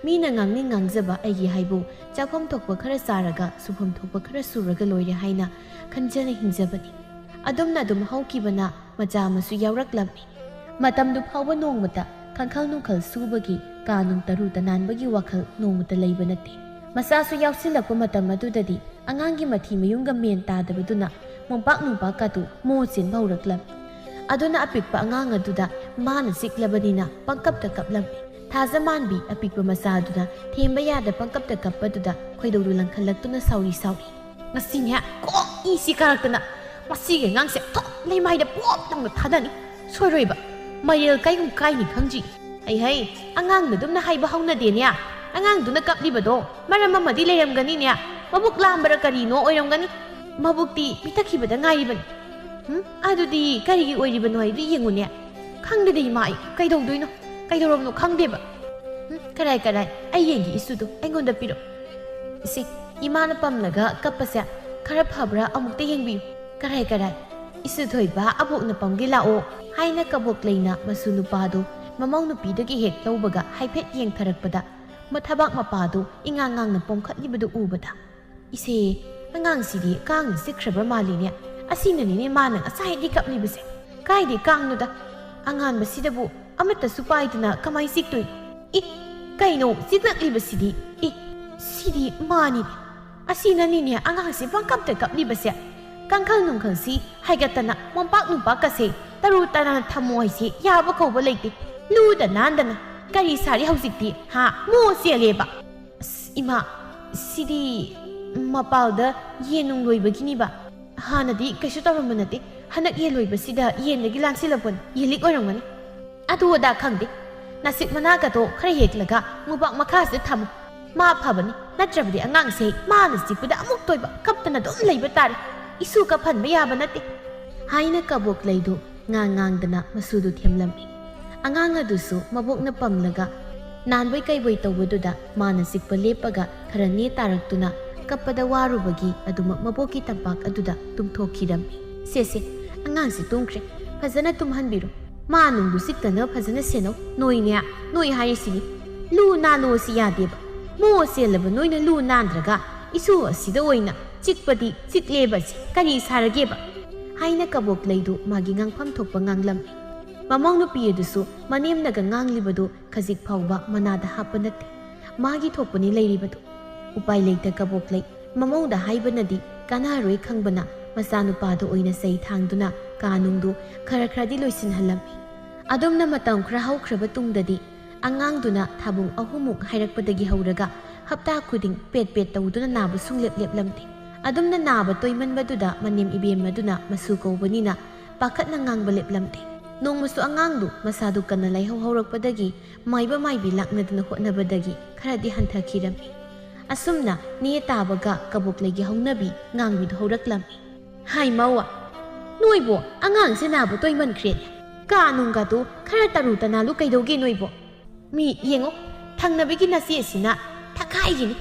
ꯃꯤꯅ ꯉꯥꯡꯅꯤꯡ ꯉꯥꯡꯖꯕ ꯑꯩꯒꯤ ꯍꯥꯏꯕꯨ ꯆꯥꯐꯝ ꯊꯣꯛꯄ ꯈꯔ ꯆꯥꯔꯒ ꯁꯨꯐꯝ ꯊꯣꯛꯄ ꯈꯔ ꯁꯨꯔꯒ ꯂꯣꯏꯔꯦ ꯍꯥꯏꯅ ꯈꯟꯖꯅ ꯍꯤꯡꯖꯕꯅꯤ꯫ ꯑꯗꯨꯝꯅ ꯑꯗꯨꯝ ꯍꯧꯈꯤꯕꯅ ꯃꯆꯥ ꯑꯃꯁꯨ ꯌꯥꯎꯔꯛꯂꯝꯃꯤ꯫ ꯃꯇꯝꯗꯨ ꯐꯥꯎꯕ ꯅꯣꯡꯃꯇ ꯈꯪꯈꯜ ꯅꯨꯡꯈꯜ ꯁꯨꯕꯒꯤ ꯀꯥ ꯅꯨꯡ ꯇꯔꯨ ꯇꯅꯥꯟꯕꯒꯤ ꯋꯥꯈꯜ ꯅꯣꯡꯃꯇ ꯂꯩꯕ ꯅꯠꯇꯦ꯫ ꯃꯆꯥꯁꯨ ꯌꯥꯎꯁꯤꯜꯂꯛꯄ ꯃꯇꯝ ꯑꯗꯨꯗꯗꯤ ꯑꯉꯥꯡꯒꯤ ꯃꯊꯤ ꯃꯌꯨꯡꯒ ꯃꯦꯟ ꯇꯥꯗꯕꯗꯨꯅ ꯃꯣꯝꯄꯥꯛ ꯅꯨꯡꯄꯥꯛꯀꯗꯨ ꯃꯣ ꯆꯦꯟꯕ ꯍꯧꯔꯛꯂꯝꯃꯤ꯫ ꯑꯗꯨꯅ ꯑꯄꯤꯛꯄ ꯑꯉꯥꯡ ꯑꯗꯨꯗ ꯃꯥꯅ ꯆꯤꯛꯂꯕꯅꯤꯅ ꯄꯪꯀꯞꯇ ꯀꯞꯂꯝꯃꯤ꯫ ꯊꯥꯖ ꯃꯥꯟꯕꯤ ꯑꯄꯤꯛꯄ ꯃꯆꯥ ꯑꯗꯨꯅ ꯊꯦꯝꯕ ꯌꯥꯗ ꯄꯪꯀꯞꯇ ꯀꯞꯄꯗꯨꯗ ꯈꯣꯏꯗꯧꯗꯨ ꯂꯪꯈꯠꯂꯛꯇꯨꯅ ꯁꯥꯎꯔꯤ ꯁꯥꯎꯔꯤ꯫ "ꯉꯁꯤꯅꯦ ꯀꯣꯛ ꯏꯁꯤ ꯀꯥꯔꯛꯇꯅ ꯃꯁꯤꯒꯤ ꯑꯉꯥꯡꯁꯦ ꯊꯣꯛ ꯂꯩꯃꯥꯏꯗ ꯄꯣꯞ ꯂꯥꯎꯅ ꯊꯥꯗꯅꯤ꯫ ꯁꯣꯏꯔꯣꯏꯕ꯫ ꯃꯔꯦꯜ ꯀꯥꯏꯒꯨꯝ ꯀꯥꯏꯅꯤ ꯈꯪꯗ꯭ꯔꯤ꯫ ꯍꯩ ꯍꯩ, ꯑꯉꯥꯡꯅ ꯑꯗꯨꯝꯅ ꯍꯥꯏꯕ ꯍꯧꯅꯗꯦꯅꯦ꯫ ꯑꯉꯥꯡꯗꯨꯅ ꯀꯞꯂꯤꯕꯗꯣ ꯃꯔꯝ ꯑꯃꯗꯤ ꯂꯩꯔꯝꯒꯅꯤꯅꯦ꯫ ꯃꯕꯨꯛ ꯂꯥꯝꯕꯔ ꯀꯔꯤꯅꯣ ꯑꯣꯏꯔꯝꯒꯅꯤ꯫ ꯃꯕꯨꯛꯇꯤ ꯄꯤꯊꯛꯈꯤꯕꯗ ꯉꯥꯏꯔꯤꯕꯅꯤ꯫ ꯎꯝ, ꯑꯗꯨꯗꯤ ꯀꯔꯤꯒꯤ ꯑꯣꯏꯔꯤꯕꯅꯣ ꯍꯥꯏꯗꯨ ꯌꯦꯡꯉꯨꯅꯦ꯫ ꯈꯪꯗꯦꯗ ꯏꯃꯥ, ꯑꯩ ꯀꯩꯗꯧꯗꯣꯏꯅꯣ? ꯀꯩꯗꯧꯔꯕꯅꯣ ꯈꯪꯗꯦꯕ꯫ ꯎꯝ, ꯀꯔꯥꯏ ꯀꯔꯥꯏ, ꯑꯩ ꯌꯦꯡꯒꯦ ꯏꯁꯨꯗꯣ, ꯑꯩꯉꯣꯟꯗ ꯄꯤꯔꯛꯑꯣ꯫ ꯏꯁꯤ, ꯏꯃꯥꯅ ꯄꯝꯂꯒ ꯀꯞꯄꯁꯦ ꯈꯔ ꯐꯕ꯭ꯔꯥ ꯑꯃꯨꯛꯇ ꯌꯦꯡꯕꯤꯌꯨ꯫ ꯀꯔꯥꯏ ꯀꯔꯥꯏ, ꯏꯁꯨ ꯊꯣꯏꯕ ꯑꯕꯣꯛꯅ ꯄꯝꯒꯦ ꯂꯥꯛꯑꯣ ꯍꯥꯏꯅ ꯀꯕꯣꯛ ꯂꯩꯅ ꯃꯁꯨ ꯅꯨꯄꯥꯗꯨ ꯃꯃꯧ ꯅꯨꯄꯤꯗꯒꯤ ꯍꯦꯛ ꯂꯧꯕꯒ ꯍꯥꯏꯐꯦꯠ ꯌꯦꯡꯊꯔꯛꯄꯗ ꯃꯊꯕꯥꯛ ꯃꯄꯥꯗꯨ ꯏꯉꯥꯡ ꯉꯥꯡꯅ ꯄꯣꯝꯈꯠꯂꯤꯕꯗꯨ ꯎꯕꯗ, "ꯏꯁꯦ, ꯑꯉꯥꯡꯁꯤꯗꯤ ꯀꯥꯡꯅ ꯆꯤꯛꯈ꯭ꯔꯕ ꯃꯥꯜꯂꯤꯅꯦ꯫ ꯑꯁꯤꯅꯅꯤꯅꯦ ꯃꯥꯅ ꯉꯁꯥꯏꯗꯤ ꯀꯞꯂꯤꯕꯁꯦ꯫ ꯀꯥꯏꯗꯩ ꯀꯥꯡꯅꯣꯗ? ꯑꯉꯥꯟꯕꯁꯤꯗꯕꯨ ꯑꯃꯠꯇꯁꯨ ꯄꯥꯏꯗꯅ ꯀꯃꯥꯏ ꯆꯤꯛꯇꯣꯏꯅꯣ? ꯏ, ꯀꯩꯅꯣ ꯆꯤꯛꯂꯛꯂꯤꯕꯁꯤꯗꯤ? ꯏ, ꯁꯤꯗꯤ ꯃꯥꯅꯤꯅꯦ꯫ ꯑꯁꯤꯅꯅꯤꯅꯦ ꯑꯉꯥꯡꯁꯦ ꯄꯪꯀꯞꯇ ꯀꯞꯂꯤꯕꯁꯦ꯫ ꯀꯥꯡꯈꯜ ꯅꯨꯡꯈꯜꯁꯤ ꯍꯥꯏꯒꯠꯇꯅ ꯃꯣꯝꯄꯥꯛ ꯅꯨꯡꯄꯥꯛꯀꯁꯦ ꯇꯔꯨ ꯇꯅꯥꯟꯅ ꯊꯝꯃꯣ ꯍꯥꯏꯁꯦ ꯌꯥꯕ ꯀꯧꯕ ꯂꯩꯇꯦ꯫ ꯂꯨꯗ ꯅꯥꯟꯗꯅ ꯀꯔꯤ ꯁꯥꯔꯤ ꯍꯧꯖꯤꯛꯇꯤ, ꯍꯥ? ꯃꯣ ꯆꯦꯜꯂꯦꯕ꯫ ꯑꯁ, ꯏꯃꯥ, ꯁꯤꯗꯤ ꯃꯄꯥꯜꯗ ꯌꯦꯟ ꯅꯨꯡ ꯂꯣꯏꯕꯒꯤꯅꯤꯕ꯫ ꯍꯥꯟꯅꯗꯤ ꯀꯩꯁꯨ ꯇꯧꯔꯝꯕ ꯅꯠꯇꯦ꯫ ꯍꯟꯗꯛ ꯌꯦꯟ ꯂꯣꯏꯕꯁꯤꯗ ꯌꯦꯟꯗꯒꯤ ꯂꯥꯟꯁꯤꯜꯂꯛꯄꯅꯤ꯫ ꯌꯦꯟꯂꯤꯛ ꯑꯣꯏꯔꯝꯒꯅꯤ꯫ ꯑꯗꯨ ꯑꯗꯥ ꯈꯪꯗꯦ꯫ ꯅꯥꯁꯤꯛ ꯃꯅꯥꯒꯗꯣ ꯈꯔ ꯍꯦꯛꯂꯒ ꯃꯣꯝꯄꯥꯛ ꯃꯈꯥꯁꯤꯗ ꯊꯝꯃꯨ꯫ ꯃꯥ ꯐꯕꯅꯤ꯫ ꯅꯠꯇ꯭ꯔꯕꯗꯤ ꯑꯉꯥꯡꯁꯦ ꯃꯥꯅ ꯆꯤꯛꯄꯗ ꯑꯃꯨꯛꯇꯣꯏꯕ ꯀꯞꯇꯅ ꯑꯗꯨꯝ ꯂꯩꯕ ꯇꯥꯔꯦ꯫ ꯏꯁꯨ ꯀꯞꯍꯟꯕ ꯌꯥꯕ ꯅꯠꯇꯦ," ꯍꯥꯏꯅ ꯀꯕꯣꯛ ꯂꯩꯗꯨ ꯉꯥꯡ ꯉꯥꯡꯗꯅ ꯃꯁꯨꯗꯨ ꯊꯦꯝꯂꯝꯃꯤ꯫ ꯑꯉꯥꯡ ꯑꯗꯨꯁꯨ ꯃꯕꯣꯛꯅ ꯄꯝꯂꯒ ꯅꯥꯟꯕꯣꯏ ꯀꯩꯕꯣꯏ ꯇꯧꯕꯗꯨꯗ ꯃꯥꯅ ꯆꯤꯛꯄ ꯂꯦꯞꯄꯒ ꯈꯔ ꯅꯦ ꯇꯥꯔꯛꯇꯨꯅ ꯀꯞꯄꯗ ꯋꯥꯔꯨꯕꯒꯤ ꯑꯗꯨꯃꯛ ꯃꯕꯣꯛꯀꯤ ꯇꯝꯄꯥꯛ ꯑꯗꯨꯗ ꯇꯨꯝꯊꯣꯛꯈꯤꯔꯝꯃꯤ꯫ "ꯁꯦ ꯁꯦ, ꯑꯉꯥꯡꯁꯤ ꯇꯨꯝꯈ꯭ꯔꯦ, ꯐꯖꯅ ꯇꯨꯝꯍꯟꯕꯤꯔꯣ꯫ ꯃꯥ ꯅꯨꯡꯗꯨ ꯆꯤꯛꯇꯅ ꯐꯖꯅ ꯁꯦꯟꯅꯧ꯫ ꯅꯣꯏꯅꯦ, ꯅꯣꯏ ꯍꯥꯏꯔꯤꯁꯤꯅꯤ꯫ "ꯂꯨ ꯅꯥꯜꯂꯨ ꯑꯁꯤ ꯌꯥꯗꯦꯕ꯫ ꯃꯣ ꯆꯦꯜꯂꯕ ꯅꯣꯏꯅ ꯂꯨ ꯅꯥꯟꯗ꯭ꯔꯒ ꯏꯁꯨ ꯑꯁꯤꯗ ꯑꯣꯏꯅ ꯆꯤꯛꯄꯗꯤ ꯆꯤꯛꯂꯦꯕ ꯑꯁꯤ ꯀꯔꯤ ꯁꯥꯔꯒꯦꯕ?" ꯍꯥꯏꯅ ꯀꯕꯣꯛꯂꯩꯗꯨ ꯃꯥꯒꯤ ꯉꯥꯡꯐꯝ ꯊꯣꯛꯄ ꯉꯥꯡꯂꯝꯃꯤ꯫ ꯃꯃꯧ ꯅꯨꯄꯤ ꯑꯗꯨꯁꯨ ꯃꯅꯦꯝꯅꯒ ꯉꯥꯡꯂꯤꯕꯗꯨ ꯈꯖꯤꯛ ꯐꯥꯎꯕ ꯃꯅꯥꯗ ꯍꯥꯞꯄ ꯅꯠꯇꯦ꯫ ꯃꯥꯒꯤ ꯊꯣꯛꯄꯅꯤ ꯂꯩꯔꯤꯕꯗꯨ꯫ ꯎꯄꯥꯏ ꯂꯩꯇ ꯀꯕꯣꯛꯂꯩ ꯃꯃꯧꯗ ꯍꯥꯏꯕꯅꯗꯤ ꯀꯥꯟꯅꯔꯣꯏ ꯈꯪꯕꯅ ꯃꯆꯥꯅꯨꯄꯥꯗ ꯑꯣꯏꯅ ꯆꯩ ꯊꯥꯡꯗꯨꯅ ꯀꯥ ꯅꯨꯡꯗꯨ ꯈꯔ ꯈꯔꯗꯤ ꯂꯣꯏꯁꯤꯟꯍꯜꯂꯝꯃꯤ꯫ ꯑꯗꯨꯝꯅ ꯃꯇꯝ ꯈꯔ ꯍꯧꯈ꯭ꯔꯕ ꯇꯨꯡꯗꯗꯤ ꯑꯉꯥꯡꯗꯨꯅ ꯊꯥꯕꯨꯡ ꯑꯍꯨꯝꯃꯨꯛ ꯍꯥꯏꯔꯛꯄꯗꯒꯤ ꯍꯧꯔꯒ ꯍꯞꯇꯥ ꯈꯨꯗꯤꯡ ꯄꯦꯠ ꯄꯦꯠ ꯇꯧꯗꯨꯅ ꯅꯥꯕ ꯁꯨꯡꯂꯦꯞ ꯂꯦꯞꯂꯝꯗꯦ꯫ ꯑꯗꯨꯝꯅ ꯅꯥꯕ ꯇꯣꯏꯃꯟꯕꯗꯨꯗ ꯃꯅꯦꯝ ꯏꯕꯦꯝꯃꯗꯨꯅ ꯃꯁꯨ ꯀꯧꯕꯅꯤꯅ ꯄꯥꯈꯠꯅ ꯉꯥꯡꯕ ꯂꯦꯞꯂꯝꯗꯦ꯫ ꯅꯣꯡꯃꯁꯨ ꯑꯉꯥꯡꯗꯨ ꯃꯁꯥꯗꯨ ꯀꯟꯅ ꯂꯩꯍꯧ ꯍꯧꯔꯛꯄꯗꯒꯤ ꯃꯥꯏꯕ ꯃꯥꯏꯕꯤ ꯂꯥꯛꯅꯗꯅ ꯍꯣꯠꯅꯕꯗꯒꯤ ꯈꯔꯗꯤ ꯍꯟꯊꯈꯤꯔꯝꯃꯤ꯫ ꯑꯁꯨꯝꯅ ꯅꯦ ꯇꯥꯕꯒ ꯀꯕꯣꯛꯂꯩꯒꯤ ꯍꯧꯅꯕꯤ ꯉꯥꯡꯕꯤꯗꯨ ꯍꯧꯔꯛꯂꯝꯃꯤ꯫ "ꯍꯥꯏ ꯃꯧ, ꯅꯣꯏꯕꯨ ꯑꯉꯥꯡꯁꯦ ꯅꯥꯕ ꯇꯣꯏꯃꯟꯈ꯭ꯔꯦꯅꯦ꯫ ꯀꯥ ꯅꯨꯡꯒꯗꯨ ꯈꯔ ꯇꯔꯨ ꯇꯅꯥꯜꯂꯨ ꯀꯩꯗꯧꯒꯦ ꯅꯣꯏꯕꯨ? ꯃꯤ ꯌꯦꯡꯉꯣ, ꯊꯪꯅꯕꯒꯤ ꯅꯆꯦꯁꯤꯅ ꯊꯈꯥꯏꯒꯤꯅꯤ꯫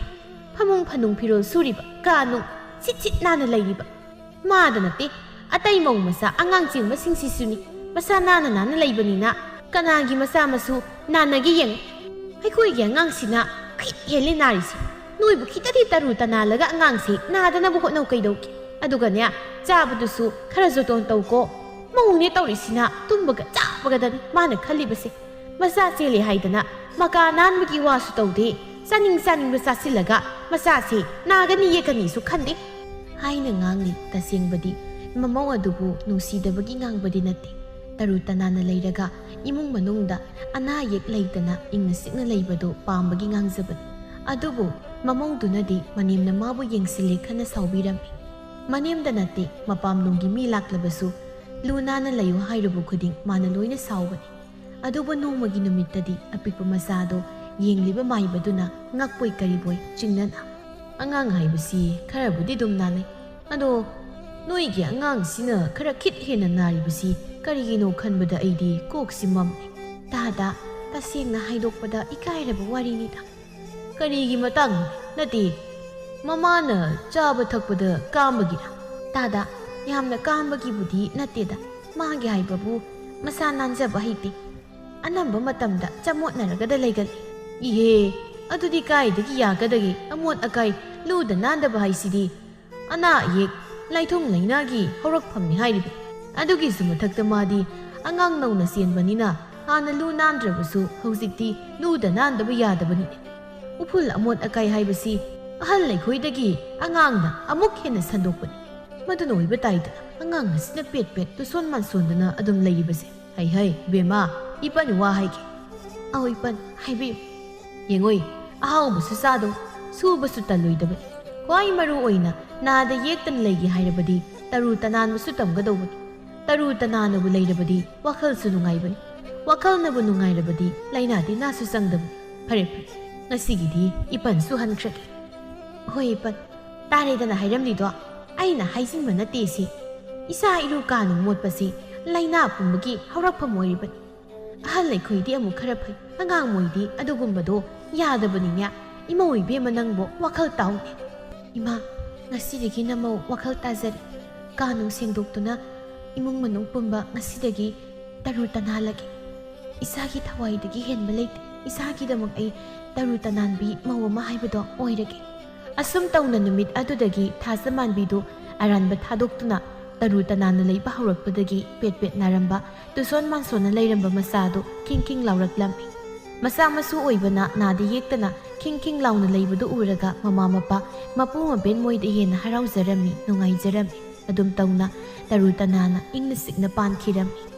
ꯐꯃꯨꯡ ꯐꯅꯨꯡ ꯐꯤꯔꯣꯜ ꯁꯨꯔꯤꯕ, ꯀꯥ ꯅꯨꯡ ꯁꯤꯠ ꯁꯤꯠ ꯅꯥꯟꯅ ꯂꯩꯔꯤꯕ꯫ ꯃꯥꯗ ꯅꯠꯇꯦ, ꯑꯇꯩ ꯃꯧ ꯃꯆꯥ ꯑꯉꯥꯡ ꯆꯦꯟꯕꯁꯤꯡꯁꯤꯁꯨꯅꯤ꯫ ꯃꯁꯥ ꯅꯥꯟꯅ ꯅꯥꯟꯅ ꯂꯩꯕꯅꯤꯅ ꯀꯅꯥꯒꯤ ꯃꯆꯥ ꯃꯁꯨ ꯅꯥꯟꯅꯒꯦ ꯌꯦꯡꯉꯨ꯫ ꯑꯩꯈꯣꯏꯒꯤ ꯑꯉꯥꯡꯁꯤꯅ ꯈꯤꯠ ꯍꯦꯜꯂꯦ ꯅꯥꯔꯤꯁꯦ꯫ ꯅꯣꯏꯕꯨ ꯈꯤꯇꯗꯤ ꯇꯔꯨ ꯇꯅꯥꯜꯂꯒ ꯑꯉꯥꯡꯁꯦ ꯅꯥꯗꯅꯕ ꯍꯣꯠꯅꯧ ꯀꯩꯗꯧꯒꯦ? ꯑꯗꯨꯒꯅꯦ, ꯆꯥꯕꯗꯨꯁꯨ ꯈꯔ ꯖꯣꯇꯣꯟ ꯇꯧꯀꯣ꯫ ꯃꯧꯅꯦ ꯇꯧꯔꯤꯁꯤꯅ ꯇꯨꯝꯕꯒ ꯆꯥꯕꯒꯗꯅꯤ ꯃꯥꯅ ꯈꯜꯂꯤꯕꯁꯦ꯫ ꯃꯆꯥ ꯆꯦꯜꯂꯦ ꯍꯥꯏꯗꯅ ꯃꯀꯥ ꯅꯥꯟꯕꯒꯤ ꯋꯥꯁꯨ ꯇꯧꯗꯦ꯫ ꯆꯥꯅꯤꯡ ꯆꯥꯅꯤꯡꯕ ꯆꯥꯁꯤꯜꯂꯒ ꯃꯆꯥꯁꯦ ꯅꯥꯒꯅꯤ ꯌꯦꯛꯀꯅꯤꯁꯨ ꯈꯟꯗꯦ" ꯍꯥꯏꯅ ꯉꯥꯡꯂꯤ꯫ ꯇꯁꯦꯡꯕꯗꯤ ꯃꯃꯧ ꯑꯗꯨꯕꯨ ꯅꯨꯡꯁꯤꯗꯕꯒꯤ ꯉꯥꯡꯕꯗꯤ ꯅꯠꯇꯦ꯫ ꯇꯔꯨ ꯇꯅꯥꯟꯅ ꯂꯩꯔꯒ ꯏꯃꯨꯡ ꯃꯅꯨꯡꯗ ꯑꯅꯥ ꯑꯌꯦꯛ ꯂꯩꯇꯅ ꯏꯪꯅ ꯆꯤꯛꯅ ꯂꯩꯕꯗꯨ ꯄꯥꯝꯕꯒꯤ ꯉꯥꯡꯖꯕꯅꯤ꯫ ꯑꯗꯨꯕꯨ ꯃꯃꯧꯗꯨꯅꯗꯤ ꯃꯅꯦꯝꯅ ꯃꯥꯕꯨ ꯌꯦꯡꯁꯤꯜꯂꯦ ꯈꯟꯅ ꯁꯥꯎꯕꯤꯔꯝꯃꯤ꯫ ꯃꯅꯦꯝꯗ ꯅꯠꯇꯦ, ꯃꯄꯥꯝꯂꯣꯝꯒꯤ ꯃꯤ ꯂꯥꯛꯂꯕꯁꯨ ꯂꯨ ꯅꯥꯟꯅ ꯂꯩꯌꯨ ꯍꯥꯏꯔꯨꯕ ꯈꯨꯗꯤꯡ ꯃꯥꯅ ꯂꯣꯏꯅ ꯁꯥꯎꯕꯅꯤ꯫ ꯑꯗꯨꯕꯨ ꯅꯣꯡꯃꯒꯤ ꯅꯨꯃꯤꯠꯇꯗꯤ ꯑꯄꯤꯛꯄ ꯃꯆꯥꯗꯣ ꯌꯦꯡꯂꯤꯕ ꯃꯥꯏꯕꯗꯨꯅ ꯉꯛꯄꯣꯏ ꯀꯔꯤꯕꯣꯏ ꯆꯤꯡꯅꯅ, "ꯑꯉꯥꯡ ꯍꯥꯏꯕꯁꯤ ꯈꯔꯕꯨꯗꯤ ꯑꯗꯨꯝ ꯅꯥꯟꯅꯩ꯫ ꯑꯗꯣ ꯅꯣꯏꯒꯤ ꯑꯉꯥꯡꯁꯤꯅ ꯈꯔ ꯈꯤꯠ ꯍꯦꯟꯅ ꯅꯥꯔꯤꯕꯁꯤ ꯀꯔꯤꯒꯤꯅꯣ ꯈꯟꯕꯗ ꯑꯩꯗꯤ ꯀꯣꯛꯁꯤ ꯃꯝꯃꯤ꯫ ꯇꯥꯗ, ꯇꯁꯦꯡꯅ ꯍꯥꯏꯗꯣꯛꯄꯗ ꯏꯀꯥꯏꯔꯕ ꯋꯥꯔꯤꯅꯤꯗ꯫" "ꯀꯔꯤꯒꯤ ꯃꯇꯥꯡꯅꯣ?" "ꯅꯠꯇꯦ, ꯃꯃꯥꯅ ꯆꯥꯕ ꯊꯛꯄꯗ ꯀꯥꯝꯕꯒꯤꯔ?" "ꯇꯥꯗ, ꯌꯥꯝꯅ ꯀꯥꯝꯕꯒꯤꯕꯨꯗꯤ ꯅꯠꯇꯦꯗ꯫ ꯃꯥꯒꯤ ꯍꯥꯏꯕꯕꯨ ꯃꯁꯥ ꯅꯥꯟꯖꯕ ꯍꯩꯇꯦ꯫ ꯑꯅꯝꯕ ꯃꯇꯝꯗ ꯆꯃꯣꯠꯅꯔꯒꯗ ꯂꯩꯒꯜꯂꯤ꯫ "ꯏꯍꯦ, ꯑꯗꯨꯗꯤ ꯀꯥꯏꯗꯒꯤ ꯌꯥꯒꯗꯒꯦ? ꯑꯃꯣꯠ ꯑꯀꯥꯏ ꯂꯨꯗ ꯅꯥꯟꯗꯕ ꯍꯥꯏꯁꯤꯗꯤ ꯑꯅꯥ ꯑꯌꯦꯛ, ꯂꯥꯏꯊꯨꯡ ꯂꯥꯏꯅꯥꯒꯤ ꯍꯧꯔꯛꯐꯝꯅꯤ ꯍꯥꯏꯔꯤꯕ꯫ ꯑꯗꯨꯒꯤꯁꯨ ꯃꯊꯛꯇ ꯃꯥꯗꯤ ꯑꯉꯥꯡ ꯅꯧꯅ ꯆꯦꯟꯕꯅꯤꯅ ꯍꯥꯟꯅ ꯂꯨ ꯅꯥꯟꯗ꯭ꯔꯕꯁꯨ ꯍꯧꯖꯤꯛꯇꯤ ꯂꯨꯗ ꯅꯥꯟꯗꯕ ꯌꯥꯗꯕꯅꯤꯅꯦ꯫ ꯎꯐꯨꯜ ꯑꯃꯣꯠ ꯑꯀꯥꯏ ꯍꯥꯏꯕꯁꯤ ꯑꯍꯜ ꯑꯩꯈꯣꯏꯗꯒꯤ ꯑꯉꯥꯡꯅ ꯑꯃꯨꯛ ꯍꯦꯟꯅ ꯁꯟꯗꯣꯛꯄꯅꯤ꯫ ꯃꯗꯨꯅ ꯑꯣꯏꯕ ꯇꯥꯏꯗꯅ ꯑꯉꯥꯡ ꯑꯁꯤꯅ ꯄꯦꯠ ꯄꯦꯠ ꯇꯨꯁꯣꯟ ꯃꯥꯟꯁꯣꯟꯗꯅ ꯑꯗꯨꯝ ꯂꯩꯔꯤꯕꯁꯦ꯫ ꯍꯩ ꯍꯩ, ꯏꯕꯦꯝꯃ, ꯏꯄꯟ ꯋꯥ ꯍꯥꯏꯒꯦ꯫" "ꯑꯧ ꯏꯄꯟ, ꯍꯥꯏꯕꯤꯌꯨ꯫" "ꯌꯦꯡꯉꯣꯏ, ꯑꯍꯥꯎꯕꯁꯨ ꯆꯥꯗꯧ, ꯁꯨꯕꯁꯨ ꯇꯜꯂꯣꯏꯗꯕꯅꯤ꯫ ꯈ꯭ꯋꯥꯏ ꯃꯔꯨ ꯑꯣꯏꯅ ꯅꯥꯗ ꯌꯦꯛꯇꯅ ꯂꯩꯒꯦ ꯍꯥꯏꯔꯕꯗꯤ ꯇꯔꯨ ꯇꯅꯥꯟꯕꯁꯨ ꯇꯝꯒꯗꯧꯕꯅꯤ꯫ ꯇꯔꯨ ꯇꯅꯥꯟꯅꯕꯨ ꯂꯩꯔꯕꯗꯤ ꯋꯥꯈꯜꯁꯨ ꯅꯨꯡꯉꯥꯏꯕꯅꯤ꯫ ꯋꯥꯈꯜꯅꯕꯨ ꯅꯨꯡꯉꯥꯏꯔꯕꯗꯤ ꯂꯥꯏꯅꯥ ꯇꯤꯟꯅꯥꯁꯨ ꯆꯪꯗꯕꯅꯤ꯫ ꯐꯔꯦ ꯐꯔꯦ, ꯉꯁꯤꯒꯤꯗꯤ ꯏꯄꯟꯁꯨ ꯍꯟꯈ꯭ꯔꯒꯦ꯫" "ꯍꯣꯏ ꯏꯄꯟ, ꯇꯥꯔꯦꯗꯅ ꯍꯥꯏꯔꯝꯂꯤꯗꯣ꯫ ꯑꯩꯅ ꯍꯥꯏꯖꯤꯟꯕ ꯅꯠꯇꯦ ꯁꯤ꯫ ꯏꯁꯥ ꯏꯔꯨ ꯀꯥ ꯅꯨꯡ ꯃꯣꯠꯄꯁꯤ ꯂꯥꯏꯅꯥ ꯄꯨꯝꯕꯒꯤ ꯍꯧꯔꯛꯐꯝ ꯑꯣꯏꯔꯤꯕꯅꯤ꯫ ꯑꯍꯜ ꯑꯩꯈꯣꯏꯗꯤ ꯑꯃꯨꯛ ꯈꯔ ꯐꯩ, ꯑꯉꯥꯡ ꯃꯣꯏꯗꯤ ꯑꯗꯨꯒꯨꯝꯕꯗꯣ ꯌꯥꯗꯕꯅꯤꯅꯦ꯫ ꯏꯃꯧ ꯏꯕꯦꯝꯃ ꯅꯪꯕꯨ ꯋꯥꯈꯜ ꯇꯥꯎꯅꯦ꯫" "ꯏꯃꯥ, ꯉꯁꯤꯗꯒꯤ ꯅꯃꯧ ꯋꯥꯈꯜ ꯇꯥꯖꯔꯦ꯫ ꯀꯥ ꯅꯨꯡ ꯁꯦꯡꯗꯣꯛꯇꯨꯅ ꯏꯃꯨꯡ ꯃꯅꯨꯡ ꯄꯨꯝꯕ ꯉꯁꯤꯗꯒꯤ ꯇꯔꯨ ꯇꯅꯥꯜꯂꯒꯦ꯫ ꯏꯁꯥꯒꯤ ꯊꯋꯥꯏꯗꯒꯤ ꯍꯦꯟꯕ ꯂꯩꯇꯦ꯫ ꯏꯁꯥꯒꯤꯗꯃꯛ ꯑꯩ ꯇꯔꯨ ꯇꯅꯥꯟꯕꯤ ꯃꯧ ꯑꯃ ꯍꯥꯏꯕꯗꯣ ꯑꯣꯏꯔꯒꯦ꯫" ꯑꯁꯨꯝ ꯇꯧꯅ ꯅꯨꯃꯤꯠ ꯑꯗꯨꯗꯒꯤ ꯊꯥꯖꯃꯥꯟꯕꯤꯗꯨ ꯑꯔꯥꯟꯕ ꯊꯥꯗꯣꯛꯇꯨꯅ ꯇꯔꯨ ꯇꯅꯥꯟꯅ ꯂꯩꯕ ꯍꯧꯔꯛꯄꯗꯒꯤ ꯄꯦꯠ ꯄꯦꯠ ꯅꯥꯔꯝꯕ, ꯇꯨꯁꯣꯟ ꯃꯥꯟꯁꯣꯟꯅ ꯂꯩꯔꯝꯕ ꯃꯆꯥ ꯑꯗꯨ ꯈꯤꯡ ꯈꯤꯡ ꯂꯥꯎꯔꯛꯂꯝꯃꯤ꯫ ꯃꯆꯥ ꯃꯁꯨ ꯑꯣꯏꯕꯅ ꯅꯥꯗ ꯌꯦꯛꯇꯅ ꯈꯤꯡ ꯈꯤꯡ ꯂꯥꯎꯅ ꯂꯩꯕꯗꯨ ꯎꯔꯒ ꯃꯃꯥ ꯃꯄꯥ, ꯃꯄꯨ ꯃꯕꯦꯟ ꯃꯣꯏꯗ ꯍꯦꯟꯅ ꯍꯔꯥꯎꯖꯔꯝꯃꯤ, ꯅꯨꯡꯉꯥꯏꯖꯔꯝꯃꯤ꯫ ꯑꯗꯨꯝ ꯇꯧꯅ ꯇꯔꯨ ꯇꯅꯥꯟꯅ ꯏꯪꯅ ꯆꯤꯛꯅ ꯄꯥꯟꯈꯤꯔꯝꯃꯤ꯫